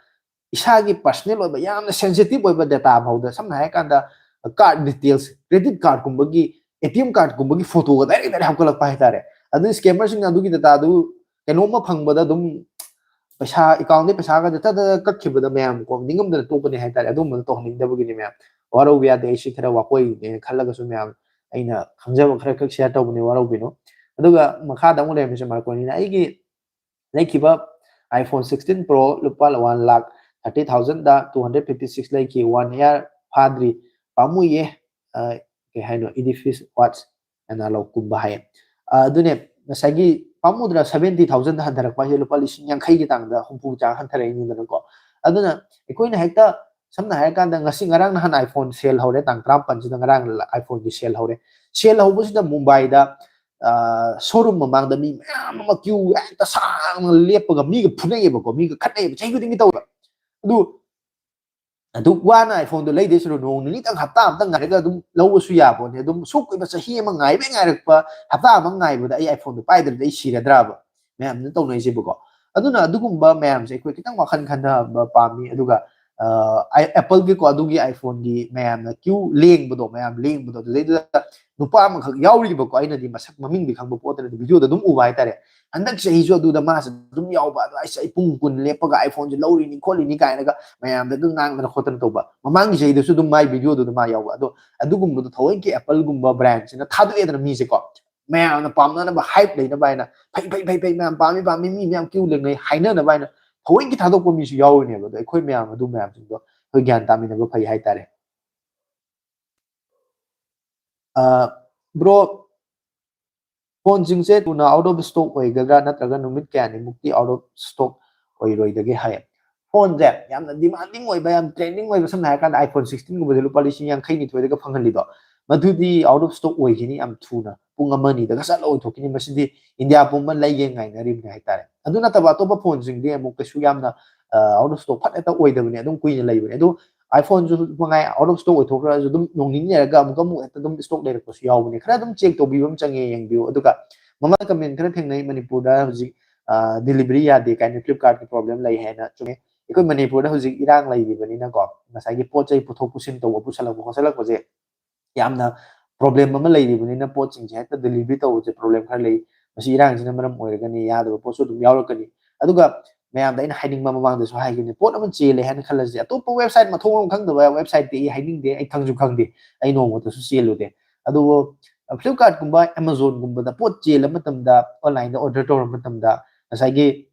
ꯏꯁꯥꯒꯤ personal ꯑꯣꯏꯕ, ꯌꯥꯝꯅ sensitive ꯑꯣꯏꯕ data ꯐꯥꯎꯗ, ꯁꯝꯅ ꯍꯥꯏꯔꯀꯥꯟꯗ card details, credit cardꯀꯨꯝꯕꯒꯤ, ATM cardꯀꯨꯝꯕꯒꯤ photoꯒ direct direct ꯍꯥꯞꯀꯠꯂꯛꯄ ꯍꯥꯏꯇꯥꯔꯦ꯫ ꯑꯗꯨ scammerꯁꯤꯡꯅ ꯑꯗꯨꯒꯤ dataꯗꯨ ꯀꯩꯅꯣꯝꯃ ꯐꯪꯕꯗ ꯑꯗꯨꯝ ꯄꯩꯁꯥ, accountꯗꯒꯤ ꯄꯩꯁꯥꯒꯁꯦ ꯇꯠ ꯇꯠ ꯇꯠ ꯀꯛꯈꯤꯕꯗ ꯃꯌꯥꯝ ꯀꯣ ꯅꯤꯡꯉꯝꯗꯅ ꯇꯣꯛꯀꯅꯤ ꯍꯥꯏꯇꯥꯔꯦ꯫ ꯑꯗꯨꯒꯨꯝꯕꯗꯣ ꯇꯧꯍꯟꯅꯤꯡꯗꯕꯒꯤꯅꯤ ꯃꯌꯥꯝ꯫ ꯋꯥꯔꯧꯕ ꯌꯥꯗꯦ, ꯑꯩ ꯁꯤ ꯈꯔ ꯋꯥꯀꯣꯏꯅꯦꯅ ꯈꯜꯂꯒꯁꯨ ꯃꯌꯥꯝ ꯑꯩꯅ ꯈꯪꯖꯕ ꯈꯔ ꯈꯛ share ꯇꯧꯕꯅꯦ, ꯋꯥꯔꯧꯕꯤꯅꯨ꯫ ꯑꯗꯨꯒ ꯃꯈꯥꯗ ꯑꯃꯨꯛ ꯂꯩꯔꯝꯃꯤꯁꯦ ꯃꯥꯔꯀꯣꯅꯤꯅ ꯑꯩꯒꯤ ꯂꯩꯈꯤꯕ iPhone sixteen Pro ꯂꯨꯄꯥ one lakh thirty thousandꯗ two hundred fifty six ꯂꯩꯈꯤ, one year ꯐꯥꯗ꯭ꯔꯤ, ꯄꯥꯝꯃꯨꯏꯌꯦ꯫ ꯑ, ꯀꯩ ꯍꯥꯏꯅꯣ, Edifice Watch Analogꯀꯨꯝꯕ ꯍꯥꯏꯌꯦ꯫ ꯑ, ꯑꯗꯨꯅꯦ, ꯉꯁꯥꯏꯒꯤ ꯄꯥꯝꯃꯨꯗ꯭ꯔꯥ, seventy thousandꯗ ꯍꯟꯊꯔꯛꯄ ꯍꯥꯏꯁꯦ ꯂꯨꯄꯥ ꯂꯤꯁꯤꯡ ꯌꯥꯡꯈꯩꯒꯤ ꯆꯥꯡꯗ, ꯍꯨꯝꯐꯨ ꯆꯥꯡ ꯍꯟꯊꯔꯛꯏꯅꯤꯗꯅꯀꯣ꯫ ꯑꯗꯨꯅ ꯑꯩꯈꯣꯏꯅ ꯍꯦꯛꯇ, ꯁꯝꯅ ꯍꯥꯏꯔꯀꯥꯟꯗ, ꯉꯁꯤ, ꯉꯔꯥꯡ ꯅꯍꯥꯟ iPhone sale ꯍꯧꯔꯦ, ꯇꯥꯡ ꯇꯔꯥꯃꯥꯄꯟꯁꯤꯗ ꯉꯔꯥꯡ iPhoneꯒꯤ sale ꯍꯧꯔꯦ꯫ Sale ꯍꯧꯕꯁꯤꯗ ꯃꯨꯝꯕꯥꯏꯗ, ꯑ, showroom ꯃꯃꯥꯡꯗ ꯃꯤ ꯃꯌꯥꯝ ꯑꯃ queue ꯍꯦꯛꯇ ꯁꯥꯡꯅ ꯂꯦꯞꯄꯒ ꯃꯤꯒ ꯐꯨꯅꯩꯌꯦꯕꯀꯣ, ꯃꯤꯒ ꯈꯠꯅꯩꯌꯦꯕ, ꯆꯍꯤ ꯈꯨꯗꯤꯡꯒꯤ ꯇꯧꯕ꯫ ꯑꯗꯨ ꯑꯗꯨꯛ ꯋꯥꯅ iPhoneꯗꯣ ꯂꯩꯗꯣꯏ ꯁꯔꯨꯛ ꯅꯣꯡ ꯅꯤꯅꯤꯇꯪ, ꯍꯞꯇꯥ ꯑꯃꯇꯪ ꯉꯥꯏꯔꯒ ꯑꯗꯨꯝ ꯂꯧꯕꯁꯨ ꯌꯥꯕꯅꯦ꯫ ꯑꯗꯨꯝ ꯑꯁꯨꯛ ꯀꯨꯏꯕ ꯆꯍꯤ ꯑꯃ ꯉꯥꯏꯕꯩ ꯉꯥꯏꯔꯛꯄ, ꯍꯞꯇꯥ ꯑꯃ ꯉꯥꯏꯕꯗ ꯑꯩ iPhoneꯗꯣ ꯄꯥꯏꯗ꯭ꯔꯗꯤ ꯑꯩ ꯁꯤꯔꯗ꯭ꯔꯥꯕ? ꯃꯌꯥꯝꯅ ꯇꯧꯅꯩꯁꯤꯕꯀꯣ꯫ ꯑꯗꯨꯅ ꯑꯗꯨꯒꯨꯝꯕ ꯃꯌꯥꯝꯁꯦ ꯑꯩꯈꯣꯏ ꯈꯤꯇꯪ ꯋꯥꯈꯜ ꯈꯟꯊꯕ ꯄꯥꯝꯃꯤ꯫ ꯑꯗꯨꯒ, ꯑ, ꯑꯩ, Appleꯒꯤꯀꯣ, ꯑꯗꯨꯒꯤ iPhoneꯒꯤ ꯃꯌꯥꯝꯅ queue ꯂꯦꯡꯕꯗꯣ, ꯃꯌꯥꯝ ꯂꯦꯡꯕꯗꯣ, ꯑꯗꯨꯗꯩꯗꯨꯗ ꯅꯨꯄꯥ ꯑꯃꯈꯛ ꯌꯥꯎꯔꯤꯕꯀꯣ, ꯑꯩꯅꯗꯤ ꯃꯁꯛ ꯃꯃꯤꯡꯗꯤ ꯈꯪꯕ ꯄꯣꯠꯇꯅ videoꯗ ꯑꯗꯨꯝ ꯎꯕ ꯍꯥꯏꯇꯥꯔꯦ꯫ ꯍꯟꯗꯛ ꯆꯍꯤꯁꯨ ꯑꯗꯨꯗ ꯃꯥꯁꯨ ꯑꯗꯨꯝ ꯌꯥꯎꯕ꯫ ꯑꯗꯣ ꯑꯩꯁ, ꯑꯩ ꯄꯨꯡ ꯀꯨꯟ ꯂꯦꯞꯄꯒ iPhoneꯁꯦ ꯂꯧꯔꯤꯅꯤ ꯈꯣꯠꯂꯤꯅꯤ ꯀꯥꯏꯅꯒ ꯃꯌꯥꯝꯗ ꯑꯗꯨꯝ ꯉꯥꯡꯗꯅ ꯈꯣꯠꯇꯅ ꯇꯧꯕ꯫ ꯃꯃꯥꯡꯒꯤ ꯆꯍꯤꯗꯁꯨ ꯑꯗꯨꯝ ꯃꯥꯏ videoꯗꯨꯗ ꯃꯥ ꯌꯥꯎꯕ꯫ ꯑꯗꯣ ꯑꯗꯨꯒꯨꯝꯕꯗꯣ ꯊꯑꯣꯏꯀꯤ Appleꯒꯨꯝꯕ brandꯁꯤꯅ ꯊꯥꯗꯣꯛꯑꯦꯗꯅ ꯃꯤꯁꯦꯀꯣ꯫ ꯃꯌꯥꯝꯅ ꯄꯥꯝꯅꯅꯕ, ꯍꯥꯏꯞ ꯂꯩꯅꯕ ꯍꯥꯏꯅ, "ꯐꯩ, ꯐꯩ, ꯐꯩ, ꯐꯩ, ꯃꯌꯥꯝ ꯄꯥꯝꯃꯤ, ꯄꯥꯝꯃꯤ, ꯃꯤ ꯃꯌꯥꯝ ꯀ꯭ꯌꯨ ꯂꯦꯡꯅꯩ" ꯍꯥꯏꯅꯅꯕ ꯍꯥꯏꯅ ꯊꯑꯣꯏꯒꯤ ꯊꯥꯗꯣꯛꯄ ꯃꯤꯁꯨ ꯌꯥꯎꯔꯤꯅꯦꯕ꯫ ꯑꯗꯣ ꯑꯩꯈꯣꯏ ꯃꯌꯥꯝ, ꯑꯗꯨ ꯃꯌꯥꯝꯁꯤꯡꯗꯣ ꯑꯩꯈꯣꯏ ꯒ꯭ꯌꯥꯟ ꯇꯥꯃꯤꯟꯅꯕ ꯐꯩ ꯍꯥꯏꯇꯥꯔꯦ꯫ ꯕ꯭ꯔꯣ, ꯐꯣꯟꯁꯤꯡꯁꯦ ꯊꯨꯅ out of stock ꯑꯣꯏꯒꯗ꯭ꯔꯥ, ꯅꯠꯇ꯭ꯔꯒ ꯅꯨꯃꯤꯠ ꯀꯌꯥꯅꯤꯃꯨꯛꯇꯤ out of stock ꯑꯣꯏꯔꯣꯏꯗꯒꯦ ꯍꯥꯏ? ꯐꯣꯟꯁꯦ ꯌꯥꯝꯅ demanding ꯑꯣꯏꯕ, ꯌꯥꯝ trending ꯑꯣꯏꯕ, ꯁꯝꯅ ꯍꯥꯏꯔꯀꯥꯟꯗ iPhone sixteen ꯒꯨꯝꯕꯁꯦ ꯂꯨꯄꯥ ꯂꯤꯁꯤꯡ ꯌꯥꯡꯈꯩ ꯅꯤꯊꯣꯏꯗꯒ ꯐꯪꯍꯜꯂꯤꯗꯣ, ꯃꯗꯨꯗꯤ out of stock ꯑꯣꯏꯈꯤꯅꯤ ꯌꯥꯝ ꯊꯨꯅ, ꯄꯨꯡ ꯑꯃ ꯑꯅꯤꯗꯒ ꯆꯠꯂ ꯑꯣꯏꯊꯣꯛꯈꯤꯅꯤ꯫ ꯃꯁꯤꯗꯤ ꯏꯟꯗꯤꯌꯥ ꯄꯨꯝꯕ ꯂꯩꯒꯦ ꯉꯥꯏꯅꯔꯤꯕꯅꯤ ꯍꯥꯏꯇꯥꯔꯦ꯫ ꯑꯗꯨ ꯅꯠꯇꯕ ꯑꯇꯣꯞꯄ ꯐꯣꯟꯁꯤꯡꯗꯤ ꯑꯃꯨꯛ ꯀꯩꯁꯨ ꯌꯥꯝꯅ out of stock ꯐꯠ ꯍꯦꯛꯇ ꯑꯣꯏꯗꯕꯅꯤ, ꯑꯗꯨꯝ ꯀꯨꯏꯅ ꯂꯩꯕꯅꯤ꯫ ꯑꯗꯨ iPhone ꯁꯨ ꯃꯉꯥꯏ, out of stock ꯑꯣꯏꯊꯣꯛꯈ꯭ꯔꯁꯨ ꯑꯗꯨꯝ ꯅꯣꯡ ꯅꯤꯅꯤ ꯂꯩꯔꯒ ꯑꯃꯨꯛꯀ ꯑꯃꯨꯛ ꯍꯦꯛꯇ ꯑꯗꯨꯝ stock ꯂꯩꯔꯛꯄꯁꯨ ꯌꯥꯎꯕꯅꯤ꯫ ꯈꯔ ꯑꯗꯨꯝ check ꯇꯧꯕꯤꯕ ꯑꯃ ꯆꯪꯉꯦ, ꯌꯦꯡꯕꯤꯌꯨ꯫ ꯑꯗꯨꯒ ꯃꯃꯥꯡꯗ comment ꯈꯔ ꯊꯦꯡꯅꯩ, ꯃꯅꯤꯄꯨꯔꯗ ꯍꯧꯖꯤꯛ delivery ꯌꯥꯗꯦ ꯀꯥꯏꯅ, Flipkart ꯀꯤ problem ꯂꯩ ꯍꯥꯏꯅ꯫ ꯆꯨꯝꯃꯦ, ꯑꯩꯈꯣꯏ ꯃꯅꯤꯄꯨꯔꯗ ꯍꯧꯖꯤꯛ ꯏꯔꯥꯡ ꯂꯩꯔꯤꯕꯅꯤꯅꯀꯣ, ꯉꯁꯥꯏꯒꯤ ꯄꯣꯠ ꯆꯩ ꯄꯨꯊꯣꯛ ꯄꯨꯁꯤꯟ ꯇꯧꯕ, ꯄꯨꯁꯜꯂꯛꯄ ꯈꯣꯠꯆꯜꯂꯛꯄꯁꯦ ꯌꯥꯝꯅ problem ꯑꯃ ꯂꯩꯔꯤꯕꯅꯤꯅ, ꯄꯣꯠꯁꯤꯡꯁꯦ ꯍꯦꯛꯇ delivery ꯇꯧꯕꯁꯦ problem ꯈꯔ ꯂꯩ꯫ ꯃꯁꯤ ꯏꯔꯥꯡꯁꯤꯅ ꯃꯔꯝ ꯑꯣꯏꯔꯒꯅꯤ, ꯌꯥꯗꯕ ꯄꯣꯠꯁꯨ ꯑꯗꯨꯝ ꯌꯥꯎꯔꯛꯀꯅꯤ꯫ ꯑꯗꯨꯒ ꯃꯌꯥꯝꯗ ꯑꯩꯅ ꯍꯥꯏꯅꯤꯡꯕ, ꯃꯃꯥꯡꯗꯁꯨ ꯍꯥꯏꯈꯤꯕꯅꯤ, ꯄꯣꯠ ꯑꯃ ꯆꯦꯜꯂꯦ ꯍꯥꯏꯅ ꯈꯜꯂꯁꯤ, ꯑꯇꯣꯞꯄ website ꯃꯊꯣꯡ ꯑꯃ ꯈꯪꯗꯕ website ꯇꯤ ꯑꯩ ꯍꯥꯏꯅꯤꯡꯗꯦ, ꯑꯩ ꯈꯪꯁꯨ ꯈꯪꯗꯦ, ꯑꯩ ꯅꯣꯡꯃꯇꯁꯨ ꯆꯦꯜꯂꯨꯗꯦ꯫ ꯑꯗꯨꯕꯨ Flipkart ꯀꯨꯝꯕ, Amazon ꯒꯨꯝꯕꯗ ꯄꯣꯠ ꯆꯦꯜꯂ ꯃꯇꯝꯗ, online ꯗ order ꯇꯧꯔ ꯃꯇꯝꯗ ꯉꯁꯥꯏꯒꯤ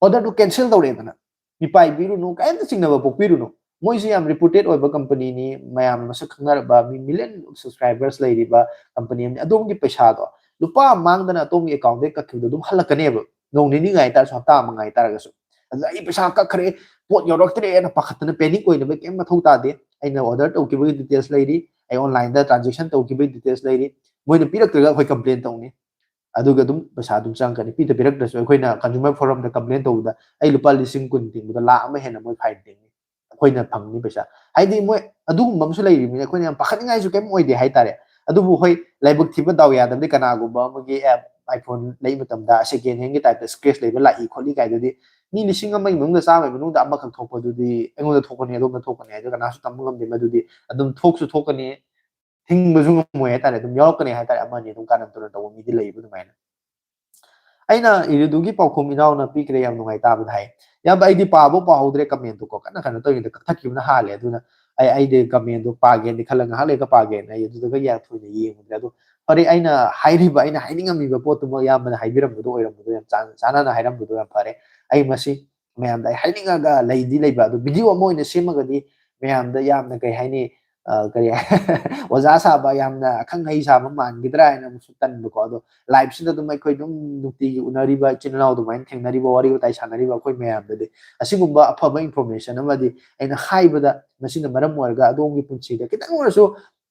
order ꯗꯨ cancel ꯇꯧꯔꯦꯗꯅ, ꯃꯤꯄꯥꯏꯕꯤꯔꯨꯅꯨ, ꯀꯔꯤꯝꯇ ꯆꯤꯡꯅꯕ ꯄꯣꯛꯄꯤꯔꯨꯅꯨ꯫ ꯃꯣꯏꯁꯤ ꯌꯥꯝ reputed ꯑꯣꯏꯕ company ꯅꯤ, ꯃꯌꯥꯝꯅ ꯃꯁꯛ ꯈꯪꯅꯔꯕ, ꯃꯤ million subscribers ꯂꯩꯔꯤꯕ company ꯑꯃꯅꯤ꯫ ꯑꯗꯣꯝꯒꯤ ꯄꯩꯁꯥꯗꯣ ꯂꯨꯄꯥ ꯑꯃ ꯃꯥꯡꯗꯅ ꯑꯇꯣꯝꯒꯤ account ꯗꯒꯤ ꯀꯛꯈꯤꯕꯗꯣ ꯑꯗꯨꯝ ꯍꯜꯂꯛꯀꯅꯦꯕ, ꯅꯣꯡ ꯅꯤꯅꯤ ꯉꯥꯏ ꯇꯥꯔꯁꯨ, ꯍꯞꯇꯥ ꯑꯃ ꯉꯥꯏ ꯇꯥꯔꯒꯁꯨ꯫ ꯑꯗꯨꯗ "ꯑꯩ ꯄꯩꯁꯥ ꯀꯛꯈ꯭ꯔꯦ, ꯄꯣꯠ ꯌꯧꯔꯛꯇ꯭ꯔꯦꯅ" ꯄꯥꯈꯠꯇꯅ panic ꯑꯣꯏꯅꯕ ꯀꯩꯝ ꯃꯊꯧ ꯇꯥꯗꯦ꯫ ꯑꯩꯅ order ꯇꯧꯈꯤꯕꯒꯤ details ꯂꯩꯔꯤ, ꯑꯩ online ꯗ transaction ꯇꯧꯈꯤꯕꯒꯤ details ꯂꯩꯔꯤ꯫ ꯃꯣꯏꯅ ꯄꯤꯔꯛꯇ꯭ꯔꯒ ꯑꯩꯈꯣꯏ complain ꯇꯧꯅꯤ, ꯑꯗꯨꯒ ꯑꯗꯨꯝ ꯄꯩꯁꯥ ꯑꯗꯨꯝ ꯆꯪꯉꯛꯀꯅꯤ꯫ ꯄꯤꯗ ꯄꯤꯔꯛꯇ꯭ꯔꯁꯨ ꯑꯩꯈꯣꯏꯅ consumer forum ꯗ complain ꯇꯧꯕꯗ ꯑꯩ ꯂꯨꯄꯥ ꯂꯤꯁꯤꯡ ꯀꯨꯟ ꯇꯤꯡꯕꯗ ꯂꯥꯈ ꯑꯃ ꯍꯦꯟꯅ ꯃꯣꯏ fine ꯇꯤꯡꯅꯤ, ꯑꯩꯈꯣꯏꯅ ꯐꯪꯅꯤ ꯄꯩꯁꯥ꯫ ꯍꯥꯏꯗꯤ ꯃꯣꯏ ꯑꯗꯨꯒꯨꯝꯕ ꯑꯃꯁꯨ ꯂꯩꯔꯤꯕꯅꯤꯅ ꯑꯩꯈꯣꯏꯅ ꯌꯥꯝ ꯄꯥꯈꯠꯅꯤꯡꯉꯥꯏꯁꯨ ꯀꯩꯝ ꯑꯣꯏꯗꯦ ꯍꯥꯏꯇꯥꯔꯦ꯫ ꯑꯗꯨꯕꯨ ꯍꯣꯏ, ꯂꯥꯏꯕꯛ ꯊꯤꯕ ꯗꯥꯎ ꯌꯥꯗꯕꯗꯤ ꯀꯅꯥꯒꯨꯝꯕ ꯑꯃꯒꯤ, ꯑꯦ, iPhone ꯂꯩ ꯃꯇꯝꯗ second hand ꯒꯤ type ꯇ scratch ꯂꯩꯕ ꯂꯥꯛꯏ ꯈꯣꯠꯂꯤ ꯀꯥꯏꯗꯨꯗꯤ, ꯃꯤ ꯂꯤꯁꯤꯡ ꯑꯃꯒꯤ ꯃꯅꯨꯡꯗ ꯆꯥꯝꯃꯒꯤ ꯃꯅꯨꯡꯗ ꯑꯃꯈꯛ ꯊꯣꯛꯄꯗꯨꯗꯤ ꯑꯩꯉꯣꯟꯗ ꯊꯣꯛꯄꯅꯤ, ꯑꯗꯣꯝꯗ ꯊꯣꯛꯄꯅꯤ ꯍꯥꯏꯗꯣ ꯀꯅꯥꯁꯨ ꯇꯝꯕ ꯉꯝꯗꯦ꯫ ꯃꯗꯨꯗꯤ ꯑꯗꯨꯝ ꯊꯣꯛꯁꯨ ꯊꯣꯛꯀꯅꯤ, ꯊꯤꯡꯕꯁꯨ ꯉꯝꯃꯣꯏ ꯍꯥꯏꯇꯥꯔꯦ꯫ ꯑꯗꯨꯝ ꯌꯥꯎꯔꯛꯀꯅꯤ ꯍꯥꯏꯇꯥꯔꯦ, ꯑꯃꯅꯤ ꯑꯗꯨꯝ ꯀꯥꯔꯟ ꯇꯨꯔꯟ ꯇꯧꯕ ꯃꯤꯗꯤ ꯂꯩꯕ ꯑꯗꯨꯃꯥꯏꯅ꯫ ꯑꯩꯅ ꯏꯔꯤꯗꯨꯒꯤ ꯄꯥꯎꯈꯨꯝ ꯏꯅꯥꯎꯅ ꯄꯤꯈ꯭ꯔꯦ, ꯌꯥꯝ ꯅꯨꯡꯉꯥꯏ ꯇꯥꯕꯗ ꯍꯥꯏ꯫ ꯏꯌꯥꯝꯕ, ꯑꯩꯗꯤ ꯄꯥꯕ ꯄꯥꯍꯧꯗ꯭ꯔꯦ comment ꯇꯨ ꯀꯣ, ꯀꯟꯅ ꯀꯩꯅꯣ ꯇꯧꯔꯤꯉꯩꯗ ꯀꯛꯊꯠꯈꯤꯕꯅ ꯍꯥꯜꯂꯦ꯫ ꯑꯗꯨꯅ ꯑꯩ, ꯑꯩꯗꯤ comment ꯇꯨ ꯄꯥꯒꯦꯅꯗꯤ ꯈꯜꯂꯒ ꯉꯥꯏꯍꯥꯛ ꯂꯩꯔꯒ ꯄꯥꯒꯦꯅ ꯑꯩ ꯑꯗꯨꯗꯒ ꯌꯥꯝ ꯊꯣꯏꯅ ꯌꯦꯡꯉꯨꯗ꯭ꯔꯦ꯫ ꯑꯗꯣ ꯐꯔꯦ, ꯑꯩꯅ ꯍꯥꯏꯔꯤꯕ, ꯑꯩꯅ ꯍꯥꯏꯅꯤꯡꯉꯝꯃꯤꯕ ꯄꯣꯠꯇꯨꯃꯛ ꯏꯌꯥꯝꯕꯅ ꯍꯥꯏꯕꯤꯔꯝꯕꯗꯣ ꯑꯣꯏꯔꯝꯕꯗꯣ ꯌꯥꯝ ꯆꯥꯟ-, ꯆꯥꯟꯅꯅ ꯍꯥꯏꯔꯝꯕꯗꯣ ꯌꯥꯝ ꯐꯔꯦ꯫ ꯑꯩ ꯃꯁꯤ ꯃꯌꯥꯝꯗ ꯑꯩ ꯍꯥꯏꯅꯤꯡꯉꯒ ꯂꯩꯗꯤ ꯂꯩꯕ, ꯑꯗꯨ ꯚꯤꯗꯤꯑꯣ ꯑꯃ ꯑꯣꯏꯅ ꯁꯦꯝꯃꯒꯗꯤ ꯃꯌꯥꯝꯗ ꯌꯥꯝꯅ, ꯀꯩ ꯍꯥꯏꯅꯤ, ꯑ, ꯀꯔꯤ ꯑꯣꯖꯥ ꯁꯥꯕ, ꯌꯥꯝꯅ ꯑꯈꯪ ꯑꯍꯩ ꯁꯥꯕ ꯃꯥꯟꯈꯤꯗ꯭ꯔꯥ ꯍꯥꯏꯅ ꯑꯃꯨꯛꯁꯨ ꯇꯟꯕꯀꯣ꯫ ꯑꯗꯣ ꯂꯥꯏꯞꯁꯤꯗ ꯑꯗꯨꯝ ꯑꯩꯈꯣꯏ ꯑꯗꯨꯝ ꯅꯨꯡꯇꯤꯒꯤ ꯎꯅꯔꯤꯕ ꯏꯆꯤꯟ ꯏꯅꯥꯎ ꯑꯗꯨꯃꯥꯏꯅ ꯊꯦꯡꯅꯔꯤꯕ, ꯋꯥꯔꯤ ꯋꯥꯇꯥꯏ ꯁꯥꯟꯅꯔꯤꯕ ꯑꯩꯈꯣꯏ ꯃꯌꯥꯝꯗꯗꯤ ꯑꯁꯤꯒꯨꯝꯕ ꯑꯐꯕ ꯏꯟꯐꯣꯔꯃꯦꯁꯟ ꯑꯃꯗꯤ ꯑꯩꯅ ꯍꯥꯏꯕꯗ ꯃꯁꯤꯅ ꯃꯔꯝ ꯑꯣꯏꯔꯒ ꯑꯗꯣꯝꯒꯤ ꯄꯨꯟꯁꯤꯗ ꯈꯤꯇꯪ ꯑꯣꯏꯔꯁꯨ,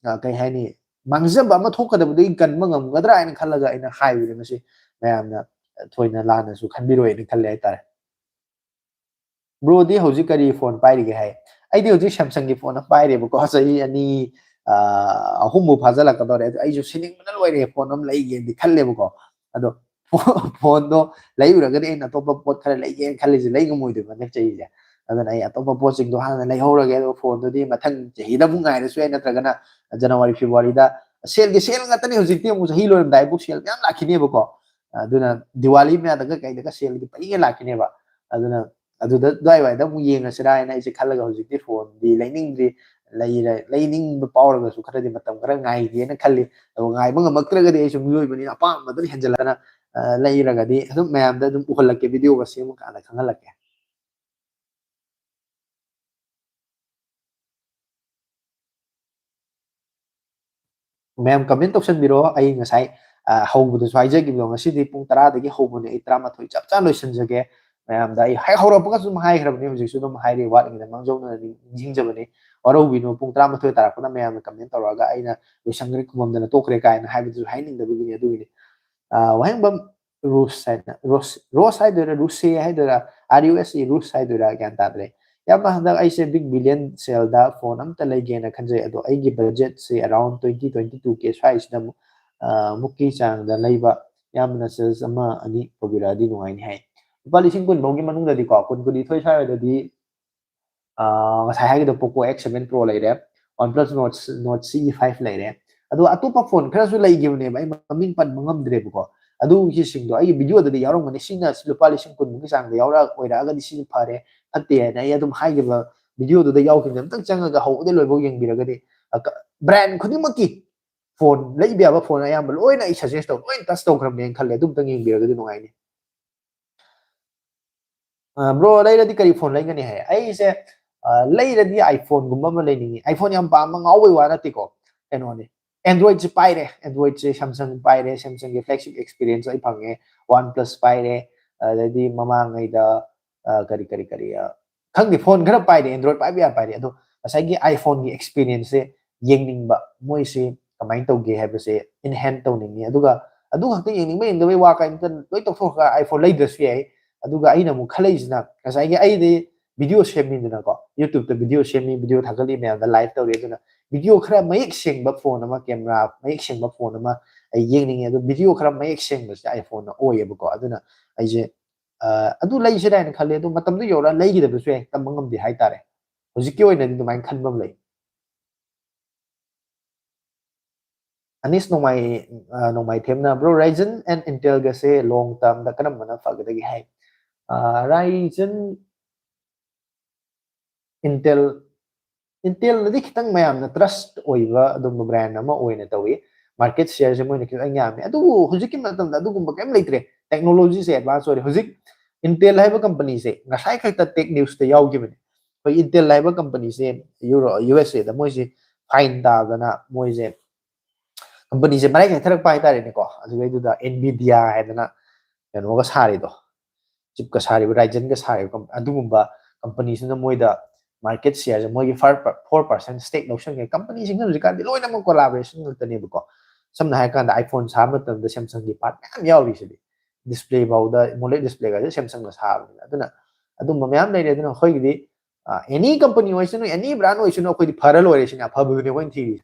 ꯑ, ꯀꯩ ꯍꯥꯏꯅꯤ, ꯃꯥꯡꯖꯕ ꯑꯃ ꯊꯣꯛꯀꯗꯕꯗꯒꯤ ꯀꯟꯕ ꯉꯝꯒꯗ꯭ꯔꯥ ꯍꯥꯏꯅ ꯈꯜꯂꯒ ꯑꯩꯅ ꯍꯥꯏꯕꯅꯦ꯫ ꯃꯁꯤ ꯃꯌꯥꯝꯅ ꯊꯣꯏꯅ ꯂꯥꯟꯅꯁꯨ ꯈꯟꯕꯤꯔꯣꯏꯅ ꯈꯜꯂꯦ ꯍꯥꯏꯇꯥꯔꯦ꯫ ꯕ꯭ꯔꯣꯗꯤ ꯍꯧꯖꯤꯛ ꯀꯔꯤ ꯐꯣꯟ ꯄꯥꯏꯔꯤꯒꯦ ꯍꯥꯏ? ꯑꯩꯗꯤ ꯍꯧꯖꯤꯛ ꯁꯦꯝꯁꯪꯒꯤ ꯐꯣꯟ ꯑꯃ ꯄꯥꯏꯔꯦꯕꯀꯣ, ꯆꯍꯤ ꯑꯅꯤ, ꯑ, ꯑꯍꯨꯝꯃꯨꯛ ꯐꯥꯖꯤꯜꯂꯛꯀꯗꯧꯔꯦ꯫ ꯑꯗꯣ ꯑꯩꯁꯨ ꯁꯤꯅꯤꯡꯕꯅ ꯂꯣꯏꯔꯦ, ꯐꯣꯟ ꯑꯃ ꯂꯩꯒꯦꯅꯗꯤ ꯈꯜꯂꯦꯕꯀꯣ꯫ ꯑꯗꯣ ꯐꯣꯟꯗꯣ ꯂꯩꯔꯨꯔꯒꯗꯤ ꯑꯩꯅ ꯑꯇꯣꯞꯄ ꯄꯣꯠ ꯈꯔ ꯂꯩꯒꯦꯅ ꯈꯜꯂꯤꯁꯦ ꯂꯩ ꯉꯝꯃꯣꯏꯗꯣꯏꯕ ꯍꯟꯗꯛ ꯆꯍꯤꯁꯦ꯫ ꯑꯗꯨꯅ ꯑꯩ ꯑꯇꯣꯞꯄ ꯄꯣꯠꯁꯤꯡꯗꯣ ꯍꯥꯟꯅ ꯂꯩꯍꯧꯔꯒꯦ, ꯑꯗꯨꯒ ꯐꯣꯟꯗꯨꯗꯤ ꯃꯊꯪ ꯆꯍꯤꯗ ꯑꯃꯨꯛ ꯉꯥꯏꯔꯁꯨ ꯌꯥꯏ, ꯅꯠꯇ꯭ꯔꯒꯅ ꯖꯅꯋꯥꯔꯤ, ꯐꯦꯕ꯭ꯔꯨꯋꯥꯔꯤꯗ꯫ ꯁꯦꯜꯒꯤ ꯁꯦꯜ ꯉꯥꯛꯇꯅꯤ ꯍꯧꯖꯤꯛꯇꯤ, ꯑꯃꯨꯛ ꯆꯍꯤ ꯂꯣꯏꯔꯝꯗꯥꯏꯐꯥꯎ ꯁꯦꯜ ꯃꯌꯥꯝ ꯂꯥꯛꯈꯤꯅꯦꯕꯀꯣ꯫ ꯑꯗꯨꯅ ꯗꯤꯋꯥꯂꯤ ꯃꯌꯥꯗꯒ ꯀꯩꯗꯒ ꯁꯦꯜꯒꯤ ꯄꯩꯒ ꯂꯥꯛꯈꯤꯅꯦꯕ꯫ ꯑꯗꯨꯅ ꯑꯗꯨꯗ ꯑꯗꯨꯋꯥꯏꯋꯥꯏꯗ ꯑꯃꯨꯛ ꯌꯦꯡꯉꯁꯤꯔꯥ ꯍꯥꯏꯅ ꯑꯩꯁꯦ ꯈꯜꯂꯒ ꯍꯧꯖꯤꯛꯇꯤ ꯐꯣꯟꯗꯤ ꯂꯩꯅꯤꯡꯗ꯭ꯔꯤ꯫ ꯂꯩꯔ-, ꯂꯩꯅꯤꯡꯕ ꯐꯥꯎꯔꯒꯁꯨ ꯈꯔꯗꯤ ꯃꯇꯝ ꯈꯔ ꯉꯥꯏꯒꯦꯅ ꯈꯜꯂꯤ꯫ ꯑꯗꯣ ꯉꯥꯏꯕ ꯉꯝꯃꯛꯇ꯭ꯔꯒꯗꯤ ꯑꯩꯁꯨ ꯃꯤꯑꯣꯏꯕꯅꯤꯅ ꯑꯄꯥꯝꯕꯗꯨꯅ ꯍꯦꯟꯖꯜꯂꯛꯇꯅ, ꯑ, ꯂꯩꯔꯒꯗꯤ ꯑꯗꯨꯝ ꯃꯌꯥꯝꯗ ꯑꯗꯨꯝ ꯎꯍꯜꯂꯛꯀꯦ, ꯚꯤꯗꯤꯑꯣꯒ ꯁꯦꯝꯃꯀꯥꯟꯗ ꯈꯪꯍꯜꯂꯛꯀꯦ꯫ ꯃꯌꯥꯝ ꯀꯃꯦꯟ ꯇꯧꯁꯟꯕꯤꯔꯣ꯫ ꯑꯩ ꯉꯁꯥꯏ, ꯑ, ꯍꯧꯕꯗꯁꯨ ꯍꯥꯏꯖꯈꯤꯕꯗꯣ, ꯉꯁꯤꯗꯤ ꯄꯨꯡ ꯇꯔꯥꯗꯒꯤ ꯍꯧꯕꯅꯦ, ꯑꯩ ꯇꯔꯥꯃꯥꯊꯣꯏ ꯆꯞ ꯆꯥꯅ ꯂꯣꯏꯁꯤꯟꯖꯒꯦ꯫ ꯃꯌꯥꯝꯗ ꯑꯩ ꯍꯦꯛ ꯍꯧꯔꯛꯄꯒꯁꯨ ꯑꯗꯨꯝ ꯍꯥꯏꯈ꯭ꯔꯕꯅꯤ, ꯍꯧꯖꯤꯛꯁꯨ ꯑꯗꯨꯝ ꯍꯥꯏꯔꯤ, ꯋꯥꯠꯂꯤꯉꯩꯗ ꯃꯥꯡꯖꯧꯅꯅ ꯅꯤꯡ-, ꯅꯤꯡꯁꯤꯡꯖꯕꯅꯤ꯫ ꯋꯥꯔꯧꯕꯤꯅꯨ, ꯄꯨꯡ ꯇꯔꯥꯃꯥꯊꯣꯏ ꯇꯥꯔꯛꯄꯗ ꯃꯌꯥꯝꯅ ꯀꯃꯦꯟ ꯇꯧꯔꯛꯑꯒ ꯑꯩꯅ ꯂꯣꯏꯁꯟꯈ꯭ꯔꯦ, ꯈꯨꯃꯝꯗꯅ ꯇꯣꯛꯈ꯭ꯔꯦ ꯀꯥꯏꯅ ꯍꯥꯏꯕꯗꯨꯁꯨ ꯍꯥꯏꯅꯤꯡꯗꯕꯒꯤꯅꯤ꯫ ꯑꯗꯨꯒꯤꯅꯤ꯫ ꯑ, ꯋꯥꯍꯦꯡꯕꯝ ꯔꯣꯁ ꯍꯥꯏꯅ, ꯔꯣꯁ, ꯔꯣꯁ ꯍꯥꯏꯗꯣꯏꯔꯥ, ꯔꯨꯁꯦ ꯍꯥꯏꯗꯣꯏꯔꯥ, R U S E, ꯔꯨꯁ ꯍꯥꯏꯗꯣꯏꯔꯥ, ꯒ꯭ꯌꯥꯟ ꯇꯥꯗ꯭ꯔꯦ꯫ ꯌꯥꯝꯅ ꯍꯟꯗꯛ ꯑꯩꯁꯦ big billion sale ꯗ ꯐꯣꯟ ꯑꯝꯇ ꯂꯩꯒꯦꯅ ꯈꯟꯖꯩ, ꯑꯗꯣ ꯑꯩꯒꯤ ꯕꯖꯦꯠꯁꯦ around twenty, twenty two K ꯁ꯭ꯋꯥꯏꯁꯤꯗ ꯑꯃꯨꯛ, ꯑ, ꯃꯨꯛꯀꯤ ꯆꯥꯡꯗ ꯂꯩꯕ, ꯌꯥꯝꯅ sales ꯑꯃ ꯑꯅꯤ ꯇꯧꯕꯤꯔꯛꯑꯗꯤ ꯅꯨꯡꯉꯥꯏꯅꯤ ꯍꯥꯏ꯫ ꯂꯨꯄꯥ ꯂꯤꯁꯤꯡ ꯀꯨꯟ ꯐꯥꯎꯒꯤ ꯃꯅꯨꯡꯗꯗꯤꯀꯣ, ꯀꯨꯟ, ꯀꯨꯟꯅꯤꯊꯣꯏ ꯁ꯭ꯋꯥꯏꯗꯗꯤ, ꯑ, ꯉꯁꯥꯏ ꯍꯥꯏꯒꯗꯕ Poco X seven Pro ꯂꯩꯔꯦ, OnePlus Nord, Nord C E five ꯂꯩꯔꯦ, ꯑꯗꯨꯒ ꯑꯇꯣꯞꯄ ꯐꯣꯟ ꯈꯔꯁꯨ ꯂꯩꯈꯤꯕꯅꯦꯕ, ꯑꯩ ꯃꯃꯤꯡ ꯄꯟꯕ ꯉꯝꯗ꯭ꯔꯦꯕꯀꯣ꯫ ꯑꯗꯨꯒꯤꯁꯤꯡꯗꯣ ꯑꯩꯒꯤ ꯚꯤꯗꯤꯑꯣꯗꯗꯤ ꯌꯥꯎꯔꯝꯒꯅꯤ, ꯁꯤꯅ ꯂꯨꯄꯥ ꯂꯤꯁꯤꯡ ꯀꯨꯟꯃꯨꯛꯀꯤ ꯆꯥꯡꯗ ꯌꯥꯎꯔꯛ-, ꯑꯣꯏꯔꯛꯑꯒꯗꯤ ꯁꯤꯅ ꯐꯔꯦ, ꯐꯠꯇꯦ ꯍꯥꯏꯅ ꯑꯩ ꯑꯗꯨꯝ ꯍꯥꯏꯈꯤꯕ ꯚꯤꯗꯤꯑꯣꯗꯨꯗ ꯌꯥꯎꯈꯤꯕꯅꯦ꯫ ꯑꯝꯇꯪ ꯆꯪꯉꯒ ꯍꯧꯕꯗꯩ ꯂꯣꯏꯐꯥꯎ ꯌꯦꯡꯕꯤꯔꯒꯗꯤ, ꯑ, ꯀ-, brand ꯈꯨꯗꯤꯡꯃꯛꯀꯤ ꯐꯣꯟ ꯂꯩꯕ ꯌꯥꯕ ꯐꯣꯟ ꯑꯌꯥꯝꯕ ꯂꯣꯏꯅ ꯑꯩ ꯁꯖꯦꯁ ꯇꯧ ꯂꯣꯏꯅ ꯇꯁ ꯇꯧꯈ꯭ꯔꯕꯅꯦꯅ ꯈꯜꯂꯦ꯫ ꯑꯗꯨꯝꯇꯪ ꯌꯦꯡꯕꯤꯔꯒꯗꯤ ꯅꯨꯡꯉꯥꯏꯅꯤ꯫ ꯕ꯭ꯔꯣ, ꯂꯩꯔꯗꯤ ꯀꯔꯤ ꯐꯣꯟ ꯂꯩꯒꯅꯤ ꯍꯥꯏ? ꯑꯩꯁꯦ ꯂꯩꯔꯗꯤ ꯑꯥꯏꯐꯣꯟꯒꯨꯝꯕ ꯑꯃ ꯂꯩꯅꯤꯡꯉꯤ꯫ ꯑꯥꯏꯐꯣꯟ ꯌꯥꯝ ꯄꯥꯝꯕ ꯉꯥꯎꯕꯩ ꯋꯥ ꯅꯠꯇꯦꯀꯣ, ꯀꯩꯅꯣꯅꯤ, ꯑꯦꯟꯗ꯭ꯔꯣꯏꯗꯁꯦ ꯄꯥꯏꯔꯦ꯫ ꯑꯦꯟꯗ꯭ꯔꯣꯏꯗꯁꯦ ꯁꯦꯝꯁꯪ ꯄꯥꯏꯔꯦ, ꯁꯦꯝꯁꯪꯒꯤ ꯐ꯭ꯂꯦꯒꯁꯤꯞ ꯑꯦꯛꯁꯄꯤꯔꯤꯌꯦꯟꯁ ꯑꯩ ꯐꯪꯉꯦ꯫ ꯋꯥꯟ ꯄ꯭ꯂꯁ ꯄꯥꯏꯔꯦ, ꯑꯗꯩꯗꯤ ꯃꯃꯥꯡꯉꯩꯗ ꯀꯔꯤ ꯀꯔꯤ ꯀꯔꯤ ꯈꯪꯗꯦ, ꯐꯣꯟ ꯈꯔ ꯄꯥꯏꯔꯦ, ꯑꯦꯟꯗ꯭ꯔꯣꯏꯗ ꯄꯥꯏꯕ ꯌꯥꯝ ꯄꯥꯏꯔꯦ꯫ ꯑꯗꯣ ꯉꯁꯥꯏꯒꯤ ꯑꯥꯏꯐꯣꯟꯒꯤ ꯑꯦꯛꯁꯄꯤꯔꯤꯌꯦꯟꯁꯁꯦ ꯌꯦꯡꯅꯤꯡꯕ, ꯃꯣꯏꯁꯤ ꯀꯃꯥꯏꯅ ꯇꯧꯒꯦ ꯍꯥꯏꯕꯁꯦ ꯏꯟꯍꯦꯟ ꯇꯧꯅꯤꯡꯉꯤ꯫ ꯑꯗꯨꯒ ꯑꯗꯨ ꯈꯛꯇ ꯌꯦꯡꯅꯤꯡꯕ ꯌꯦꯡꯗꯕꯩ ꯋꯥ ꯀꯔꯤꯝꯇ, ꯂꯣꯏ ꯇꯣꯛꯊꯣꯛꯈ꯭ꯔꯒ ꯑꯥꯏꯐꯣꯟ ꯂꯩꯗ꯭ꯔꯁꯨ ꯌꯥꯏ꯫ ꯑꯗꯨꯒ ꯑꯩꯅ ꯑꯃꯨꯛ ꯈꯜꯂꯛꯏꯁꯤꯅ, ꯉꯁꯥꯏꯒꯤ ꯑꯩꯗꯤ ꯚꯤꯗꯤꯑꯣ ꯁꯦꯝꯃꯤꯗꯅꯀꯣ, ꯌꯨꯇ꯭ꯌꯨꯕꯇ ꯚꯤꯗꯤꯑꯣ ꯁꯦꯝꯃꯤ, ꯚꯤꯗꯤꯑꯣ ꯊꯥꯒꯠꯂꯤ, ꯃꯌꯥꯝꯗ ꯂꯥꯏꯚ ꯇꯧꯔꯤ꯫ ꯑꯗꯨꯅ ꯚꯤꯗꯤꯑꯣ ꯈꯔ ꯃꯌꯦꯛ ꯁꯦꯡꯕ ꯐꯣꯟ ꯑꯃ, ꯀꯦꯃꯦꯔꯥ ꯃꯌꯦꯛ ꯁꯦꯡꯕ ꯐꯣꯟ ꯑꯃ ꯑꯩ ꯌꯦꯡꯅꯤꯡꯉꯦ꯫ ꯑꯗꯣ ꯚꯤꯗꯤꯑꯣ ꯈꯔ ꯃꯌꯦꯛ ꯁꯦꯡꯕꯁꯦ ꯑꯥꯏꯐꯣꯟꯅ ꯑꯣꯏꯌꯦꯕꯀꯣ꯫ ꯑꯗꯨꯅ ꯑꯩꯁꯦ ꯑꯗꯨ ꯂꯩꯁꯤꯔꯥ ꯍꯥꯏꯅ ꯈꯜꯂꯦ꯫ ꯑꯗꯨ ꯃꯇꯝꯗꯨ ꯌꯧꯔꯒ ꯂꯩꯈꯤꯗꯕꯁꯨ ꯌꯥꯏ, ꯇꯝꯕ ꯉꯝꯗꯦ ꯍꯥꯏꯇꯥꯔꯦ꯫ ꯍꯧꯖꯤꯛꯀꯤ ꯑꯣꯏꯅꯗꯤ ꯑꯗꯨꯃꯥꯏꯅ ꯈꯟꯕ ꯑꯃ ꯂꯩ꯫ ꯑꯅꯤꯁ ꯅꯣꯡꯃꯥꯏ, ꯅꯣꯡꯃꯥꯏꯊꯦꯝꯅ, "Bro, Ryzen and Intelꯒꯁꯦ ꯂꯣꯡ ꯇꯥꯔꯝꯗ ꯀꯔꯝꯕꯅ ꯐꯒꯗꯒꯦ?" ꯍꯥꯏ꯫ ꯔꯥꯏꯖꯟ, ꯏꯟꯇꯦꯜ, ꯏꯟꯇꯦꯜꯅꯗꯤ ꯈꯤꯇꯪ ꯃꯌꯥꯝꯅ ꯇ꯭ꯔꯁ ꯑꯣꯏꯕ ꯑꯗꯨꯝꯕ ꯕ꯭ꯔꯥꯟ ꯑꯃ ꯑꯣꯏꯅ ꯇꯧꯏ꯫ ꯃꯥꯔꯀꯦꯠ ꯁꯤꯌꯔꯁꯦ ꯃꯣꯏꯅ ꯈꯤꯇꯪ ꯌꯥꯝꯃꯤ꯫ ꯑꯗꯨꯕꯨ ꯍꯧꯖꯤꯛꯀꯤ ꯃꯇꯝꯗ ꯑꯗꯨꯒꯨꯝꯕ ꯀꯔꯤꯝ ꯂꯩꯇ꯭ꯔꯦ꯫ ꯇꯦꯛꯅꯣꯂꯣꯖꯤꯁꯦ ꯑꯦꯗꯚꯥꯟꯁ ꯑꯣꯏꯔꯦ꯫ ꯍꯧꯖꯤꯛ ꯏꯟꯇꯦꯜ ꯍꯥꯏꯕ ꯀꯝꯄꯅꯤꯁꯦ ꯉꯁꯥꯏ ꯈꯛꯇ ꯇꯦꯛ ꯅ꯭ꯌꯨꯁꯇ ꯌꯥꯎꯈꯤꯕꯅꯤ꯫ ꯑꯩꯈꯣꯏ ꯏꯟꯇꯦꯜ ꯍꯥꯏꯕ ꯀꯝꯄꯅꯤꯁꯦ ꯌꯨ ꯑꯦꯁ ꯑꯦꯗ ꯃꯣꯏꯁꯦ ꯐꯥꯏꯟ ꯇꯥꯗꯅ, ꯃꯣꯏꯁꯦ ꯀꯝꯄꯅꯤꯁꯦ ꯃꯔꯥꯏ ꯆꯥꯏꯊꯔꯛꯄ ꯍꯥꯏꯇꯥꯔꯦꯅꯦꯀꯣ꯫ ꯑꯗꯨꯗꯩꯗꯨꯗ ꯑꯦꯟꯚꯤꯗꯤꯌꯥ ꯍꯥꯏꯗꯅ ꯀꯩꯅꯣꯒ ꯁꯥꯔꯤꯗꯣ, ꯆꯤꯞꯀ ꯁꯥꯔꯤꯕ, ꯔꯥꯏꯖꯟꯒ ꯁꯥꯔꯤꯕ ꯀꯝ-, ꯑꯗꯨꯒꯨꯝꯕ ꯀꯝꯄꯅꯤꯁꯤꯅ ꯃꯣꯏꯗ ꯃꯥꯔꯀꯦꯠ ꯁꯤꯌꯔꯁꯦ ꯃꯣꯏꯒꯤ ꯐꯣꯔ ꯄꯔꯁꯦꯟ ꯁ꯭ꯇꯦꯛ ꯂꯧꯁꯟꯈ꯭ꯔꯦ꯫ ꯀꯝꯄꯅꯤꯁꯤꯡꯁꯤꯅ ꯍꯧꯖꯤꯛꯀꯥꯟꯗꯤ ꯂꯣꯏꯅꯃꯛ ꯀꯣꯂꯥꯕꯣꯔꯦꯁꯟ ꯉꯥꯛꯇꯅꯦꯕꯀꯣ꯫ ꯁꯝꯅ ꯍꯥꯏꯔꯀꯥꯟꯗ, ꯑꯥꯏꯐꯣꯟ ꯁꯥꯕ ꯃꯇꯝꯗ ꯁꯦꯝꯁꯪꯒꯤ ꯄꯥꯔꯠ ꯃꯌꯥꯝ ꯌꯥꯎꯔꯤꯁꯤꯗꯤ, ꯗꯤꯁꯄ꯭ꯂꯦ ꯐꯥꯎꯗ, ꯑꯦꯃꯣꯂꯦꯗ ꯗꯤꯁꯄ꯭ꯂꯦꯒꯁꯦ ꯁꯦꯝꯁꯪꯅ ꯁꯥꯕꯅꯤꯅ꯫ ꯑꯗꯨꯅ ꯑꯗꯨꯝꯕ ꯃꯌꯥꯝ ꯂꯩꯔꯦ꯫ ꯑꯗꯨꯅ ꯑꯩꯈꯣꯏꯒꯤꯗꯤ ꯑꯦꯅꯤ ꯀꯝꯄꯅꯤ ꯑꯣꯏꯁꯅꯨ, ꯑꯦꯅꯤ ꯕ꯭ꯔꯥꯟ ꯑꯣꯏꯁꯅꯨ, ꯑꯩꯈꯣꯏꯗꯤ ꯐꯔ ꯂꯣꯏꯔꯦ ꯁꯤꯅꯤ, ꯑꯐꯕꯗꯨꯅꯤ ꯑꯩꯈꯣꯏꯅ ꯊꯤꯔꯤꯁꯦ꯫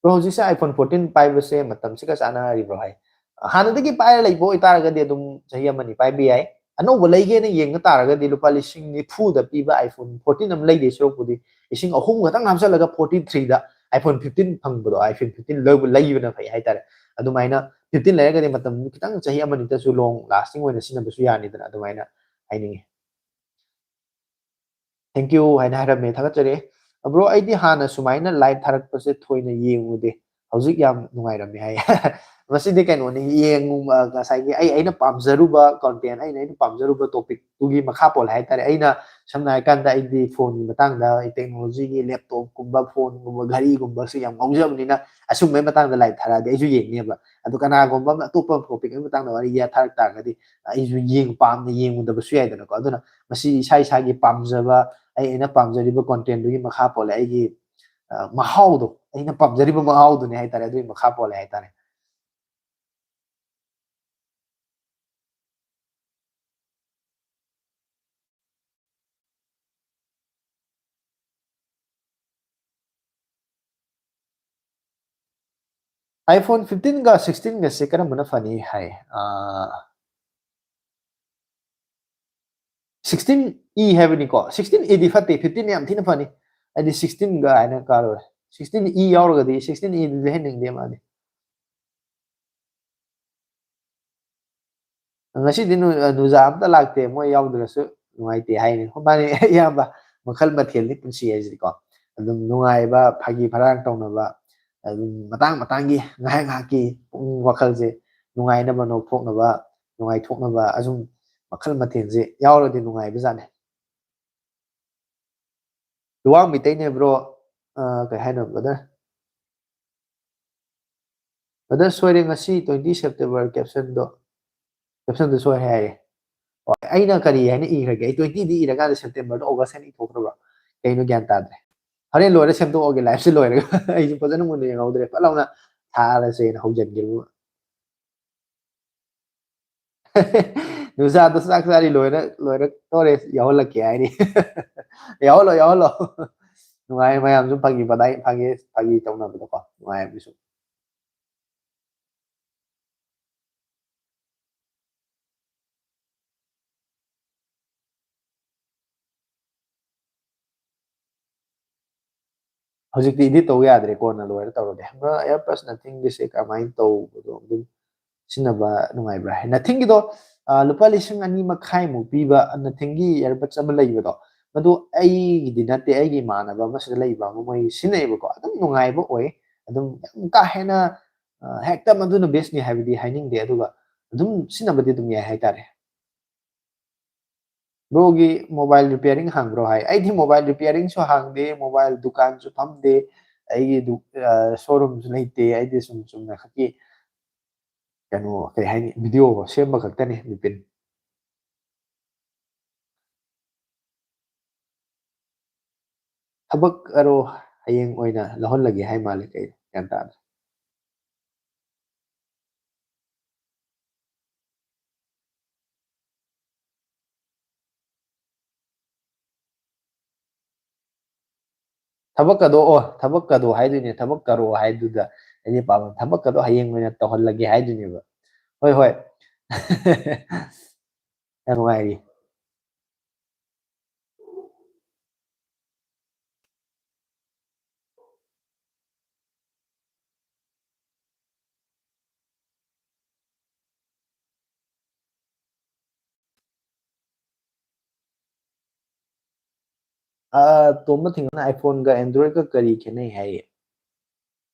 ꯕ꯭ꯔꯣ, ꯍꯧꯖꯤꯛꯁꯦ ꯑꯥꯏꯐꯣꯟ ꯐꯣꯔꯇꯤꯟ ꯄꯥꯏꯕꯁꯦ ꯃꯇꯝꯁꯤꯒ ꯆꯥꯟꯅꯔꯤꯕ꯭ꯔꯣ ꯍꯥꯏ? ꯍꯥꯟꯅꯗꯒꯤ ꯄꯥꯏꯔ ꯂꯩꯕ ꯑꯣꯏꯇꯥꯔꯒꯗꯤ ꯑꯗꯨꯝ ꯆꯍꯤ ꯑꯃꯅꯤ ꯄꯥꯏꯕ ꯌꯥꯏ꯫ ꯑꯅꯧꯕ ꯂꯩꯒꯦꯅ ꯌꯦꯡꯕ ꯇꯥꯔꯒꯗꯤ ꯂꯨꯄꯥ ꯂꯤꯁꯤꯡ ꯅꯤꯐꯨꯗ ꯄꯤꯕ ꯑꯥꯏꯐꯣꯟ ꯐꯣꯔꯇꯤꯟ ꯑꯃ ꯂꯩꯗꯣꯏ ꯁꯔꯨꯛꯄꯨꯗꯤ ꯂꯤꯁꯤꯡ ꯑꯍꯨꯝ ꯈꯛꯇꯪ ꯍꯥꯞꯆꯜꯂꯒ ꯐꯣꯔꯇꯤ ꯊ꯭ꯔꯤꯗ ꯑꯥꯏꯐꯣꯟ ꯐꯤꯐꯇꯤꯟ ꯐꯪꯕꯗꯣ, ꯑꯥꯏꯐꯣꯟ ꯐꯤꯐꯇꯤꯟ ꯂꯧꯕ, ꯂꯩꯕꯅ ꯐꯩ ꯍꯥꯏꯇꯥꯔꯦ꯫ ꯑꯗꯨꯃꯥꯏꯅ ꯐꯤꯐꯇꯤꯟ ꯂꯩꯔꯒꯗꯤ ꯃꯇꯝ ꯈꯤꯇꯪ, ꯆꯍꯤ ꯑꯃꯅꯤꯇꯁꯨ ꯂꯣꯡ ꯂꯥꯁꯇꯤꯡ ꯑꯣꯏꯅ ꯁꯤꯖꯤꯟꯅꯕꯁꯨ ꯌꯥꯅꯤꯗꯅ, ꯑꯗꯨꯃꯥꯏꯅ ꯍꯥꯏꯅꯤꯡꯉꯤ꯫ Thank you ꯍꯥꯏꯅ ꯍꯥꯏꯔꯝꯃꯦ, ꯊꯥꯒꯠꯆꯔꯤ꯫ "Bro, ꯑꯩꯗꯤ ꯍꯥꯟꯅ ꯁꯨꯃꯥꯏꯅ live ꯊꯥꯔꯛꯄꯁꯦ ꯊꯣꯏꯅ ꯌꯦꯡꯉꯨꯗꯦ, ꯍꯧꯖꯤꯛ ꯌꯥꯝ ꯅꯨꯡꯉꯥꯏꯔꯝꯃꯦ" ꯍꯥꯏ꯫ ꯃꯁꯤꯗꯤ ꯀꯩꯅꯣꯅꯤ, ꯌꯦꯡꯉꯨ-, ꯉꯁꯥꯏꯒꯤ ꯑꯩ, ꯑꯩꯅ ꯄꯥꯝꯖꯔꯨꯕ content, ꯑꯩꯅ, ꯑꯩꯅ ꯄꯥꯝꯖꯔꯨꯕ topic ꯇꯨꯒꯤ ꯃꯈꯥ ꯄꯣꯜꯂꯦ ꯍꯥꯏꯇꯥꯔꯦ꯫ ꯑꯩꯅ ꯁꯝꯅ ꯍꯥꯏꯔꯀꯥꯟꯗ ꯑꯩꯗꯤ ꯐꯣꯟꯒꯤ ꯃꯇꯥꯡꯗ, ꯑꯩ technology ꯒꯤ laptop ꯀꯨꯝꯕ, ꯐꯣꯟꯒꯨꯝꯕ, ꯘꯔꯤꯒꯨꯝꯕꯁꯨ ꯌꯥꯝ ꯉꯥꯎꯖꯕꯅꯤꯅ, ꯑꯁꯨꯝꯕꯩ ꯃꯇꯥꯡꯗ live ꯊꯥꯔꯛꯑꯗꯤ ꯑꯩꯁꯨ ꯌꯦꯡꯅꯦꯕ꯫ ꯑꯗꯣ ꯀꯅꯥꯒꯨꯝꯕ ꯑꯃ ꯑꯇꯣꯞꯄ topic ꯑꯃꯒꯤ ꯃꯇꯥꯡꯗ ꯋꯥꯔꯤ ꯊꯥꯔꯛ ꯇꯥꯔꯒꯗꯤ ꯑꯩꯁꯨ ꯌꯦꯡ-, ꯄꯥꯝꯅ ꯌꯦꯡꯉꯨꯗꯕꯁꯨ ꯌꯥꯏꯗꯅꯀꯣ꯫ ꯑꯗꯨꯅ ꯃꯁꯤ ꯏꯁꯥ ꯏꯁꯥꯒꯤ ꯄꯥꯝꯖꯕ, ꯑꯩ, ꯑꯩꯅ ꯄꯥꯝꯖꯔꯤꯕ content ꯗꯨꯒꯤ ꯃꯈꯥ ꯄꯣꯜꯂꯦ꯫ ꯑꯩꯒꯤ, ꯑ, ꯃꯍꯥꯎꯗꯣ, ꯑꯩꯅ ꯄꯥꯝꯖꯔꯤꯕ ꯃꯍꯥꯎꯗꯨꯅꯦ ꯍꯥꯏꯇꯥꯔꯦ, ꯑꯗꯨꯒꯤ ꯃꯈꯥ ꯄꯣꯜꯂꯦ ꯍꯥꯏꯇꯥꯔꯦ꯫ iPhone fifteen ꯒ sixteen ꯒꯁꯦ ꯀꯔꯝꯕꯅ ꯐꯅꯤ ꯍꯥꯏ? ꯑ, sixteen E ꯍꯥꯏꯕꯅꯤꯀꯣ꯫ Sixteen A ꯗꯤ ꯐꯠꯇꯦ, fifteen ꯌꯥꯝ ꯊꯤꯅ ꯐꯅꯤ꯫ ꯑꯩꯗꯤ sixteen ꯒ ꯍꯥꯏꯅ ꯀꯥꯔꯨꯔꯦ꯫ Sixteen E ꯌꯥꯎꯔꯒꯗꯤ, sixteen E ꯗꯨꯗꯤ ꯂꯩꯍꯟꯅꯤꯡꯗꯦ ꯃꯥꯗꯤ꯫ ꯉꯁꯤꯗꯤ ꯅꯨ-, ꯅꯨꯖꯥ ꯑꯝꯇ ꯂꯥꯛꯇꯦ, ꯃꯣꯏ ꯌꯥꯎꯗ꯭ꯔꯁꯨ ꯅꯨꯡꯉꯥꯏꯇꯦ ꯍꯥꯏꯅꯤ꯫ ꯃꯥꯅꯤ, ꯏꯌꯥꯝꯕ, ꯃꯈꯜ ꯃꯊꯦꯜꯅꯤ ꯄꯨꯟꯁꯤ ꯍꯥꯏꯁꯤꯗꯤꯀꯣ꯫ ꯑꯗꯨꯝ ꯅꯨꯡꯉꯥꯏꯕ, ꯐꯥꯒꯤ ꯐꯔꯥꯡ ꯇꯧꯅꯕ, ꯑꯗꯨꯝ ꯃꯇꯥꯡ ꯃꯇꯥꯡꯒꯤ, ꯉꯥꯏꯍꯥꯛ ꯉꯥꯏꯍꯥꯛꯀꯤ ꯄꯨꯛꯅꯤꯡ ꯋꯥꯈꯜꯁꯦ ꯅꯨꯡꯉꯥꯏꯅꯕ, ꯅꯣꯛꯊꯣꯛꯅꯕ, ꯅꯨꯡꯉꯥꯏꯊꯣꯛꯅꯕ, ꯑꯁꯨꯝ ꯃꯈꯜ ꯃꯊꯦꯜꯁꯦ ꯌꯥꯎꯔꯗꯤ ꯅꯨꯡꯉꯥꯏꯕꯖꯥꯠꯅꯤ꯫ ꯂꯨꯋꯥꯡ ꯃꯤꯇꯩꯅꯦ, bro꯫ ꯑ, ꯀꯩ ꯍꯥꯏꯅꯣ, brother? Brother, ꯁꯣꯏꯔꯦ, ꯉꯁꯤ twenty September caption ꯗꯣ, caption ꯗꯣ ꯁꯣꯏꯔꯦ ꯍꯥꯏꯌꯦ꯫ ꯑꯣ, ꯑꯩꯅ ꯀꯔꯤ ꯍꯥꯏꯅ ꯏꯈ꯭ꯔꯒꯦ? ꯑꯩ twenty ꯗꯤ ꯏꯔꯀꯥꯟꯗ September ꯗꯣ August ꯍꯥꯏꯅ ꯏꯊꯣꯛꯈ꯭ꯔꯕ? ꯀꯩꯅꯣ ꯒ꯭ꯌꯥꯟ ꯇꯥꯗ꯭ꯔꯦ꯫ ꯍꯣꯔꯦꯟ ꯂꯣꯏꯔ ꯁꯦꯝꯗꯣꯛꯑꯒꯦ, live ꯁꯦ ꯂꯣꯏꯔꯒ꯫ ꯑꯩꯁꯨ ꯐꯖꯅ ꯃꯨꯟꯅ ꯌꯦꯡꯍꯧꯗ꯭ꯔꯦ꯫ ꯐꯠ ꯂꯥꯎꯅ ꯊꯥꯔꯁꯦꯅ ꯍꯧꯖꯤꯟꯈꯤꯕ꯫ ꯅꯨꯡꯁꯥꯗꯣ ꯆꯥꯛ ꯆꯥꯔꯤ ꯂꯣꯏꯔ-, ꯂꯣꯏꯔꯛꯇꯣꯔꯦ, ꯌꯥꯎꯍꯜꯂꯛꯀꯦ ꯍꯥꯏꯔꯤ꯫ ꯌꯥꯎꯍꯜꯂꯣ, ꯌꯥꯎꯍꯜꯂꯣ꯫ ꯅꯨꯡꯉꯥꯏ ꯃꯌꯥꯝꯁꯨ ꯐꯥꯒꯤ ꯐꯗꯥꯏ, ꯐꯥꯒꯤ, ꯐꯥꯒꯤ ꯇꯧꯅꯕꯗꯣꯀꯣ, ꯅꯨꯡꯉꯥꯏꯕꯁꯨ꯫ ꯍꯧꯖꯤꯛꯇꯤ edit ꯇꯧ ꯌꯥꯗ꯭ꯔꯦ, ꯀꯣꯟꯅ ꯂꯣꯏꯔ ꯇꯧꯔꯒꯦ꯫ ꯑꯃ AirPlus Nothing ꯒꯤꯁꯦ ꯀꯃꯥꯏꯅ ꯇꯧꯕꯅꯣ? ꯑꯗꯨꯝ ꯁꯤꯖꯤꯟꯅꯕ ꯅꯨꯡꯉꯥꯏꯕ꯭ꯔꯥ? Nothing ꯒꯤꯗꯣ, ꯑ, ꯂꯨꯄꯥ ꯂꯤꯁꯤꯡ ꯑꯅꯤ ꯃꯈꯥꯏꯃꯨꯛ ꯄꯤꯕ Nothing ꯒꯤ AirPods ꯑꯃ ꯂꯩꯕꯗꯣ, ꯃꯗꯨ ꯑꯩꯒꯤꯗꯤ ꯅꯠꯇꯦ, ꯑꯩꯒꯤ ꯏꯃꯥꯟꯅꯕ ꯑꯃꯁꯤꯗ ꯂꯩꯕ ꯑꯃ ꯃꯣꯏ ꯁꯤꯖꯤꯟꯅꯩꯌꯦꯕꯀꯣ꯫ ꯑꯗꯨꯝ ꯅꯨꯡꯉꯥꯏꯕ ꯑꯣꯏ꯫ ꯑꯗꯨꯝ ꯌꯥꯝ ꯀꯥ ꯍꯦꯟꯅ, ꯑ, ꯍꯦꯛꯇ ꯃꯗꯨꯅ best ꯅꯤ ꯍꯥꯏꯕꯗꯤ ꯍꯥꯏꯅꯤꯡꯗꯦ, ꯑꯗꯨꯒ ꯑꯗꯨꯝ ꯁꯤꯖꯤꯟꯅꯕꯗꯤ ꯑꯗꯨꯝ ꯌꯥꯏ ꯍꯥꯏꯇꯥꯔꯦ꯫ Bro ꯒꯤ mobile repairing ꯍꯥꯡꯕ꯭ꯔꯣ ꯍꯥꯏ꯫ ꯑꯩꯗꯤ mobile repairing ꯁꯨ ꯍꯥꯡꯗꯦ, mobile ꯗꯨꯀꯥꯟꯁꯨ ꯐꯝꯗꯦ, ꯑꯩꯒꯤ ꯗꯨ-, ꯑ, showroom ꯁꯨ ꯂꯩꯇꯦ꯫ ꯑꯩꯗꯤ ꯁꯨꯝ ꯆꯨꯝꯅ ꯈꯛꯀꯤ ꯀꯩꯅꯣ, ꯀꯩ ꯍꯥꯏꯅꯤ, video ꯁꯦꯝꯕ ꯈꯛꯇꯅꯤ, ꯕꯤꯄꯤꯟ꯫ ꯊꯕꯛ ꯑꯔꯣ ꯍꯌꯦꯡ ꯑꯣꯏꯅ ꯂꯧꯍꯜꯂꯒꯦ ꯍꯥꯏ ꯃꯥꯜꯂꯦ, ꯀꯩꯅꯣ ꯒ꯭ꯌꯥꯟ ꯇꯥꯗ꯭ꯔꯦ꯫ ꯊꯕꯛꯀꯗꯣ, ꯑꯣ, ꯊꯕꯛꯀꯗꯣ ꯍꯥꯏꯗꯣꯏꯅꯦ, ꯊꯕꯛ ꯀꯔꯣ ꯍꯥꯏꯗꯨꯗ ꯑꯩꯗꯤ ꯄꯥꯝꯃꯦ꯫ ꯊꯕꯛꯀꯗꯣ ꯍꯌꯦꯡ ꯑꯣꯏꯅ ꯇꯧꯍꯜꯂꯒꯦ ꯍꯥꯏꯗꯣꯏꯅꯦꯕ꯫ ꯍꯣꯏ, ꯍꯣꯏ꯫ ꯌꯥꯝ ꯅꯨꯡꯉꯥꯏꯔꯤ꯫ ꯑ, ꯇꯣꯝꯕ ꯊꯤꯡꯅ iPhone ꯒ Android ꯒ ꯀꯔꯤ ꯈꯦꯠꯅꯩ ꯍꯥꯏꯌꯦ?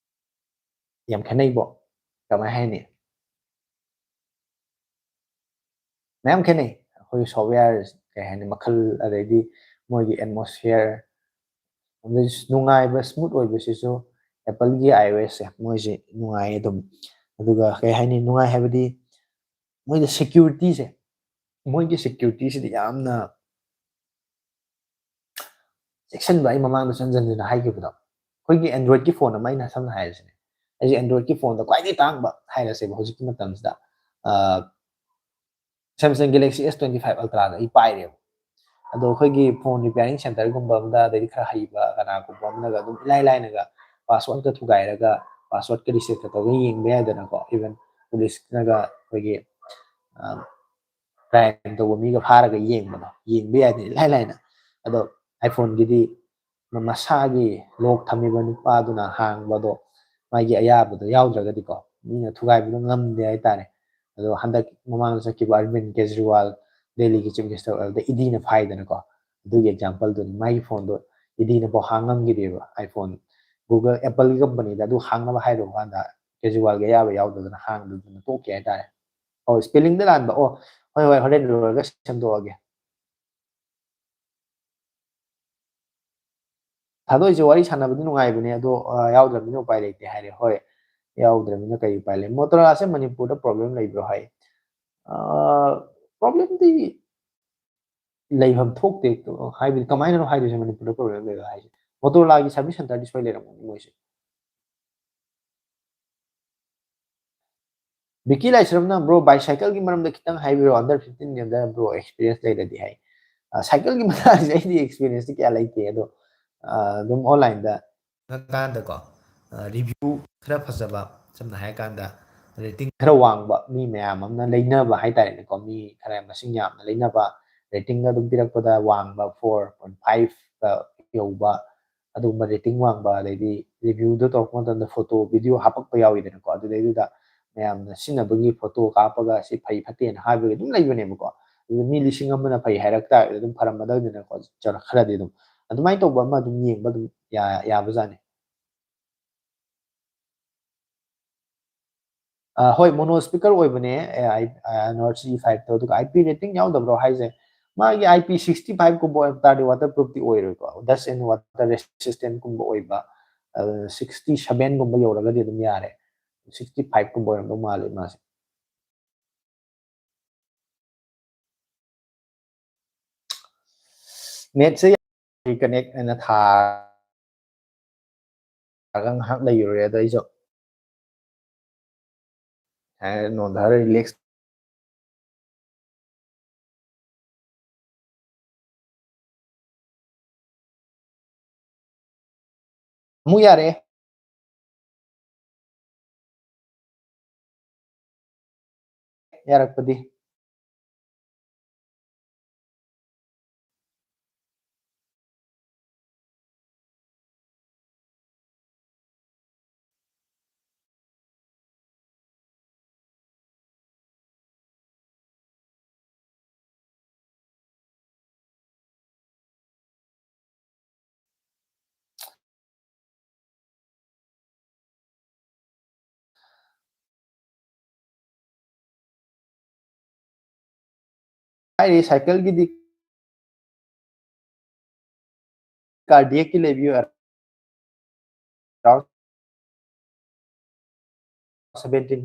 ꯌꯥꯝ ꯈꯦꯠꯅꯩꯕꯣ꯫ ꯀꯃꯥꯏ ꯍꯥꯏꯅꯤ? ꯃꯌꯥꯝ ꯈꯦꯠꯅꯩ꯫ ꯑꯩꯈꯣꯏꯒꯤ software, ꯀꯩ ꯍꯥꯏꯅꯤ, ꯃꯈꯜ, ꯑꯗꯩꯗꯤ ꯃꯣꯏꯒꯤ atmosphere, ꯑꯗꯩ ꯅꯨꯡꯉꯥꯏꯕ, smooth ꯑꯣꯏꯕꯁꯤꯁꯨ Apple ꯒꯤ iOS ꯁꯦ ꯃꯣꯏꯁꯦ ꯅꯨꯡꯉꯥꯏ ꯑꯗꯨꯝ꯫ ꯑꯗꯨꯒ ꯀꯩ ꯍꯥꯏꯅꯤ, ꯅꯨꯡꯉꯥꯏ ꯍꯥꯏꯕꯗꯤ ꯃꯣꯏꯗ security ꯁꯦ, ꯃꯣꯏꯒꯤ security ꯁꯤꯗꯤ ꯌꯥꯝꯅ ꯆꯦꯛꯁꯤꯟꯕ꯫ ꯑꯩ ꯃꯃꯥꯡꯗꯁꯨ ꯍꯟꯖꯤꯟ ꯍꯟꯖꯤꯟꯅ ꯍꯥꯏꯈꯤꯕꯗꯣ, ꯑꯩꯈꯣꯏꯒꯤ Android ꯀꯤ phone ꯑꯃ, ꯑꯩꯅ ꯁꯝꯅ ꯍꯥꯏꯔꯁꯤꯅꯦ, ꯑꯩꯁꯦ Android ꯀꯤ phone ꯗ ꯈ꯭ꯋꯥꯏꯗꯒꯤ ꯇꯥꯡꯕ ꯍꯥꯏꯔꯁꯦꯕ ꯍꯧꯖꯤꯛꯀꯤ ꯃꯇꯝꯁꯤꯗ, ꯑ, Samsung Galaxy S twenty five Ultra ꯗ ꯑꯩ ꯄꯥꯏꯔꯦꯕ꯫ ꯑꯗꯣ ꯑꯩꯈꯣꯏꯒꯤ phone repairing centre ꯒꯨꯝꯕ ꯑꯃꯗ, ꯑꯗꯩꯗꯤ ꯈꯔ ꯍꯩꯕ ꯀꯅꯥꯒꯨꯝꯕ ꯑꯃꯅꯒ ꯑꯗꯨꯝ ꯏꯂꯥꯏ ꯂꯥꯏꯅꯒ password ꯀ ꯊꯨꯒꯥꯏꯔꯒ, password ꯀ reset ꯀ ꯇꯧꯔꯒ ꯌꯦꯡꯕ ꯌꯥꯏꯗꯅꯀꯣ꯫ Even police ꯅꯒ ꯑꯩꯈꯣꯏꯒꯤ, ꯑ, crime ꯇꯧꯕ ꯃꯤꯒ ꯐꯥꯔꯒ ꯌꯦꯡꯕꯗꯣ, ꯌꯦꯡꯕ ꯌꯥꯏꯗꯅ ꯏꯂꯥꯏ ꯂꯥꯏꯅ꯫ ꯑꯗꯣ iPhone ꯒꯤꯗꯤ ꯃ-, ꯃꯁꯥꯒꯤ lock ꯊꯝꯃꯤꯕ ꯅꯨꯄꯥꯗꯨꯅ ꯍꯥꯡꯕꯗꯣ, ꯃꯥꯒꯤ ꯑꯌꯥꯕꯗꯣ ꯌꯥꯎꯗ꯭ꯔꯒꯗꯤꯀꯣ, ꯃꯤꯅ ꯊꯨꯒꯥꯏꯕꯗꯣ ꯉꯝꯗꯦ ꯍꯥꯏꯇꯥꯔꯦ꯫ ꯑꯗꯣ ꯍꯟꯗꯛ ꯃꯃꯥꯡꯗ ꯆꯠꯈꯤꯕ ꯑꯔꯕꯤꯟ ꯀꯦꯖꯔꯤꯋꯥꯜ, ꯗꯦꯜꯂꯤꯒꯤ Chief Minister ꯑꯣꯏꯕꯗ ED ꯅ ꯐꯥꯏꯗꯅꯀꯣ꯫ ꯑꯗꯨꯒꯤ ꯑꯦꯛꯖꯥꯝꯄꯜꯗꯨꯅꯤ꯫ ꯃꯥꯒꯤ ꯐꯣꯟꯗꯣ ꯏꯗꯤꯅꯐꯥꯎ ꯍꯥꯡ ꯉꯝꯈꯤꯗꯦꯕ꯫ ꯑꯥꯏꯐꯣꯟ, ꯒꯨꯒꯜ, ꯑꯦꯄꯜꯒꯤ ꯀꯝꯄꯅꯤꯗ ꯑꯗꯨ ꯍꯥꯡꯅꯕ ꯍꯥꯏꯔꯨꯕ ꯀꯥꯟꯗ ꯀꯦꯖꯨꯋꯥꯜꯒꯤ ꯑꯌꯥꯕ ꯌꯥꯎꯗꯗꯅ ꯍꯥꯡꯗꯗꯅ ꯇꯣꯛꯈꯤ ꯍꯥꯏꯇꯥꯔꯦ꯫ ꯑꯣ, ꯁ꯭ꯄꯦꯂꯤꯡꯗ ꯂꯥꯟꯕ꯫ ꯑꯣ, ꯍꯣꯏ, ꯍꯣꯏ, ꯍꯣꯔꯦꯟ ꯂꯣꯏꯔꯒ ꯁꯦꯝꯗꯣꯛꯑꯒꯦ꯫ ꯊꯥꯗꯣꯛꯏꯁꯦ ꯋꯥꯔꯤ ꯁꯥꯟꯅꯕꯗꯤ ꯅꯨꯡꯉꯥꯏꯕꯅꯦ, ꯑꯗꯣ, ꯑ, ꯌꯥꯎꯗ꯭ꯔꯕꯅꯤꯅ ꯎꯄꯥꯏ ꯂꯩꯇꯦ ꯍꯥꯏꯔꯦ꯫ ꯍꯣꯏ, ꯌꯥꯎꯗ꯭ꯔꯕꯅꯤꯅ ꯀꯔꯤ ꯎꯄꯥꯏ ꯂꯩ? ꯃꯣꯇꯣꯔꯣꯂꯥꯁꯦ ꯃꯅꯤꯄꯨꯔꯗ ꯄ꯭ꯔꯣꯕ꯭ꯂꯦꯝ ꯂꯩꯕ꯭ꯔꯣ ꯍꯥꯏ꯫ ꯑ, ꯄ꯭ꯔꯣꯕ꯭ꯂꯦꯝꯗꯤ ꯂꯩꯐꯝ ꯊꯣꯛꯇꯦ꯫ ꯍꯥꯏꯕꯗꯤ ꯀꯃꯥꯏꯅꯅꯣ ꯍꯥꯏꯗꯣꯏꯁꯦ ꯃꯅꯤꯄꯨꯔꯗ ꯄ꯭ꯔꯣꯕ꯭ꯂꯦꯝ ꯂꯩꯕ ꯍꯥꯏꯁꯦ? ꯃꯣꯇꯣꯔꯣꯂꯥꯒꯤ ꯁꯥꯔꯚꯤꯁ ꯁꯦꯟꯇꯔꯗꯤ ꯁꯣꯏ ꯂꯩꯔꯝꯒꯅꯤ ꯃꯣꯏꯁꯦ꯫ ꯕꯤꯀꯤ ꯂꯥꯏꯁ꯭ꯔꯝꯅ, "Bro, bicycle ꯒꯤ ꯃꯔꯝꯗ ꯈꯤꯇꯪ ꯍꯥꯏꯕꯤꯔꯣ, under fifteen ꯒꯤ ꯑꯝꯗ, bro, experience ꯂꯩꯔꯗꯤ," ꯍꯥꯏ꯫ ꯑ, cycle ꯒꯤ ꯃꯇꯥꯡꯁꯦ ꯑꯩꯗꯤ experience ꯇꯤ ꯀꯌꯥ ꯂꯩꯇꯦ, ꯑꯗꯣ, ꯑ, ꯑꯗꯨꯝ online ꯗ ꯀꯥꯟꯗꯀꯣ, ꯑ, review ꯈꯔ ꯐꯖꯕ, ꯁꯝꯅ ꯍꯥꯏꯔꯀꯥꯟꯗ rating ꯈꯔ ꯋꯥꯡꯕ ꯃꯤ ꯃꯌꯥꯝ ꯑꯃꯅ ꯂꯩꯅꯕ ꯍꯥꯏꯇꯥꯔꯦꯅꯦꯀꯣ, ꯃꯤ ꯈꯔ ꯃꯁꯤꯡ ꯌꯥꯝꯅ ꯂꯩꯅꯕ, rating ꯗ ꯑꯗꯨꯝ ꯄꯤꯔꯛꯄꯗ ꯋꯥꯡꯕ, four point five ꯀ ꯌꯧꯕ, ꯑꯗꯨꯒꯨꯝꯕ rating ꯋꯥꯡꯕ, ꯑꯗꯩꯗꯤ review ꯗꯣ ꯇꯧꯔꯛꯄ ꯃꯇꯝꯗ photo, video ꯍꯥꯞꯄꯛꯄ ꯌꯥꯎꯋꯤꯗꯅꯀꯣ, ꯑꯗꯨꯗꯩꯗꯨꯗ ꯃꯌꯥꯝꯅ ꯁꯤꯖꯤꯟꯅꯕꯒꯤ photo ꯀꯥꯞꯄꯒ ꯁꯤ ꯐꯩ ꯐꯠꯇꯦꯅ ꯍꯥꯏꯕꯒꯤ ꯑꯗꯨꯝ ꯂꯩꯕꯅꯦꯕꯀꯣ꯫ ꯑꯗꯨ ꯃꯤ ꯂꯤꯁꯤꯡ ꯑꯃꯅ ꯐꯩ ꯍꯥꯏꯔꯛ ꯇꯥꯔꯒꯗꯤ ꯑꯗꯨꯝ ꯐꯔꯝꯃꯗꯕꯅꯤꯅꯀꯣ, ꯆꯔ-, ꯈꯔꯗꯤ ꯑꯗꯨꯝ꯫ ꯑꯗꯨꯃꯥꯏꯅ ꯇꯧꯕ ꯑꯃ ꯑꯗꯨꯝ ꯌꯦꯡꯕ ꯑꯗꯨꯝ ꯌꯥ-, ꯌꯥꯕꯖꯥꯠꯅꯤ꯫ ꯑ, ꯍꯣꯏ, mono speaker ꯑꯣꯏꯕꯅꯦ, ꯑꯦ, ꯑꯥꯏ-, ꯑ, Nord C five ꯇꯣ꯫ ꯑꯗꯨꯒ I P rating ꯌꯥꯎꯗꯕ꯭ꯔꯣ ꯍꯥꯏꯁꯦ? ꯃꯥꯒꯤ I P sixty five ꯀꯨꯝꯕ ꯑꯣꯏꯕ ꯇꯥꯔꯗꯤ waterproof ꯇꯤ ꯑꯣꯏꯔꯣꯏꯀꯣ, dust and water resistant ꯀꯨꯝꯕ ꯑꯣꯏꯕ, ꯑ, sixty seven ꯒꯨꯝꯕ ꯌꯧꯔꯒꯗꯤ ꯑꯗꯨꯝ ꯌꯥꯔꯦ꯫ Sixty five ꯀꯨꯝꯕ ꯑꯣꯏꯔꯝꯗꯧ ꯃꯥꯜꯂꯦ ꯃꯥꯁꯦ꯫ Net ꯁꯦ reconnect ꯑꯅ ꯊꯥꯔꯒ ꯉꯥꯏꯍꯥꯛ ꯂꯩꯔꯨꯔꯦ꯫ ꯑꯗꯣ ꯑꯩꯁꯨ ꯍꯥꯏ ꯅꯣꯟꯊꯔ relax ꯑꯃꯨꯛ ꯌꯥꯔꯦ꯫ ꯌꯥꯔꯛꯄꯗꯤ꯫ ꯍꯥꯏꯔꯤ ꯁꯥꯏꯀꯜꯒꯤꯗꯤ ꯀꯥꯔꯗꯤꯌꯦꯛꯀꯤ ꯂꯩꯕꯤꯌꯨ, around seventeen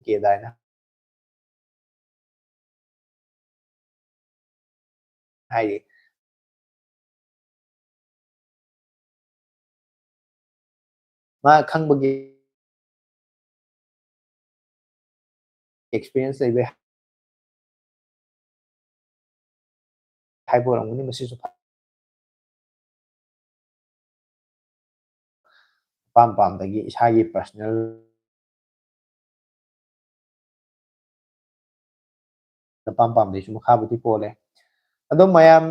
K ꯑꯗꯥꯏꯅ꯫ ꯍꯥꯏꯗꯤ ꯃꯥ ꯈꯪꯕꯒꯤ experience ꯂꯩꯕꯩ ꯍꯥꯏꯕ ꯑꯣꯏꯔꯝꯒꯅꯤ꯫ ꯃꯁꯤꯁꯨ ꯑꯄꯥꯝ ꯄꯥꯝꯗꯒꯤ ꯏꯁꯥꯒꯤ personal ꯑꯄꯥꯝ ꯄꯥꯝꯗꯩꯁꯨ ꯃꯈꯥꯕꯨꯗꯤ ꯄꯣꯜꯂꯦ꯫ ꯑꯗꯣ ꯃꯌꯥꯝ